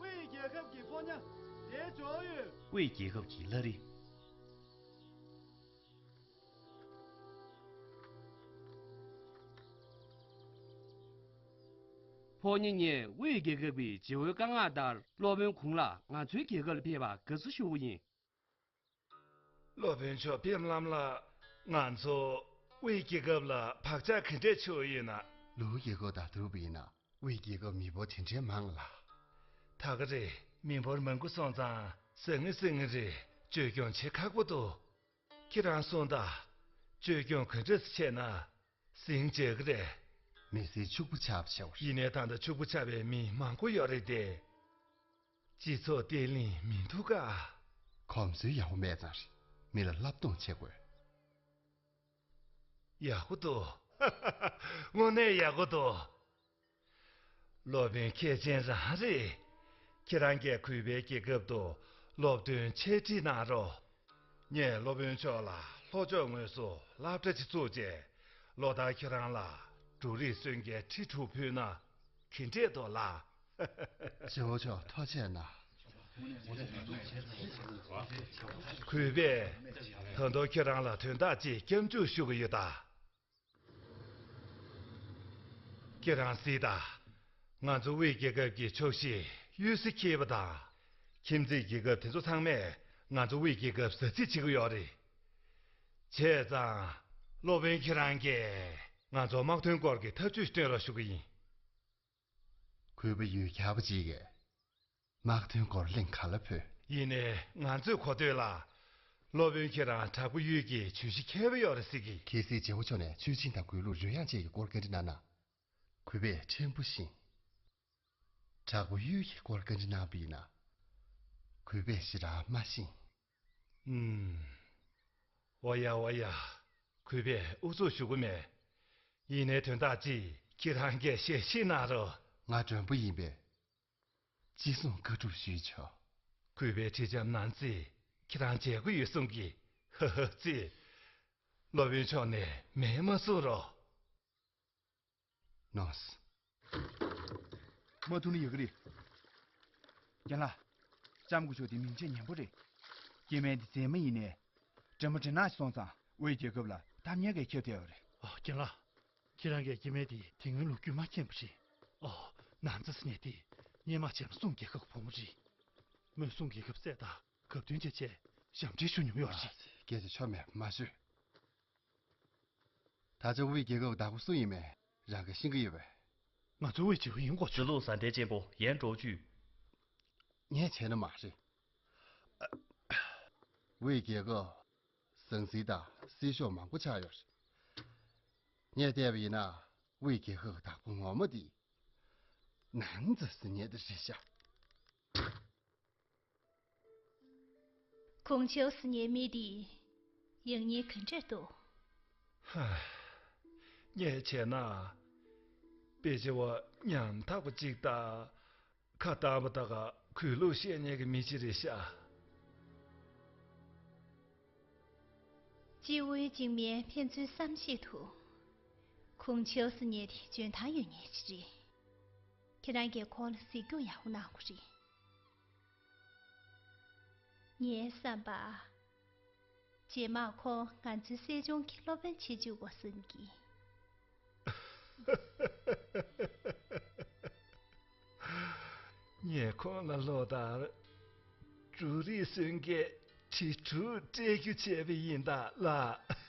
དབུས་རྒྱལ་ཁབ་ཀྱི་ཕོ་ཉ་དེ་འབྱོར་ཡོད། དབུས་རྒྱལ་ཁབ་ཀྱི་ལྷ་རི། ཕོ་ཉ་ངས་དབུས་རྒྱལ་ཁབ་ཀྱི་བྱེད་པོའི་བཀའ་མངགས་ལྟར་སློབ་དཔོན་གུང་ལགས་ང་ཚོའི་རྒྱལ་ཁབ་ལ་ཕེབས་པར་དགའ་བསུ་ཞུ་གི་ཡིན། སློབ་དཔོན་མཆོག་ཕེབས་ལམ་ལ་ང་ཚོ་དབུས་རྒྱལ་ཁབ་ལ་བག་ཆགས་ག་འདྲས་ཆེ་བོ་ཡོད་ན། ལུའུ་རྒྱལ་ཁབ་དང་བསྡུར་བ་ཡིན་ན་དབུས་རྒྱལ་ཁབ་མི་འབོར་དེ་འདྲས་མང་ལ། ད་ག་རེད། མི་འབོར་མང་པོ་སོང་ཙང་ཟང་ངེ་ཟིང་ངེ་རེད། བཅོས་སྐྱོང་བྱེད་ཁག་པོ་འདུག་ཁྱེད་རང་གསུངས་དང་། བཅོས་སྐྱོང་ག་འདྲས་བྱས་ན་ཟིང་རྒྱག་གི་རེད། མི་སེར་ཕྱུག་པོ་ཆགས་པ་བྱས་པ་རེད། ཡིན་ནའི་ད་ལྟ་ཕྱུག་པོ་ཆགས་པའི་མི་མང་པོ་ཡོད་རེད་དེ། སྤྱི་ཚོགས་བརྟན་ལྷིང་མི་འདུག་ག་གོམས་སྲོལ་ཡག་པོ་མེད་ཙང་རེད། མི་ལ་བསླབ་གཏོང་བྱེད་དགོས། ཡག་པོ་འདུག་དངོས་གནས་ཡག་པོ་འདུག་སློབ་དཔོན་མཁས་ཅན་རང་རེད། ཁྱེད་རང་གིས་གུས་པའི་རྒྱལ་ཁབ་ཏུ་སློབ་སྟོན་འཆད་ཁྲིད་གནང་རོགས། ངས་སློབ་དཔོན་མཆོག་ལ་ལྷོ་ཕྱོགས་ངོས་སུ་སློབ་གྲྭ་ཅིག་བཙུགས་རྗེས། ལོ་ལྟར་ཁྱེད་རང་ལ་འབྲུ་རིགས་སོན་རྒྱའི་ཁྲི་དྲུག་ཕུལ་ན་ག་འདྲས་འདུག་ལགས། ཇོ་བོ་མཆོག་ཐུགས་རྗེ་གནང་། གུས་པས་ད་དུང་ཁྱེད་རང་ལ་དོན་དག་ཅིག་སྐྱབས་འཇུག་ཞུ་གི་ཡོད་ད། ཁྱེད་རང་གཟིགས་དང་། ང་ཚོ་དབུས་རྒྱལ་ཁབ་ཀྱི་ཕྱོགས་བཞི་གཡུལ་ས་འཁེལ་བ་དང་། ཁྱིམ་མཚེས་རྒྱལ་ཁབ་དེ་ཚོ་ཚང་མས་ང་ཚོ་དབུས་རྒྱལ་ཁབ་ཟ་རྩིས་བྱེད་ཀྱི་ཡོད་རེད། བྱས་ཙང་། སློབ་དཔོན་ཁྱེད་རང་གིས་ང་ཚོར་དམག་དོན་སྐོར་གྱི་ཐབས་ཇུས་སྟོན་རོགས་ཞུ་གི་ཡིན། གུས་པ་ཡུལ་གྱར་བ་ཅིག་གིས་དམག་དོན་སྐོར་གླེང་ག་ལ་ཕོད། ཡིན་ནའི་ང་ཚོས་གོ་ཐོས་ལ། སློབ་དཔོན་ཁྱེད་རང་བྲག་འགོ་ཡུལ་གྱི་ཇུས་གཞི་མཁས་པོ་ཡོད་རེད་ཟེར་གི། གལ་སྲིད་ཇོ་བོ་མཆོག་ནས་ཆོས་བྱིན་དང་གུས་ལུགས་རོལ་དབྱངས་བཅས་ཀྱི་སྐོར་བཀའ་འདྲི་གནང་ན། གུས་པས་ཕྲན་བུ་ཤེས། བྲག་འགོ་ཡུལ་གྱི་སྐོར་བཀའ་འདྲི་གནང་བ་ཡིན་ན། གུས་པས་ཞེ་དྲག་མ་ཤེས། ཨུམ། འོ་ཡ་འོ་ཡ། གུས་པས་ཨུ་ཚུགས་ཞུ་གི་མེད། ཡིན་ནའི་དོན་དག་ཅིག་ཁྱེད་རང་གིས་ཞལ་བཞེས་གནང་རོགས། ང་མགྲོན་པོ་ཡིན་པས། ཅི་གསུང་བཀའ་སྒྲུབ་ཞུས་ཆོག་གུས་པས་ཁྲི་ལྕམ་ནང་རྩིས་ཁྱེད་རང་མཇལ་གི་ཡོད་གསུང་གི། ཧ་ཧ་རྩིས། སློབ་དཔོན་མཆོག་ནས་མེད་མ་གསུང་རོགས། ནོངས། མ་ཐུག་ན་ཡག་གི་རེད། རྒན་ལགས། ལྕམ་སྐུ་མཆོག་དེ་མིང་ཆེན་ཉན་པོ་རེད། སྐྱེ་དམན་དེ་མཛེས་མ་ཡིན་ནའི། དྲི་མ་དྲི་ནག་ཞིག་སོང་ཙང་དབུས་རྒྱལ་ཁབ་ལ་ཐ་སྙད་ཀྱི་ཁྱབ་བསྡད་ཡོད་རེད། ཨ། རྒན་ལགས། ཁྱེད་རང་གི་སྐྱེ་དམན་དེ་དེ་སྔོན་ལོ་རྒྱུས་མ་མཁྱེན་པ་རེད། ཨ། ནང་རྩིས་ཟེར་མཁན་དེ་སྔོན་མ་བྱས་ན་སུང་རྒྱལ་ཁབ་ཀྱི་བུ་མོ་རེད། མོས་སུང་རྒྱལ་ཁབ་བསད་དང་། གབ་དོན་བྱས་བྱས་ཞབས་འདྲེན་ཞུ་མྱོང་ཡོད་རེད། སྐད་ཆ་ཆོ་མེད་མ་ཤོད། ད་ཆ་དབུས་རྒྱལ་ཁབ་བདག་པོ་སུ་ཡིན་མིན་རང་གིས་ཤེས་ཀྱི་ཡོད་པས། ང་ཚོ་དབུས་རྒྱལ་ཁབ་ཡིན་གོ་ཆོད། ཆོས་ལུགས་ཟ་འདྲེ་ཅན་པོ་ཡན་ཀྲོའུ་ཅུས། ངས་བྱས་ན་མ་རེད། དབུས་རྒྱལ་ཁབ་ཟང་ཟིང་དང་སྲིད་ཕྱོགས་མང་པོ་ཆགས་ཡོད་རེད། ངས་བལྟས་པ་ཡིན་ན་དབུས་རྒྱལ་ཁབ་བདག་པོ་ངོ་མ་དེ་ནང་རྩིས་ཟེར་མཁན་དེ་རེད་ཤག་ཁུང་ཆེའུ་ཟེར་མཁན་མི་དེ་ཡག་ཉེས་ག་འདྲས་འདུག་ཧ། ངས་བྱས་ན། དཔེ་ཆ་བ་ཉམ་ཐག་པ་གཅིག་དང་། ཁ་བཏང་པ་དག་ག་གུས་ལུགས་ཤེས་མཁན་གྱི་མི་གཅིག་རེད་ཤག་སྤྱི་བོའི་འཇིགས་མེད་ཕན་ཚུན་བསམ་ཤེས་ཐུབ། གུང་ཆེའུ་ཟེར་མཁན་དེ་འཇོན་ཐང་ཡོད་མཁན་ཅིག་རེད། ཁྱེད་རང་གིས་ཁོང་ལ་གཟིགས་སྐྱོང་ཡག་པོ་གནང་དགོས་རེད། ངའི་བསམ་པ། རྗེས་མ་ཁོང་ང་ཚོའི་སྲིད་གཞུང་གི་སློབ་དཔོན་བྱེད་བཅུག་དགོས་བསམ་གི། ངས་ཁོང་ལ་ལོ་ལྟར་འབྲུ་རིགས་སོན་རྒྱས་ཁྲི་དྲུག་སྤྲད་རྒྱུ་བྱས་པ་ཡིན་ད་ལགས།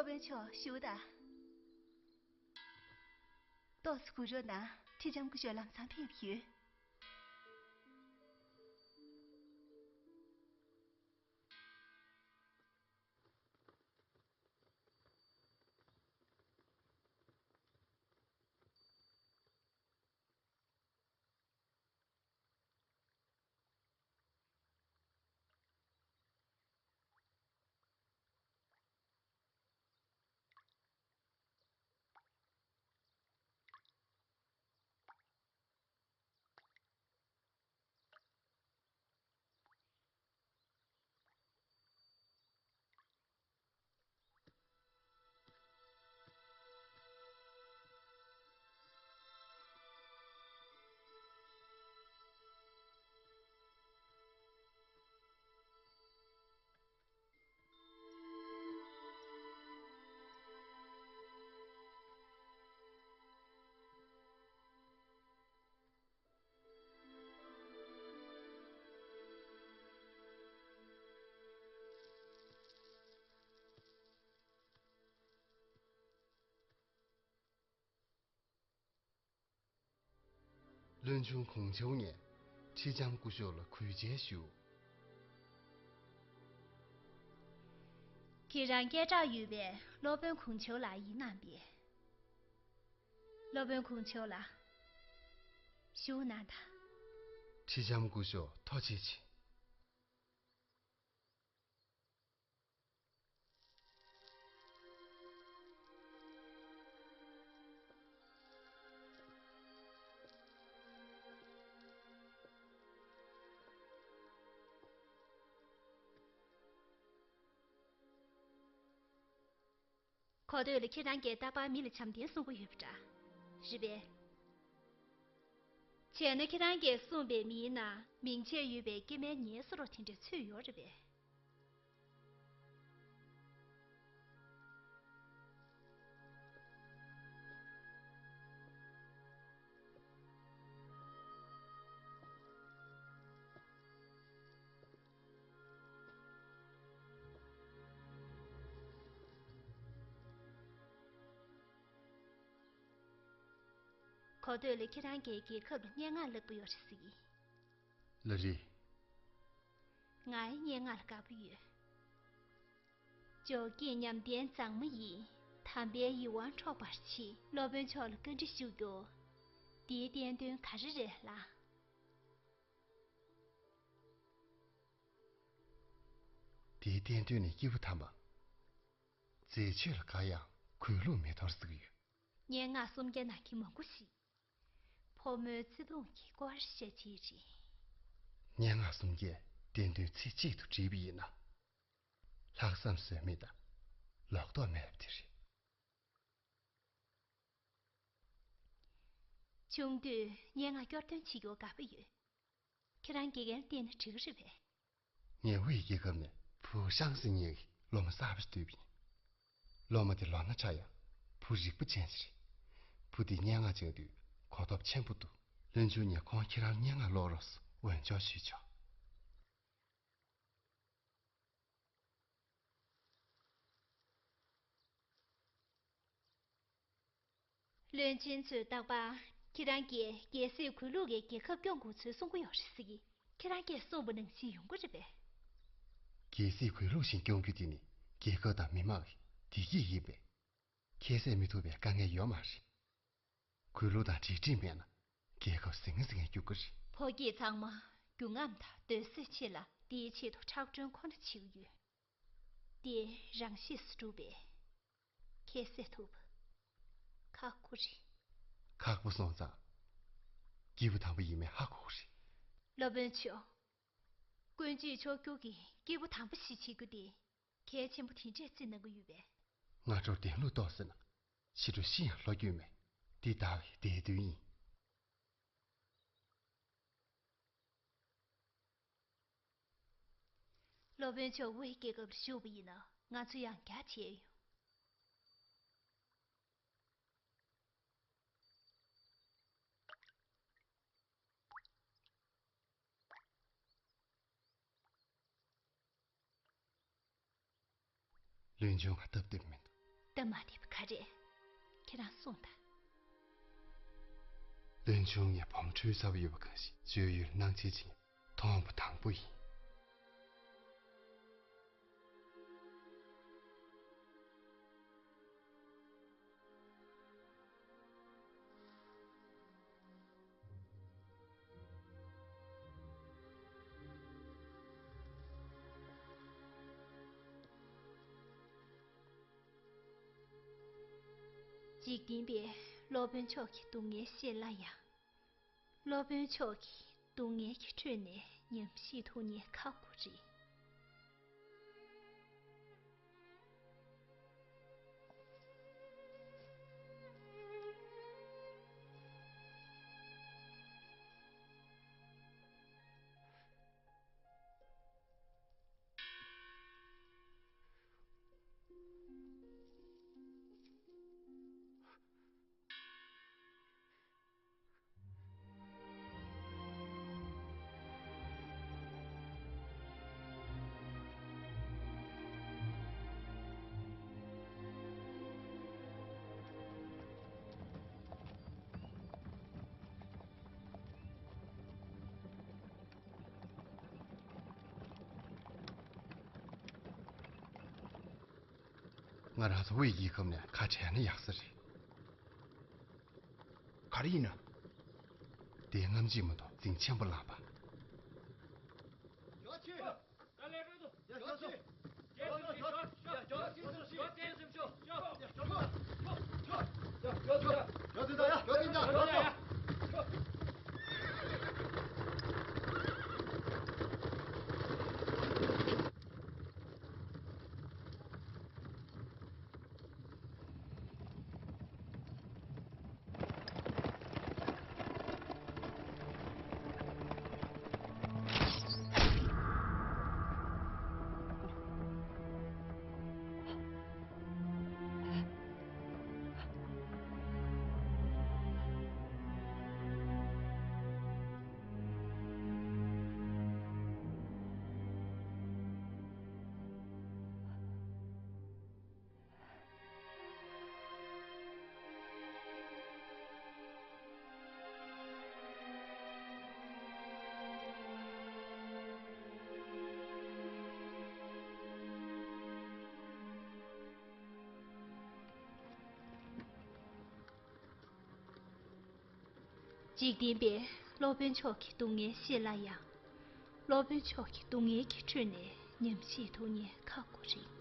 སློབ་དཔོན་མཆོག་བཞུགས་དང་། ཏོག་ཙམ་སྒུག་རོགས་གནང་། ཁྲི་ལྕམ་སྐུ་ཞབས་ལམ་སང་ཕེབས་ཡོད། བློན་ཆུང་གུང་ཆེའུ་ངས་ཁྲི་ལྕམ་སྐུ་ཞབས་ལ་གུས་བཅར་ཞུ། ཁྱེད་རང་སྐད་གྲགས་ཡོད་པའི་སློབ་དཔོན་གུང་ཆེའུ་ལགས་ཡིན་ནམ་པས། སློབ་དཔོན་གུང་ཆེའུ་ལགས། བཞུགས་གནང་དང་། ཁྲི་ལྕམ་སྐུ་ཞབས་ཐུགས་རྗེ་ཆེ། གོ་ཐོས་ལ་ཁྱེད་རང་གིས་རྟག་པར་མི་ལ་བྱམས་ལྡན་གསུང་གི་ཡོད་པ་འདྲ། རེད་པས། བྱས་ན་ཁྱེད་རང་གིས་གསུངས་པའི་མིའི་ནང་མིང་ཆད་ཡོད་པའི་སྐྱེ་དམན་ངའི་བཟོ་འདྲ་དེ་འདྲ་ཚུད་ཡོད་རེད་པས། གོ་ཐོས་ལ་ཁྱེད་རང་གིས་རྒྱལ་ཁབ་ལ་སྙན་ངག་བཀླགས་པ་ཡོད་རེད་ཟེར་གི། ལགས་རེད། ང་ཡང་སྙན་ངག་ལ་དགའ་པོ་ཡོད། འཇོ་སྒེག་ཉམས་ལྡན་མཛངས་མ་ཡིས། དམ་པའི་ཡིད་དབང་འཕྲོག་པར་བྱེད། སློབ་དཔོན་མཆོག་ལ་བཀའ་འདྲི་ཞུ་རྒྱུ། འདིའི་བསྟན་དོན་ག་རེ་རེད་ལགས། དེའི་བསྟན་དོན་ནི་སྐྱེས་བུ་དམ་པ། མཛེས་ཆོས་ལ་དགའ་ཡང་གུས་ལུགས་མི་དོར་ཟེར་གྱི་ཡོད། སྙན་ངག་སུམ་བརྒྱ་ནང་གི་མང་པོ་ཞིག་ཕོ་མོའི་བརྩེ་དུང་གི་སྐོར་བཤད་ཅིག་རེད། སྙན་ངག་སུམ་བརྒྱས་བསྟན་དོན་ཚིག་གཅིག་ཏུ་བྲིས་པ་ཡིན་ན། ལྷག་བསམ་ཟོལ་མེད་དང་ལོག་རྟོག་མེད་པ་དེ་རེད། ཆུང་དུས་སྙན་ངག་སྐྱོར་སྟོན་བྱེད་རྒྱུར་དགའ་པོ་ཡོད། ཁྱེད་རང་དགེ་རྒན་བསྟེན་ན་འགྲིག་གི་རེད་པས། ཉེ་བོ་ཡི་རྒྱལ་ཁབ་ནས་བུ་ཤང་ཟེར་མཁན་གྱི་སློབ་མ་གསར་པ་ཞིག་བསྡུས་པ་ཡིན། སློབ་མ་དེ་ལོ་ན་ཕྲ་ཡང་བུ་རིག་པ་ཅན་ཞིག་རེད། བུ་དེས་སྙན་ངག་བྱེད་དུས་གོ་རྟོགས་ཆེན་པོ་འདུག་བློན་ཆུང་ངས་ཁོང་ཁྱེད་རང་སྙན་ངག་ཀློག་རོགས་ཟེར་འོས་སྦྱོར་ཞུས་ཆོག་བློན་ཆེན་ཚོས་རྟག་པར་ ཁྱེད་རང་གིས་རྒྱལ་སྲིད་གུས་ལུགས་ཀྱིས་རྒྱལ་ཁབ་སྐྱོང་དགོས་ཚུལ་གསུང་གི་ཡོད་རེད་ཟེར་གི། ཁྱེད་རང་གིས་གསུངས་པ་ནང་བཞིན་ཡོང་གི་རེད་པས། རྒྱལ་སྲིད་གུས་ལུགས་བཞིན་སྐྱོང་རྒྱུ་དེ་ནི་རྒྱལ་ཁབ་དང་མི་མང་གི་བདེ་སྐྱིད་ཡིན་པས། ཁྱད་བསད་མི་ཐུབ་པའི་དཀའ་ངལ་ཡོད་མ་རེད། གུས་ལུགས་དང་འབྲེལ་འདྲིས་མེད་ན་རྒྱལ་ཁབ་ཟིང་ངེ་ཟིང་ངེ་འགྱུར་གི་རེད། ཕོ་སྐྱེས་ཚང་མ་རྒྱུ་རྔམ་དང་སྡོད་ས་ཆེ་ལ་དེའི་ཆེད་དུ་ཁྲག་དྲོན་ཁོ་ན་བྱེད་ཀྱི་ཡོད། དེ་རང་གཤིས་སུ་གྲུབ་པས། ཁྱད་བསད་ཐུབ། ཁག་པོ་རེད། ཁག་པོ་སོང་ཙང་། སྐྱེས་བུ་དམ་པ་ཡིན་མིན་ཧ་གོ་གི་རེད། སློབ་དཔོན་མཆོག་དཀོན་མཆོག་མཆོག་གྱུར་གྱི་སྐྱེས་བུ་དམ་པ་ཞིག་བྱེད་རྒྱུ་དེ། གལ་ཆེན་པོ་དེ་འདྲས་བརྩི་གནང་གི་ཡོད་པས། སྔ་དྲོར་བདེན་ལུགས་རྟོགས་ཟིན་ན། ཕྱི་དྲོ་ཤི་ཡང་ལྷོ་རྒྱུས་མེད། འདི་ཟླ་བའི་འདས་དོན་ཡིན། སློབ་དཔོན་མཆོག་ཝུའེ་རྒྱལ་ཁབ་ལ་བཞུགས་པ་ཡིན་ན་ང་ཚོ་ཡང་བསྐྱར་མཇལ་ཡོང་། ལུས་འབྱུང་ང་སྟབས་བདེ་པོ་མི་འདུག་སྟབས་མ་བདེ་པོ་ག་རེ། ཁྱེད་རང་གསུངས་དང་། ལུས་འབྱུང་ངས་བོང་ཁྲོའི་ཚ་བ་ཡོད་པ་གང་ཞིག་བཅོས་ཡུལ་སྣང་བྱེད་ཅིང་མཐོང་བ་དང་པོ་ཡིན། འཇིག་རྟེན་པས་སློབ་དཔོན་མཆོག་གི་སྡུག་བསྔལ་ཤེས་སླ་ཡང་། སློབ་དཔོན་མཆོག་གི་སྡུག་བསྔལ་གྱི་ཁྲོད་ནས་ཉམས་ཞིབ་ཐུབ་མཁན་ཁག་པོ་རེད། ང་རང་ཚོ་དབུས་ཀྱི་ཁམས་ནས་ཁ་བྲལ་ན་ཡག་ས་རེད། ག་རེ་ཡིན་ན། དེ་རྔམ་བརྗིད་མ་གཏོགས་འཛིང་ཆེན་པོ་ལངས་པ། འཇིག་རྟེན་པས་སློབ་དཔོན་མཆོག་གི་སྡུག་བསྔལ་ཤེས་སླ་ཡང་། སློབ་དཔོན་མཆོག་གི་སྡུག་བསྔལ་གྱི་ཁྲོད་ནས་ཉམས་ཞིབ་ཐུབ་མཁན་ཁག་པོ་རེད།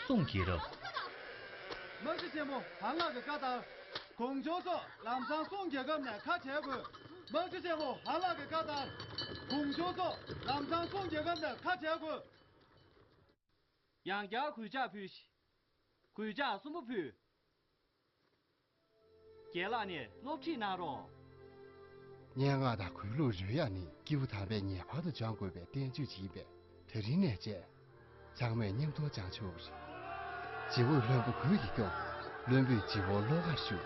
གསུང་རྒྱལ་རབས། དམག་སྤྱི་ཆེན་མོ་ཧན་ལགས་ཀྱི་བཀའ་ལྟར། གོང་ཇོ་སོགས་ལམ་སང་སུང་རྒྱལ་ཁབ་ནས་ཁ་བྲལ་དགོས། དམག་སྤྱི་ཆེན་མོ་ཧན་ལགས་ཀྱི་བཀའ་ལྟར། གོང་ཇོ། ཚོ། ལམ་སང་སུང་རྒྱལ་ཁབ་ལ་ཁ་བྲལ་དགོས། ཡང་བསྐྱར་གུས་ཕྱག་ཕུལ་ཞིག་གུས་ཕྱག་གསུམ་པོ་ཕུལ། རྒན་ལགས་ནས་སློབ་ཁྲིད་གནང་རོགས། སྙན་ངག་དང་གུས་ལུགས་རོལ་དབྱངས་ནི་སྐྱེས་བུ་དམ་པས་ངེས་པར་དུ་སྦྱང་དགོས་པའི་བསྟན་བཅོས་ཅིག་ཡིན་པས། དེ་རིང་ནས་བཅས། ཚང་མས་མཉམ་དུ་སྦྱང་ཆོག་རེད། རྗེ་བོས་བློན་པོ་གུས་ཀྱིས་སྐྱོང་། བློན་པོས་རྗེ་བོར་བློ་དཀར་ཞུ།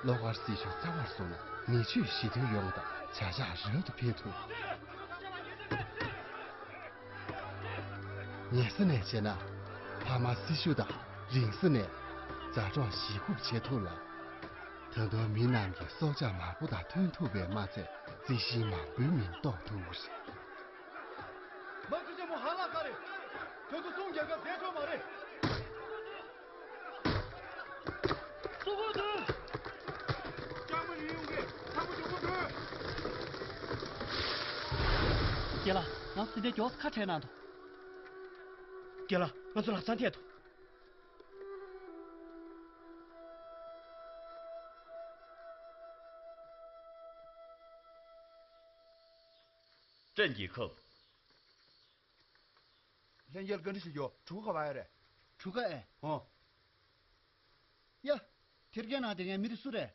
བློ་དཀར་སྲི་ཞུ་རྩ་བར་བཟུང་ན་མི་ཆོས་ཞི་དུལ་ཡོང་དང་བྱ་གཞག་རབ་ཏུ་འཕེལ་ཐུབ། ཉེ་ས་ནས་བྱས་ན། ཕ་མ་སྲི་ཞུ་དང་རིང་ས་ནས་མཛའ་གྲོགས་ཞི་རྒོལ་བྱེད་ཐུབ་ལ། ད་དུང་མི་རྣམས་ཀྱི་སྲོག་ཆགས་མང་པོ་དང་མཐུན་ཐུབ་པས་མ་ཚད་རྩི་ཤིང་མང་པོའི་མིང་འདོགས་ཐུབ་རེད། དམག་སྤྱི་ཆེན་མོ་ཧ་ལག་ག་རེད། ད་དུང་སུང་རྒྱལ་ཁབ་བསྡད་ཆོག་མ་རེད། སུ་ཁོ་ཐོན། ལྕང་མ་རིང་ཡོང་གི་ཚང་མ་མགྱོགས་པོ་ཐོན། རྒན་ལགས། ང་ཚོ་དེ་འདྲའི་མགྱོགས་སུ་ཁ་བྲལ་གནང་དང་། རྒན་ལགས། ང་ཚོ་ལམ་སང་ཐད་དོ། ཀྲེན་རྒྱལ་ཁབ། ལྷན་རྒྱས་ལ་བཀའ་འདྲི་ཞུ་རྒྱུ། གྲུ་གུ་ག་པར་ཡོད་རེད། གྲུ་གུ་ཨེ། ཨོ། ཡ། དེ་རྒྱ་ནག་དེ་ངའི་མི་དེ་སུ་རེད།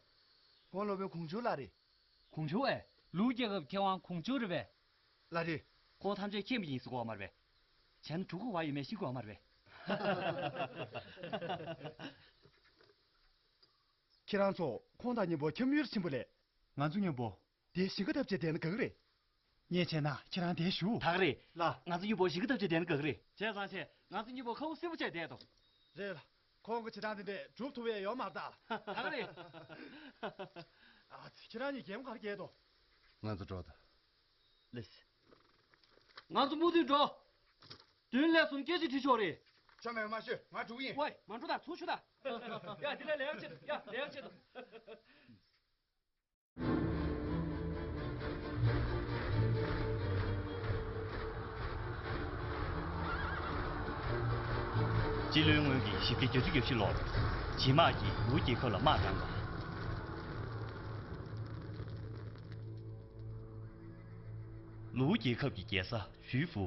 ཁོང་སློབ་དཔོན་གོང་ཆུ་ལགས་རེད། གོང་ཆུ་ཨེ། ལུའུ་རྒྱལ་ཁབ་མཁས་དབང་གོང་ཆུ་རེད་པས། ལགས་རེད། ཁོང་ཐམས་ཅད་མཁྱེན་པ་ཡིན་ཟེར་གོ་བ་མ་རེད་པས། བྱས་ན་གྲུ་གུ་ག་པར་ཡོད་མེད་ཤེས་དགོས་པ་མ་རེད་པས། ཁྱེད་རང་ཚོ་ཁོང་དང་མཉམ་པོ་འཁྱམ་ཡུལ་ཕྱིན་པ་ལས། ང་ཚོ་མཉམ་པོ། དེ་ཞིང་ཁ་བཏབ་བྱས་བསྡད་ན་དགའ་གི་རེད། ངས་བྱས་ན་ཁྱེད་རང་དེར་བཞུགས། ད་ག་རེད། ལགས། ང་ཚོ་མཉམ་པོ་ཞིང་ཁ་བཏབ་བྱས་བསྡད་ན་དགའ་གི་རེད། བྱས་ཙང་བྱས། ང་ཚོ་མཉམ་པོ་ཁ་བ་སིམ་པོ་བྱས་བསྡད་དོ། རེད་ལགས། ཁོང་གི་བྱེད་སྟངས་དེ་འདྲས་སྒྲུབ་ཐུབ་ཡས་ཡོད་མ་རེད་ད། ད་ག་རེད། ཨ་ཙི། ཁྱེད་རང་གཉིས་རྒྱལ་མོ་ག་རེ་བརྒྱབ་འདུག་ང་ཚོ་འགྲོ་ད། ལགས་སེ། ང་ཚོ་མུ་མཐུད་འགྲོ། བདུན་ལས་གསུམ་སྐད་ཆ་དྲིས་ཆོག་རེད། ཆོ་མེད་མ་ཤོད། ང་འགྲོ་གི་ཡིན། ཝེ། མ་འགྲོ་ད། ཚུར་ཤོག་ད། ཡ། འདི་ལས་ལེགས་ཆེ་འདུག་ཡ། ལེགས་ཆེ་འདུག་སྤྱི་ལོའི་སྔོན་གྱི་བཞི་བརྒྱ་གྱ་བཅུ་གྱ་བཞི་ལོར། ཇི་དམག་གིས་ལུའུ་རྒྱལ་ཁབ་ལ་དམག་བཏང་བ། ལུའུ་རྒྱལ་ཁབ་ཀྱི་རྒྱལ་ས་ཞུས་ཧྥུ།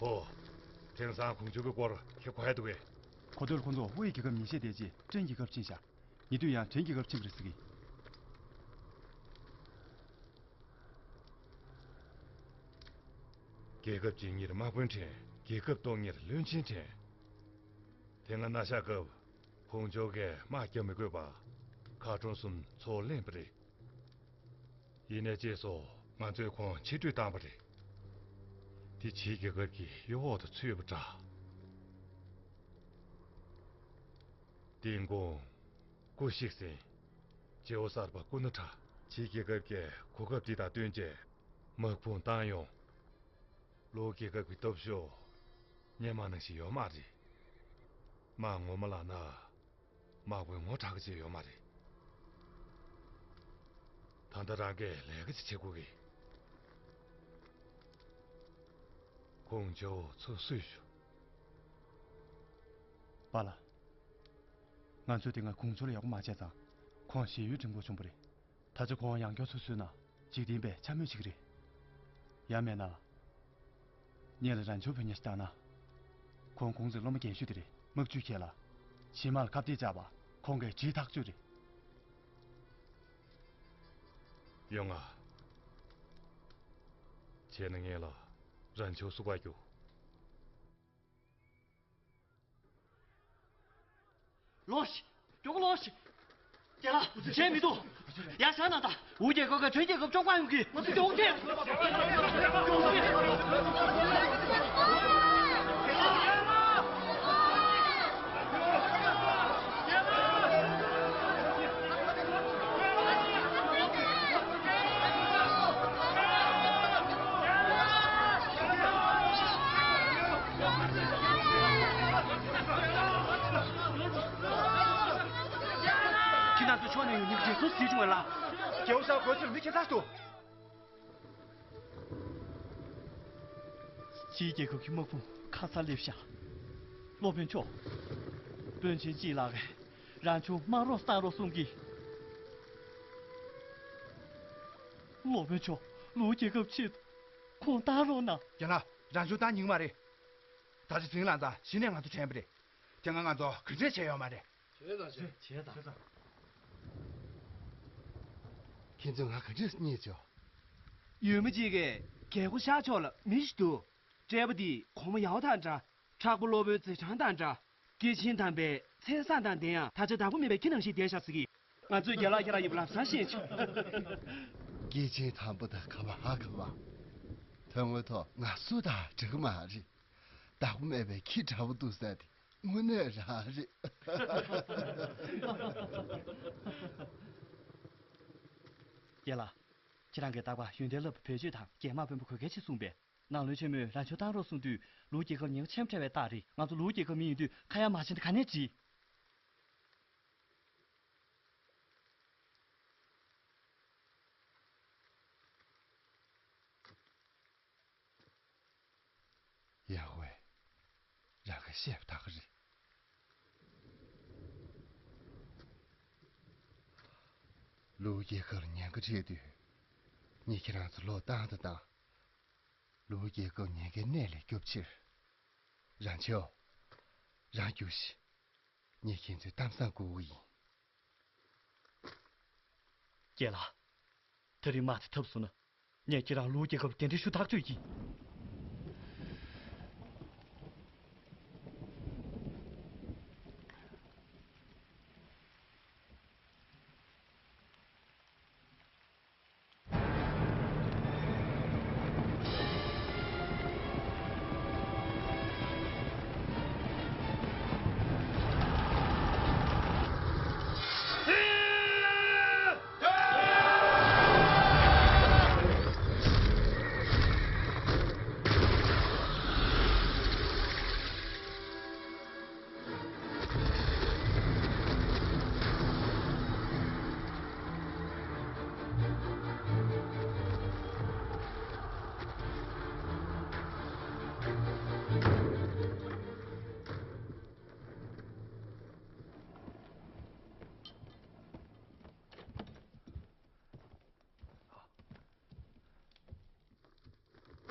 ཧོ། དེང་སང་གོང་ཆུ་གི་སྐོར་ཁྱེད་གོ་ཡ་འདུག་གས། གོ་ཐོས། ཁོ་ཚོ་ཝེ་རྒྱལ་ཁབ་ཉེས་ཆད་དེ་རྗེས་ཀྲེན་རྒྱལ་ཁབ་ཕྱིན་ཤག་ཉེ་དུས་ཡང་ཀྲེན་རྒྱལ་ཁབ་ཕྱིན་པ་རེད་ཟེར་གི། རྒྱལ་ཁབ་གཅིག་གཉིས་དམག་དཔོན་ཁྲིམས། རྒྱལ་ཁབ་སྟོང་གཉིས་བློན་ཆེན་ཁྲིམས། དེ་སྔ་མནའ་ཤག་སྐབས་གོང་ཆུ་གིས་དམག་རྒྱག་མི་དགོས་པར་མཁར་གྲོང་གསུམ་ཚུར་ལེན་པ་རེད། ཡིན་ནའི་རྗེས་སུ་ང་ཚོས་ཁོང་ཕྱིར་སྤྲོད་བཏང་བ་རེད། དེ་ཕྱིའི་རྒྱལ་ཁབ་ཀྱི་གཡོ་འོག་ཏུ་ཚུད་པ་འདྲ། ཏིང་ཀུང་། སྐུ་གཤེགས་ཟིན། རྗེ་བོ་གསར་པ་སྐུ་ན་ཕྲ། ཕྱིའི་རྒྱལ་ཁབ་ཀྱིས་གོ་སྐབས་འདི་དང་བསྟུན་བྱས་དམག་དཔུང་བཏང་ཡོང་། ལུའུ་རྒྱལ་ཁབ་ཀྱི་སྟོབས་ཤུགས་སྔོན་མ་ནང་བཞིན་ཡོད་མ་རེད། དམག་ངོ་མ་ལངས་ན། དམག་དཔོན་ངོ་དྲག་གི་ཅིག་ཡོད་མ་རེད། ད་ལྟ་རང་གིས་ལས་ཀ་ཅིག་བྱེད་དགོས་གི། གོང་ཆུ་ཚུར་གསོས་ཞུ། པཱ་ལགས། ང་ཚོས་དེ་སྔ་གོང་ཆུ་ལ་ཡག་པོ་མ་བྱས་ཙང་། ཁོང་ཞེ་ཡུས་འགྲིམ་དགོས་བྱུང་བ་རེད། ད་ཆ་ཁོང་ཡང་བསྐྱར་ཚུར་བསུས་ན་འཇིག་རྟེན་པས་འཕྱ་སྨོད་བྱེད་ཀྱི་རེད། ཡང་མིན་ན། སྔོན་ལ་རན་ཆུའི་བུ་ཉ་ཞིག་བཏང་ན། ཁོང་ཀུང་ཙིའི་སློབ་མ་རྒན་ཤོས་དེ་རེད། དམག་ཇུས་མཁས་ལ། ཇི་དམག་ལ་ཁ་གཏད་བཅག་པ་ཁོང་གིས་ཇུས་ཐག་གཅོད་རེད། ཡོང་ང་། བྱས་ན་ངེད་ལ་རན་ཆུ་བསུ་བར་རྒྱུགས། ལོག་ཤིག་མགྱོགས་པོ་ལོག་ཤིག་རྒན་ལགས། བྱས་མི་འདུག་ཡར་བཞེངས་གནང་དང་། ཝུ་རྒྱལ་ཁབ་ཀྱིས་ཀྲེན་རྒྱལ་ཁབ་བཅོམ་གང་ཡོང་གི། ང་ཚོ་མགྱོགས་པོ་ཕྱིན། ཁྱེད་རྣམ་ཚོ་ཕྱོགས་ནས་ཡོང་མཁན་གྱི་རྗེས་སུ་གཟིགས་བྱུང་བས་ལ། རྒྱལ་པོ་ཤར་སྒོ་ཕྱིར་མི་ཁྱད་མཚར་འདུག་ཕྱིའི་རྒྱལ་ཁབ་ཀྱི་དམག་དཔུང་ཁ་ཚར་སླེབས་ཤག་སློབ་དཔོན་མཆོག་དཔོན་ཆེན་ཅིག་ལགས་ཀྱིས་རང་བྱུང་དམག་རོགས་བཏང་རོགས་གསུང་གིས། སློབ་དཔོན་མཆོག་ལུའུ་རྒྱལ་ཁབ་ཆེད་དུ་ཁོང་བཏང་རོགས་གནང་། རྒན་ལགས། རང་ཚོ་བཏང་ཉིན་མ་རེད། ད་ཆ་ཟིང་ལང་ཚ་གཞི་ནས་ང་ཚོ་དྲན་པ་རེད། དེ་སྔ་ང་ཚོ་ག་འདྲས་བྱས་ཡོད་མ་རེད། བྱས་དང་བྱས། བྱས་དང་། ཁྱེད་ཚོས་ང་ག་འདྲས་རྙེད་བྱུང་། ཡུལ་མི་གཅིག་གིས་རྒྱལ་སྒོ་ཤར་ཕྱོགས་ལ་མི་ཞིག་འདུག་སྤྲད་པ་འདི་གོང་མ་ཡའོ་དང་འདྲ། མཁྲེགས་པ་སློབ་དཔོན་ཛེ་ཁྲང་དང་འདྲ། སྐྱེས་ཆེན་དམ་པའི་མཚན་བཟང་དང་ལྡན་ཡང་ད་ཆ་བདག་པོ་མེད་པའི་ཁྱི་ནང་བཞིན་བསྡད་བཞག་ཟེར་གི། ང་ཚོས་རྒན་ལགས་ཁྱེད་རང་ཡིན་པ་ལམ་སང་ཤེས་བྱུང་། སྐྱེས་ཆེན་དམ་པ་དང་ག་བ་ཧ་ག་བ། དོན་དངོས་ཐོག་ང་སུ་དང་འགྲིག་གི་མ་རེད། བདག་པོ་མེད་པའི་ཁྱི་འདྲ་པོ་འདུག་ཟེར་དེ་དངོས་གནས་རང་རེད། རྒན་ལགས། ཁྱེད་རང་གིས་རྟག་པར་ཡོན་ཏན་བསླབ་པ་བེད་སྤྱོད་དང་རྒྱན་མ་དཔོན་པོ་དགོས་གལ་ཆེ་གསུངས་པས། ནང་བློན་ཆེན་མོས་རང་ཆོས་བཏང་རོགས་གསུངས་དུས་ལུའུ་རྒྱལ་ཁབ་ཉེན་ཁ་ཆེན་པོ་འཕྲད་པའི་རྟགས་རེད། ང་ཚོ་ལུའུ་རྒྱལ་ཁབ་མི་ཡིན་དུས་ཁ་ཡ་མ་བྱེད་ན་ག་ནས་འགྲིག་ཡ་ཝེ། རང་གིས་བཤད་པ་ད་ག་རེད། ལུའུ་རྒྱལ་ཁབ་ལ་ཉེན་ཁ་འཕྲད་དུས། ངས་ཁྱེད་རང་ཚོ་ལོག་བཏང་དང་བཏང་། ལུའུ་རྒྱལ་ཁབ་ཉེན་ཁའི་གནས་ལས་སྐྱོབ་ཕྱིར། རང་ཆོ། རང་རྒྱུགས་ཤིག་ངས་ཁྱེད་ཚོའི་གཏམ་བཟང་བསྐུར་གི་ཡིན། རྒན་ལགས། ད་རིང་དམག་དེ་འཐབ་སོང་ན། ངས་ཁྱེད་རང་ལུའུ་རྒྱལ་ཁབ་གདན་འདྲེན་ཞུ་ཐག་ཆོད་ཡིན།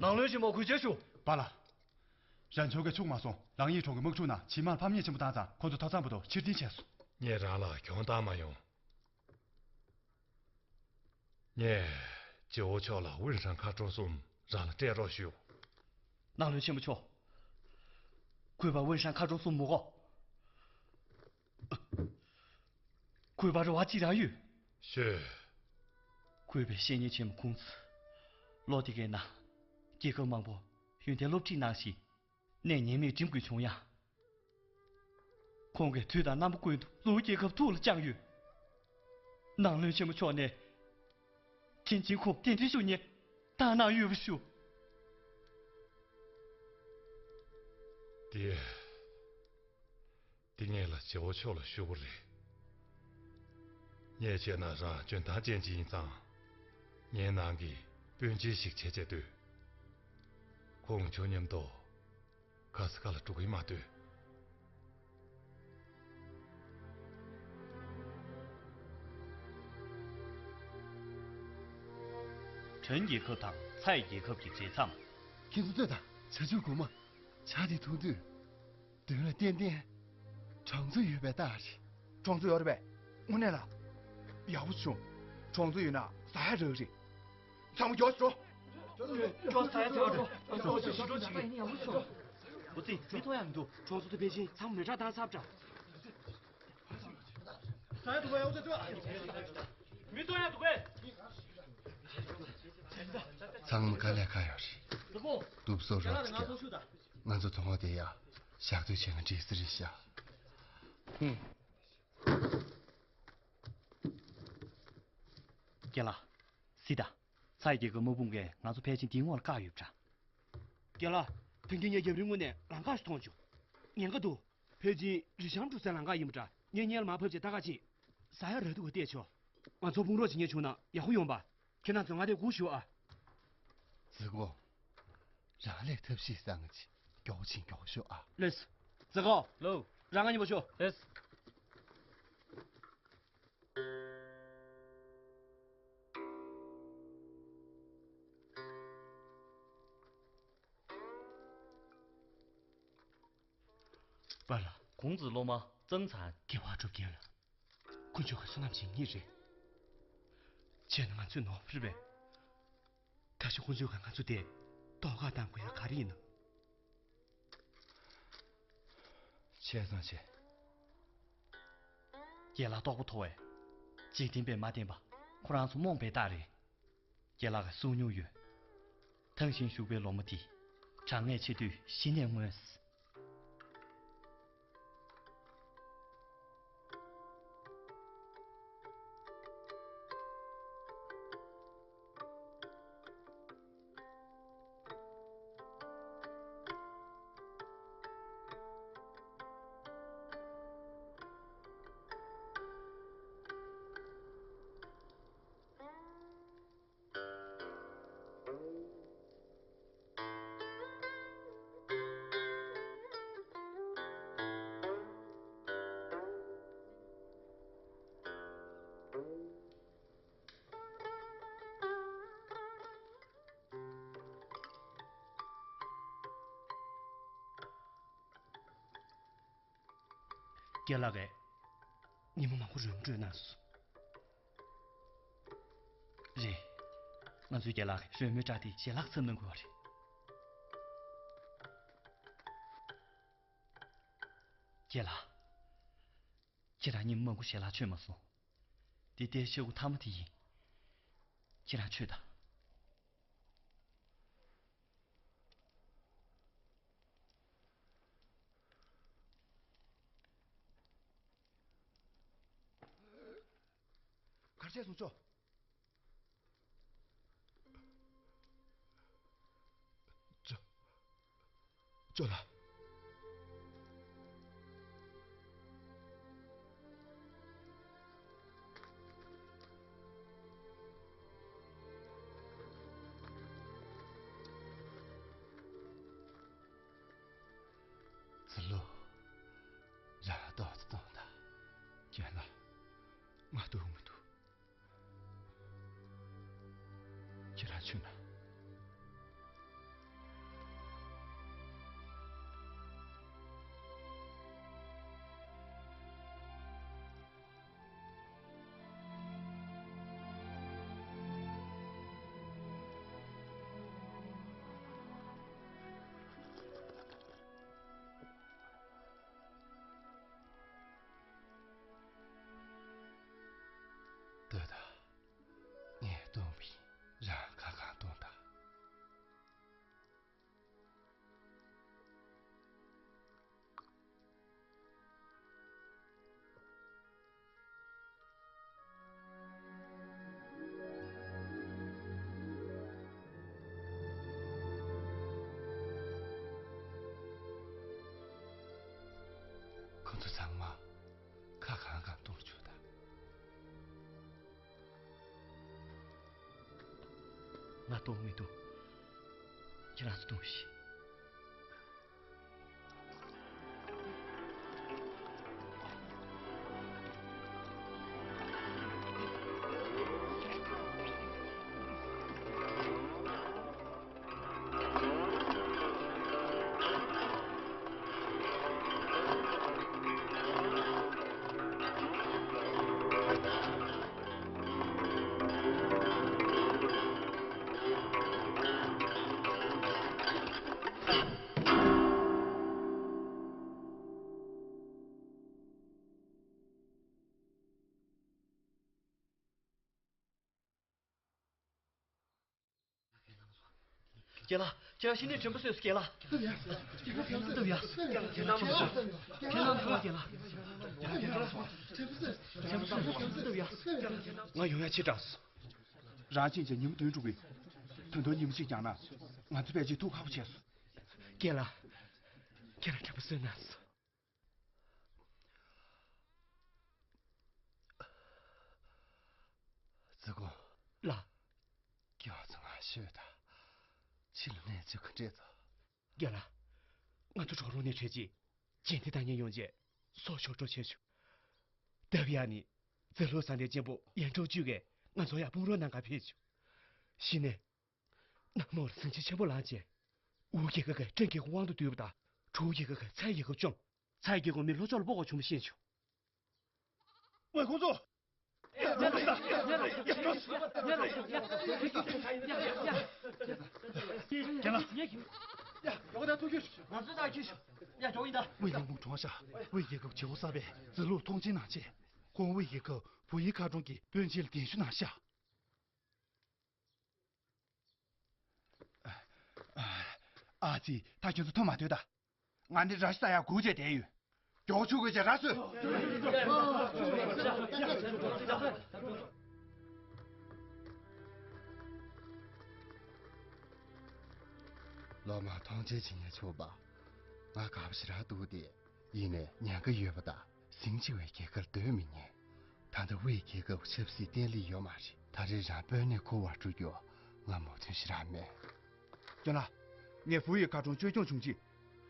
ནང་བློན་ཆེན་མོ་གུས་ཕྱག་ཞུ། པཱ་ལགས། རང་ཕྱོགས་ཀྱི་ཕྱུག་མ་སོང་ལང་ཡི་གྲོང་གི་དམག་འཁྲུག་ནང་ཇི་མར་ཕམ་ཉེས་ཆེན་པོ་བཏང་ཙང་ཁོ་ཚོ་ཐབ་ཚང་བར་དུ་ཕྱིར་འཐེན་བྱས་སོང་། ངས་རང་ལ་གྱོང་བཏང་མ་ཡོང་། ངས་ཇེའོ་ཕྱོགས་ལ་ཝུན་ཧྲན་མཁར་གྲོང་གསུམ་རང་ལ་སྤྲད་རོགས་ཞུ། ནང་བློན་ཆེན་པོ་མཆོག་གུས་པ་ཝུན་ཧྲན་མཁར་གྲོང་གསུམ་མི་དགོས། གུས་པ་རེ་བ་གཅིག་རང་ཡོད། ཤོད། གུས་པའི་བཤེས་གཉེན་ཆེན་མོ་ཁུང་ཙི། ལོ་དེ་གའི་ནང་རྒྱལ་ཁབ་མང་པོ་ཡོན་ཏན་སློབ་ཁྲིད་གནང་ཞིང་། གནས་ངེས་མེད་འགྲིམ་དགོས་བྱུང་ཡང་། ཁོང་གིས་དུས་དང་རྣམ་པ་ཀུན་ཏུ་ལུའུ་རྒྱལ་ཁབ་ཐུགས་ལ་བཅངས་ཡོད། ནང་བློན་ཆེན་མོ་མཆོག་ནས། ཐེན་ཅིན་ཁོང་གདན་འདྲེན་ཞུ་མཁན་བཏང་གནང་ཡོད་པ་ཞུ། དེ། དེ་ངེད་ལ་ཇེའོ་ཕྱོགས་ལ་ཞུ་དགོས་རེད། ངས་བྱས་ན་རང་འཇོན་ཐང་ཅན་ཅིག་ཡིན་ཙང་། ངའི་ནང་གི་དཔོན་ཆེན་ཞིག་བྱེད་ཆེད་འདོད། ཁོང་ཁྱོད་མཉམ་དུ་ག་ས་ག་ལ་འགྲོ་གི་མ་འདོད། ཁྲེན་རྒྱལ་ཁབ་དང་ཚའེ་རྒྱལ་ཁབ་ཀྱི་མཛད་མཚམས། ཁྱེད་ཚོ་ལྟོས་དང་། བྱ་ཆུ་གོང་མ། བྱ་དེ་མཐོང་དུས། མདུན་ལ་ཏན་ཏན་གྲོང་ཚོ་ཡོད་པའི་རྟགས་རེད། གྲོང་ཚོ་ཡོད་རེད་པས། དངོས་གནས་ལ། ཡག་པོ་བྱུང་། གྲོང་ཚོ་ཡོད་ན་ཟ་ཡ་རག་རེད། ཚང་མ་མགྱོགས་སུ་འགྲོ། འགྲོ་ཟ་ཡ་རག་རེད། འགྲོ་ཟ་ཡ་རག་རེད། འོ་ཙི། མི་མཐོང་ཡ་མི་འདུག་གྲོང་ཚོ་དེ་ཕལ་ཆེར་ཚང་མ་མེ་སྲེག་བཏང་ཚར་འདྲ། ཟ་ཡ་འདུག་གས། འོ་ཙི་ཙི། མི་མཐོང་ཡ་འདུག་གས། ཚང་མ་དཀའ་ལས་ཁག་ཡོད་རེད། གདུགས་གསོ་རོགས་ཀྱིས། ང་ཚོ་དོ་དགོང་དེ་ཡ་ཞག་སྡོད་བྱེད་ན་འགྲིག་ས་རེད་ཤག་ཧུམ། རྒན་ལགས། གཟིགས་དང་། ཚའེ་རྒྱལ་ཁབ་དམག་དཔུང་གིས་ང་ཚོ་ཕལ་ཆེར་འདིའི་ངོས་ལ་བཀག་ཡོད་པ་འདྲ། རྒན་ལགས། ད་གིན་ངས་རྒྱབ་རིའི་ངོས་ནས་ལམ་ཁ་ཞིག་མཐོང་བྱུང་། ཉེན་ཁ་འདུག་ཕལ་ཆེར་རི་ཤང་འགྲོ་སའི་ལམ་ཁ་ཡིན་པ་འདྲ། ངས་སྔོན་ལ་མར་ཕབ་བྱས་ལྟ་ག་ཕྱིན། ཟ་ཡ་རག་འདུག་གས་བལྟས་ཆོག་ང་ཚོ་དཔུང་རོགས་བྱེད་མཁན་བྱུང་ན་ཡག་པོ་ཡོང་པ། ཁྱེད་རང་ཚོ་ང་དེར་སྒུག་ཤོག་ཨ། ཙི་གོ། རང་ལས་ཐབས་ཤེས་བསམ་གྱིས་མགྱོགས་ཕྱིན་མགྱོགས་ཤོག་ཨ། ལགས་སོ། ཙི་གོ། ལགས། རང་ང་གཉིས་པོ་ཤོག་ལགས་སོ། པཱ་ལགས། ཁུང་ཙི་སློབ་མ་གཙང་ཚང་། རྒྱལ་བ་སྒྲུབ་རྒྱལ་ལགས། དཀོན་མཆོག་གི་བསོད་ནམས་ཆེ་ངེས་རེད། བྱས་ན་ང་ཚོའི་ནོར་བུ་རེད་པས། ད་ཆ་དཀོན་མཆོག་གིས་ང་ཚོ་དེ་ཐོག་ཁར་བཏང་དགོས་ཡ་ག་རེ་ཡིན་ནམ། བྱས་ཙང་བྱས། རྒན་ལགས་རྟོགས་པ་མཐོ་བས། འཇིག་རྟེན་པས་མ་བསྟེན་པ་ཁོ་རང་ཚོ་རྨོངས་པའི་རྟགས་རེད། རྒན་ལགས་ཀྱིས་གསུང་མྱོང་ཡོད། ཐང་ཤིང་ཞུགས་པའི་ལོ་མ་དེ་གྲང་ངར་ཆེ་དུས་གཞི་ནས་སྔོན། རྒན་ལགས་ཀྱིས་ཉི་མ་མང་པོ་རོལ་མོ་དཀྲོལ་གནང་སོང་། རེད། ང་ཚོའི་རྒན་ལགས་ཀྱིས་རོལ་མོའི་སྒྲ་དེ་ཞལ་ལག་ཚབ་གནང་དགོས་པ་རེད། རྒན་ལགས། ཁྱེད་རང་ཉིན་མོ་མང་པོ་ཞལ་ལག་མཆོད་མ་སོང་། འདི་ལྟའི་ཤ་ཁུ་ཐ་མ་དེ་ཡིན། ཁྱེད་རང་མཆོད་དང་། གར་བྱས་སོང་ཅོ། ཅོ། ཅོ་ལགས། ཚུར་ལོག་རང་ལ་ཏོག་ཙམ་གཏོང་དང་། རྒན་ལགས། ང་འདུག་མི་འདུག་ཁྱེད་རང་མཆོད་ན། ལྟོས་དང་། ངས་སྟོན་པ་ཡིན། རང་ཁ་གང་གཏོང་དང་། ཁོ་ཚོ་ཚང་མ་ཁ་གང་གང་གཏོང་ཆོག་ད། ང་གཏོང་མི་འདུག་ཁྱེད་རང་ཚོ་གཏོང་ཤིག་རྒན་ལགས། ཁྱེད་རང་ཤི་ནས་དྲན་པ་གསོས་སོང་རྒན་ལགས། སྟབས་ཡག་སྟབས་ཡག་རྒན་ལགས། ཁྱེད་རང་ཚོ་རྒན་ལགས། སྟབས་ཡག་སྟབས་ཡག་ང་ཡོང་ཡག་ཕྱི་དྲགས་སོང་། རང་ཕྱིན་ཆད་ཉིན་མོ་བདུན་དྲུག་གི་དོན་དོན་ཉིན་མོ་གཅིག་བསྐྱངས་ན་ང་ཚོ་ཕལ་ཆེར་ཐུགས་ཁག་པོ་བྱས་སོང་། རྒན་ལགས། ཁྱེད་རང་དྲན་པ་གསོས་གནང་སོང་། ཙི་གུ། ལགས། སྐྱེ་བ་ཚང་ང་ཤོད་དང་། ཕྱི་ལོ་ནས་ཅི་ག་འདྲས་དང་། རྒན་ལགས། ང་ཚོ་གྲོག་རོང་ནས་བྲལ་རྗེས་རྗེས་འདེད་བཏང་མཁན་ཡོང་རྗེས་སྲོག་ཤོར་འགྲོ་བྱས་བྱུང་། ལྟབ་ཡག་ནི་ཛ་ལུ་ས་འདས་གཅེན་པོ་ཡན་ཀྲོའུ་ཅུས་ཀྱིས་ང་ཚོ་ཡར་དཔུང་རོགས་གནང་གར་ཕེབས་བྱུང་། གཞི་ནས། ནག་མོར་ཟིང་ཆ་ཆེན་པོ་ལངས་རྗེས། ཝུའུ་རྒྱལ་ཁབ་ཀྱིས་ཀྲེང་རྒྱལ་ཁབ་དབང་དུ་བསྡུས་པ་དང་། ཀྲོའུ་རྒྱལ་ཁབ་ཀྱིས་ཚའེ་རྒྱལ་ཁབ་བཅོམ། ཐའི་རྒྱལ་ཁབ་མི་ལྷོ་ཕྱོགས་ལ་སྤོ་བ་བྱུང་བ་ཤེས་བྱུང་། ཝེ་ཁོང་ཚོ། རྒན་ལགས། ཝེ་ལིང་མོང་གྲོངས་ཤག་ཝེ་རྒྱལ་ཁབ་བྱེད་སྒོ་གསར་པས་ཛི་ལུ་ཐོངས་མཆན་གནང་ཆེད། ཁོང་ཝེ་རྒྱལ་ཁབ་བུ་ཡི་མཁར་གྲོང་གི་དཔོན་ཆེན་ལ་གདན་ཞུ་གནང་ཤག་ཨ་ཙི། ད་ཁྱོད་ཚོ་ཐོན་མ་སྡོད་ད། ང་འདི་ར་ཤི་ས་ཡ་སྒུག་བྱས་བསྡད་ཡོད། མགྱོགས་ཆུ་དགོས་བྱས་ར་སོད། ལོ་མ་ཐོངས་མཆན་བྱེད་མཁན་ཆུང་བ། ང་དགའ་པོ་ཞེ་དྲག་འདུག་སྟེ། ཡིན་ནའི་ཉེན་ཁ་ཡོད་པ་དང་ཟིང་ཆེ་བའི་རྒྱལ་ཁར་སྡོད་མི་ཉན། ད་ལྟ་ཝེ་རྒྱལ་ཁབ་ཆབ་སྲིད་བརྟན་ལྷིང་ཡོད་མ་རེད། ད་རེས་རང་དཔོན་གནས་འཁོར་བར་འགྲོ་རྒྱུ་ང་མོས་མཐུན་ཞེ་དྲག་མེད། རྒན་ལགས། ངས་བུ་ཡི་མཁར་གྲོང་བཅོས་སྐྱོང་བྱུང་རྗེས།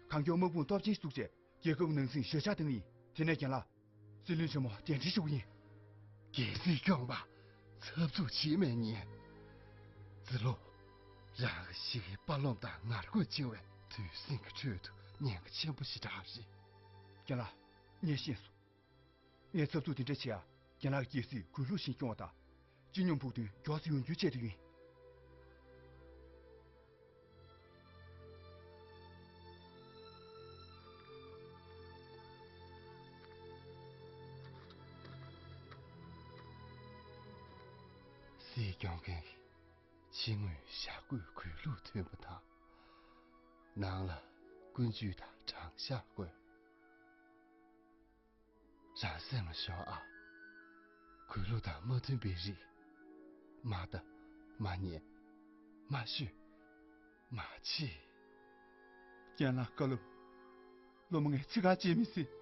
གང་མགྱོགས་དམག་དཔུང་སྟོབས་ཆེན་ཞིག་བཙུགས་རྗེས་རྒྱལ་ཁབ་ནང་སྲིད་ཞོད་ཤག་བཏང་གི་ཡིན། དེ་ནས་རྒན་ལགས། སྲིད་བློན་ཆེན་མོ་གདན་འདྲེན་ཞུ་གི་ཡིན། རྒྱལ་སྲིད་སྐྱོང་བ། འཐབ་རྩོད་བྱེད་མེད་ཉན། ཛི་ལོ། རང་གི་གཤིས་ཀའི་དཔའ་རླུང་དང་ངར་རྒོལ་བཅིངས་བས་དུས་ཟིང་གི་ཁྲོད་དུ་ཉེན་ཁ་ཆེན་པོ་ཞེ་དྲག་རེད། རྒན་ལགས། ངས་ཤེས་སོང་། ངས་འཐབ་རྩོད་དེ་འདྲ་བྱེད་ཡ། རྒན་ལགས་ཀྱི་རྒྱལ་སྲིད་གུས་ལུགས་བཞིན་སྐྱོང་བ་དང་། སྤྱི་སྙོམས་ཕུགས་འདུན་མགྱོགས་སུ་ཡོང་རྒྱུའི་ཆེད་དུ་ཡིན། སྲིད་སྐྱོང་མཁན་གྱི་ཕྱི་ངོས་ཞྭ་གོས་གུས་ལུགས་མཐུན་པ་དང་། ནང་ལ་ཀུན་སྤྱོད་དང་དྲང་བཞག་དགོས། རང་སེམས་ལ་ཞོག་ཨ། གུས་ལུགས་དང་མ་མཐུན་པའི་རིགས། མ་ལྟ། མ་ཉན། མ་ཤོད། མ་བྱེད། རྒན་ལགས་བཀའ་སློབ། སློབ་མ་ངས་ཚིག་ཁ་བརྗེད་མི་སྲིད།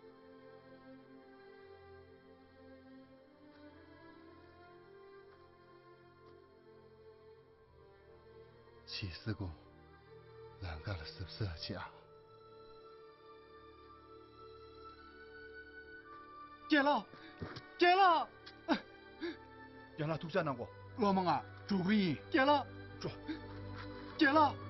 ཕྱི་སྲིད་གོང་ལམ་ཁ་ལ་གཟབ་གཟབ་བྱེད་ཨ། རྒན་ལགས། རྒན་ལགས། རྒན་ལགས་ཐུགས་ཅག་གནང་གོ། སློབ་མ་ང་འགྲོ་གི་ཡིན། རྒན་ལགས། འགྲོ། རྒན་ལགས།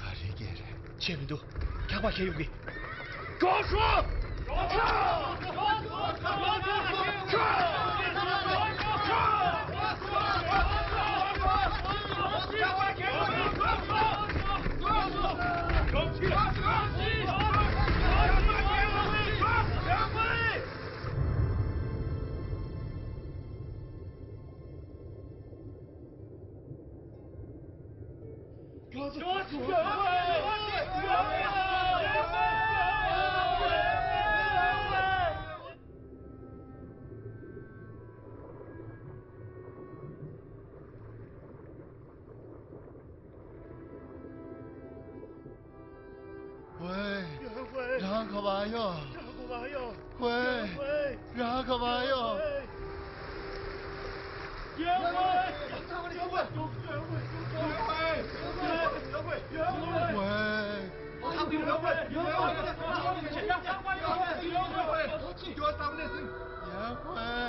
ག་རེ་སྐད་རེད། ཆེ་མི་འདུག་འཁྱག་པ་ཞིག་ཡོང་གི། མགྱོགས་ཤོག་ཝེ། རང་ག་པར་ཡོད། ཝེ། རང་ག་པར་ཡོད། ཝེ། ཡ་ཝེ།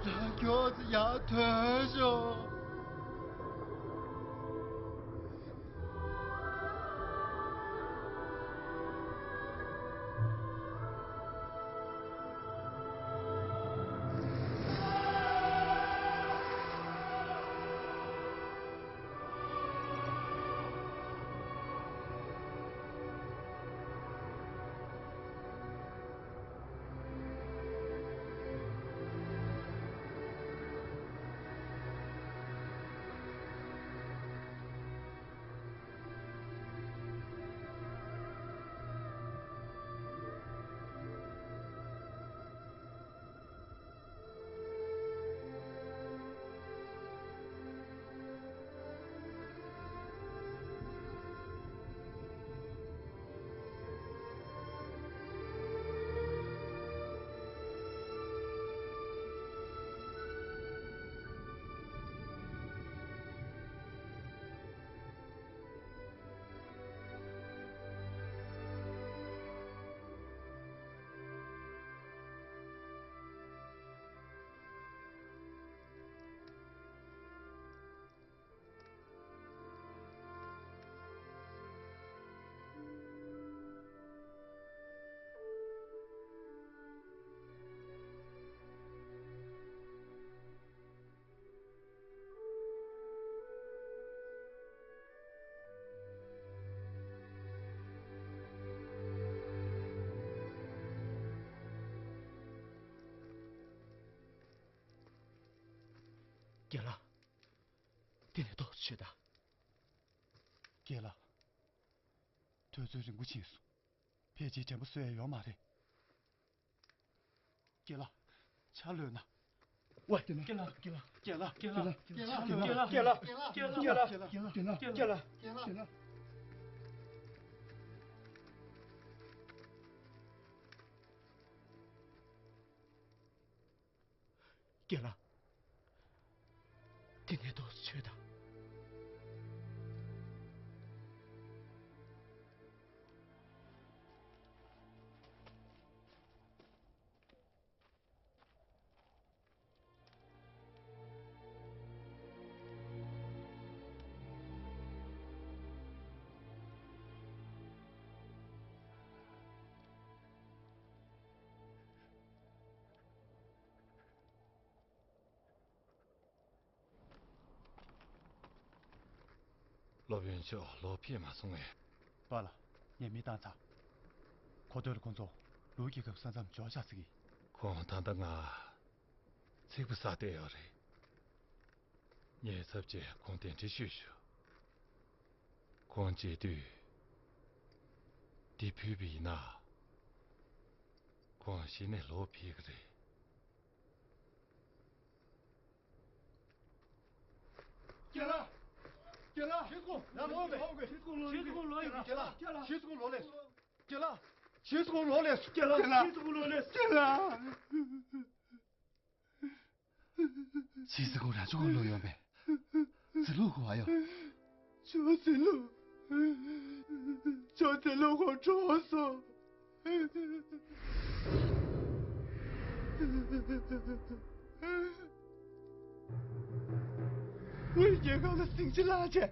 རང་ ཁྱོད་ཚོ་ཡར་ཐོན་ཤོག་རྒན་ལགས། དེ་ནས་ཏོག་ཙམ་བྱོས་དང་། རྒན་ལགས། དུས་ཚོད་རིང་པོ་ཕྱིན་སོང་། ཕལ་ཆེར་དྲན་པ་གསོ་ཡ་ཡོད་མ་རེད། རྒན་ལགས། ཕྱག་ལོས་གནང་། ཝེ། རྒན་ལགས། རྒན་ལགས། རྒན་ལགས། རྒན་ལགས། རྒན་ལགས། རྒན་ལགས། རྒན་ལགས། རྒན་ལགས། རྒན་ལགས། རྒན་ལགས། དེ་ནས་ཏོག་ཙམ་བྱོས་དང་། སློབ་དཔོན་མཆོག་ལོག་ཕེབས་མ་སོང་ངས། པཱ་ལགས། ངས་མི་བཏང་ཚར། ཁོ་ཐོག་ལ་ཁོང་ཚོ་ལུག་གི་ཁབ་ས་མཚམས་འཇོག་བྱ་ཟེར་གི། ཁོང་ད་ལྟ་ང་ཚིག་པ་ཟ་བསྡད་ཡོད་རེད། ངས་ཚབ་བྱས་ཁོང་གདན་འདྲེན་ཞུས་ཞུ། ཁོང་བྱེད་དུས་འདི་ཕུལ་བ་ཡིན་ན། ཁོང་གཞི་ནས་ལོག་ཕེབས་ཀྱི་རེད། རྒན་ལགས། རྒན་ལགས། ཤེས་ཁོང་ལ་ལོག་པས། ཤེས་ཁོང་ལོག་ཡོད། རྒན་ལགས། ཤེས་ཁོང་ལོག་ལས་སོ། རྒན་ལགས། ཤེས་ཁོང་ལོག་ལས་སོ། རྒན་ལགས། ཤེས་ཁོང་ལོག་ལས་སོ། རྒན་ལགས། ཤེས་ཁོང་ལོག་ལས་སོ། རྒན་ལགས། ཆི་སི་ཀུ་རང་ཚོ་ཁོ་ལོ་ཡོང་པས། ཟི་ལུ་ཁོ་ཨ་ཡོ། ཅོ་ཟི་ལུ། ཅོ་ཟི་ལུ་ཁོ་གྲོངས་སོང་། དབུས་རྒྱལ་ཁབ་ལ་ཟིང་ཆ་ལངས་བྱས།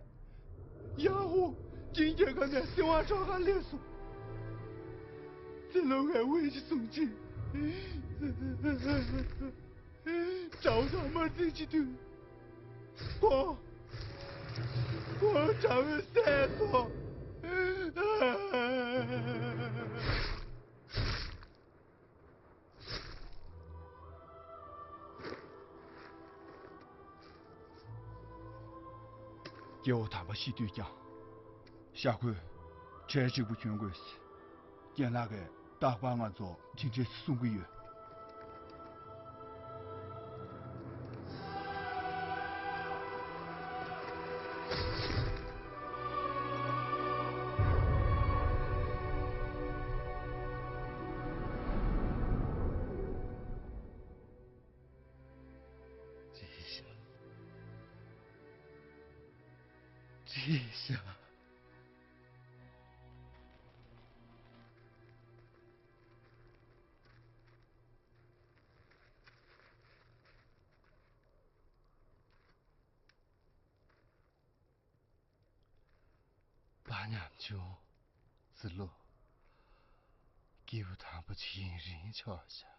ཡ་ཧུ། ཅིན་རྒྱལ་ཁབ་ནས་སྲིད་དབང་འཕྲོག་གར་སླེབས་སོང་། ཚེ་ལོ་ངའི་དབུས་ཀྱི་སུང་ཅིན། དགྲ་བོ་དང་དམར་འཛིང་བྱེད་དུས། ཁོ། ཁོ་དགྲ་བོས་བསད་སོང་། སྐྱེ་བོ་དམ་པ་ཤི་དུས་ཀྱང་། ཤ་ཁོས་གྲལ་གཅིག་པུ་གྱོན་དགོས། རྒན་ལགས་ཀྱིས་རྟག་པར་ང་ཚོ་དེ་འདྲས་གསུང་གི་ཡོད། ཅི་ཤ། ཅི་ཤ། ཉམ་ཆུང་། ཙི་ལོ། སྐྱེས་བུ་དམ་པ་ཅིག་ཡུན་རིང་ཆོག་བྱ།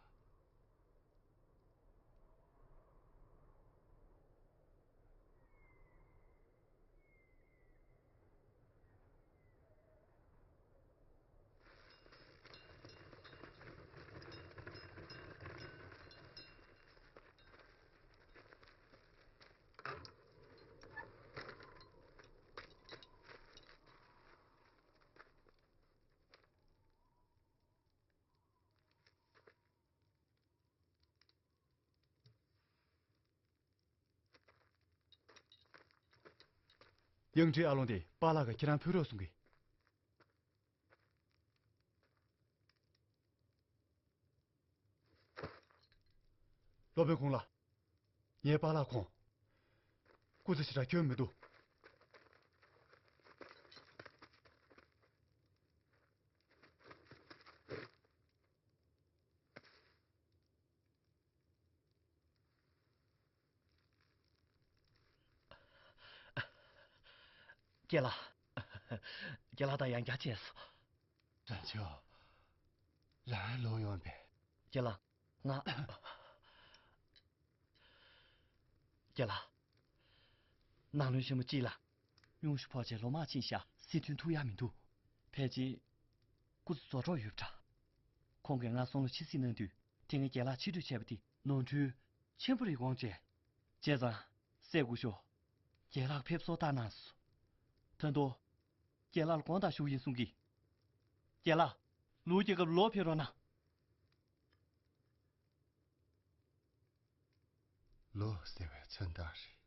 གཡང་ཁྲིའི་ཨ་ལོང་དེ་པཱ་ལགས་ཀྱིས་ཁྱེད་རང་ཕུད་རོགས་གསུང་གི། སློབ་དཔོན་ཁོང་ལགས། ངའི་པཱ་ལགས་ཁོང་། སྐུ་ཚེ་ཞེ་དྲག་འཁྱོལ་མི་འདུག། རྒན་ལགས། རྒན་ལགས་ད་ཡང་བསྐྱར་བྱས་སོང་། དྲན་ཆོས། རང་ལོག་ཡོང་པས། རྒན་ལགས། ང་། རྒན་ལགས། ནང་བློན་ཆེན་མོ་གཅིག་ལ། སྙུང་གཞི་ཕོག་བྱས་ལོ་མང་ཕྱིན་ཤག། སྲིད་དོན་ཐུག་ཡག་མི་འདུག། ཕལ་ཆེར་སྐུ་ཚེ་རྫོགས་འགྲོ་ཡོད་པ་འདྲ། ཁོང་གིས་ང་གསུང་ལ་ཕྱིར་གཟིགས་གནང་དུས་དེ་སྔའི་རྒན་ལགས་ཕྱིར་འབུད་བྱས་པ་དེ་ནོར་འཁྲུལ་ཆེན་པོ་རེད་དགོངས་བྱས། བྱས་ཙང་སེ་སྐུ་ཞབས། རྒན་ལགས་ཕེབས་བསུ་བཏང་གནང་སོང་། ད་དུང་། རྒན་ལགས་ལ་དགོངས་དག་ཞུ་གི་ཡིན་གསུང་གི། རྒན་ལགས། ལུའུ་རྒྱལ་ཁབ་ལོག་ཕེབས་རོགས་གནང་། ལོ་ཟེར་བའི་མཚོན་རྟགས་རེད།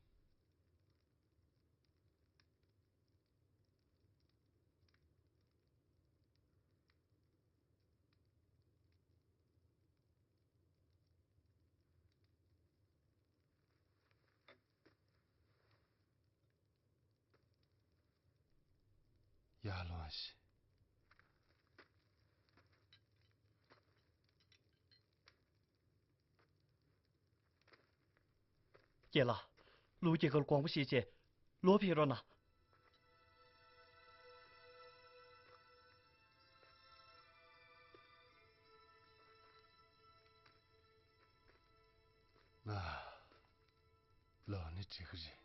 ཡར་ལོངས་ཤིག། རྒན་ལགས། ལུའུ་རྒྱལ་ཁབ་ལ་དགོངས་པ་བཞེས་བྱས་ལོག་ཕེབས་རོགས་གནང་། ང་ལོག་ནི་འགྲིག་གི་རེད།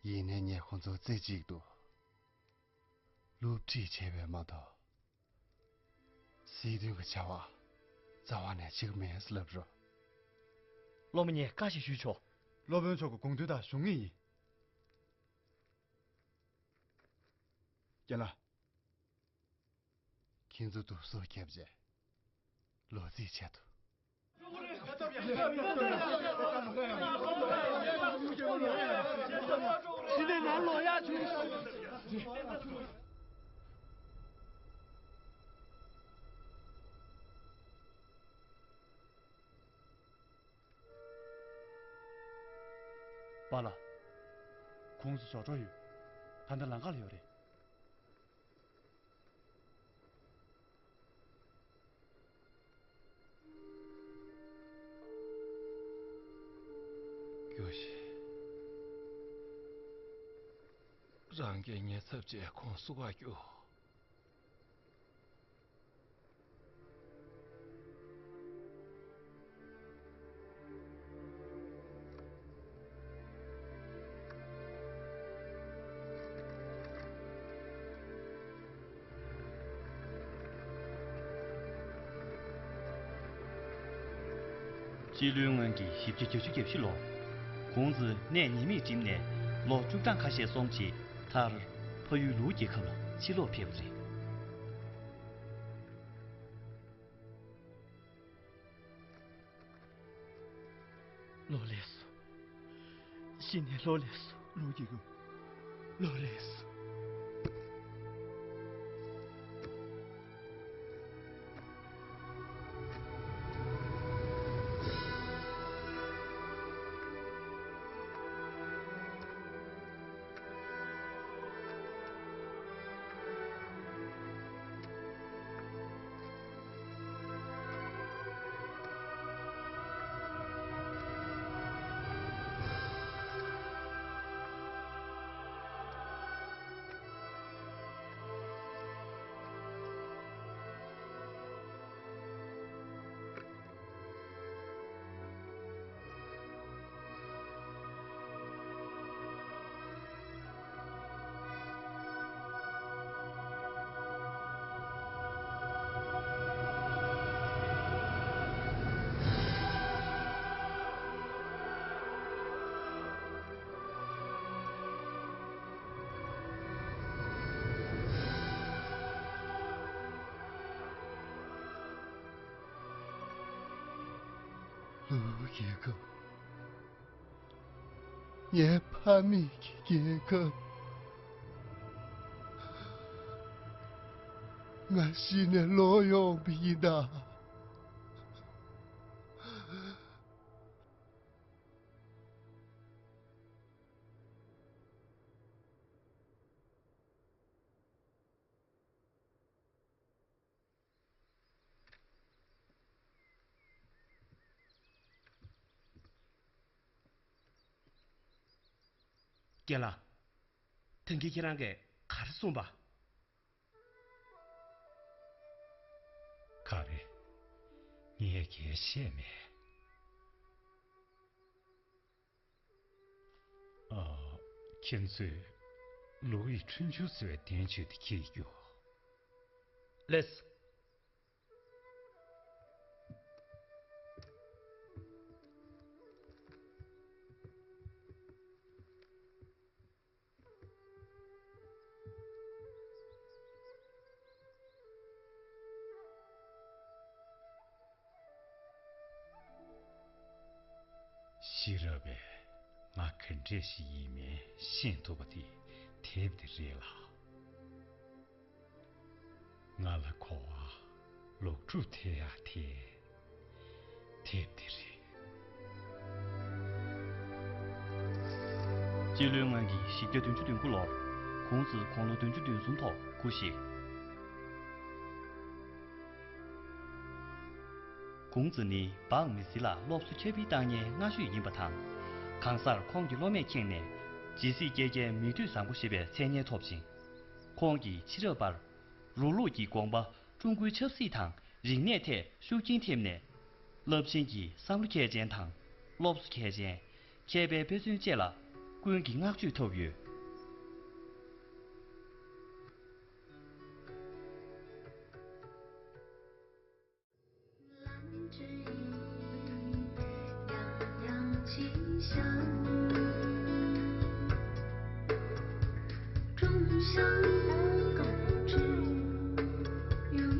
ཡིན་ནའི་ངས་ཁོང་ཚོར་རྩེ་གཅིག་ཏུ་སློབ་ཁྲིད་བྱས་པས་མ་གཏོགས། སྲིད་དོན་གྱི་བྱ་བ་རྩ་བ་ནས་བྱེད་ཀྱི་མེད་ཟེར་ལབ་རོགས། སློབ་མ་ངས་བཀའ་ཞིག་ཞུས་ཆོག། སློབ་དཔོན་མཆོག་གི་དགོངས་དོན་ལྟར་ཞུ་ངེས་ཡིན། རྒན་ལགས། ཁྱེད་ཚོ་དུ་སོ་བརྒྱབ་རྗེས་ལོ་རྩིས་ཆེད་དུ། ཕྱི་ནས་ནང་ལོག་ཡག་བྱུང་། པཱ་ལགས། ཁོང་ཚོ་ཞོགས་གྲོགས་ཡོད། ད་ལྟ་ལམ་ཁ་ལ་ཡོད་རེད། རྒྱུགས་ཤིག། རང་གིས་ཉེན་ཚབས་ཆེ་ཁོང་བསུ་བར་རྒྱུགས། སྤྱི་ལོའི་སྔོན་གྱི་བཞི་བརྒྱ་བརྒྱད་ཅུ་གྱ་བཞི་ལོར། ཁོང་ཚོས་གནས་ཉེས་མེད་འགྲིམས་ནས་ལོ་བཅུ་གྲངས་ཁ་ཤས་སོང་རྗེས་མཐར་ཕ་ཡུལ་ལུའུ་རྒྱལ་ཁབ་ལ་ཕྱིར་ལོག་ཕེབས་པ་རེད། ལོ་ལེགས་སོ། གཞི་ནས་ལོ་ལེགས་སོ། ལུའུ་རྒྱལ་ཁབ། ལོ་ལེགས་སོ། ལུའུ་རྒྱལ་ཁབ། ངའི་ཕ་མེས་ཀྱི་རྒྱལ་ཁབ། ང་ཤི་ནས་ལོག་ཡོང་བ་ཡིན་ད། རྒན་ལགས། ད་གིན་ཁྱེད་རང་གིས་ག་རེ་གསུངས་པ། ག་རེ། ངས་གང་ཡང་བཤད་མེད། ཨ། ཁྱེད་ཚོས་ལུའུ་ཡི་ཁྲུན་ཆུ་ཟེར་བའི་གདན་ཆོས་དེ་འཁྱེར་རྒྱུ། ལགས། ཤེས་རབ་པས་ང་ག་འདྲས་ཞིག་ཡིན་མིན་ཤེས་ཐུབ་པ་དེ་དེབ་འདི་རེད་ལགས། ང་ལ་གོ་བ་ལོག་སྒྲུབ་ཐེབས་ཡག་དེ་དེབ་འདི་རེད། སྤྱི་ལོའི་སྔོན་གྱི་བཞི་བརྒྱ་བདུན་ཅུ་དོན་དགུ་ལོར་ཀུང་ཙི་དགུང་ལོ་བདུན་ཅུ་དོན་གསུམ་ཐོག་སྐུ་གཤེགས། ཀུང་ཙི་ནི་བག་མི་སི་ལ་སློབ་གསོ་ཁྱབ་སྤེལ་བཏང་མཁན་སྔ་ཤོས་ཡིན་པ་དང་། གང་སར་ཁོང་གི་སློབ་མས་ཁེངས་ནས་ཇི་སྲིད་སྐྱེ་རྒྱན་མི་འདོད་བཟང་པོ་ཞེས་པའི་མཚན་སྙན་ཐོབ་ཅིང་། ཁོང་གིས་ཕྱི་རབས་པར་རོགས་ལུགས་ཀྱི་དགོངས་པ་ཀྲུང་གོའི་ཆབ་སྲིད་དང་རིག་གནས་ཐད་ཤུགས་རྐྱེན་ཐེབས་ནས། རླབས་ཆེན་གྱི་བསམ་བློ་མཁས་ཅན་དང་སློབ་གསོ་མཁས་ཅན། མཁས་པའི་དཔེ་མཚོན་བཅས་ལ་ཀུན་གྱིས་བསྔགས་བརྗོད་ཐོབ་ཡོད།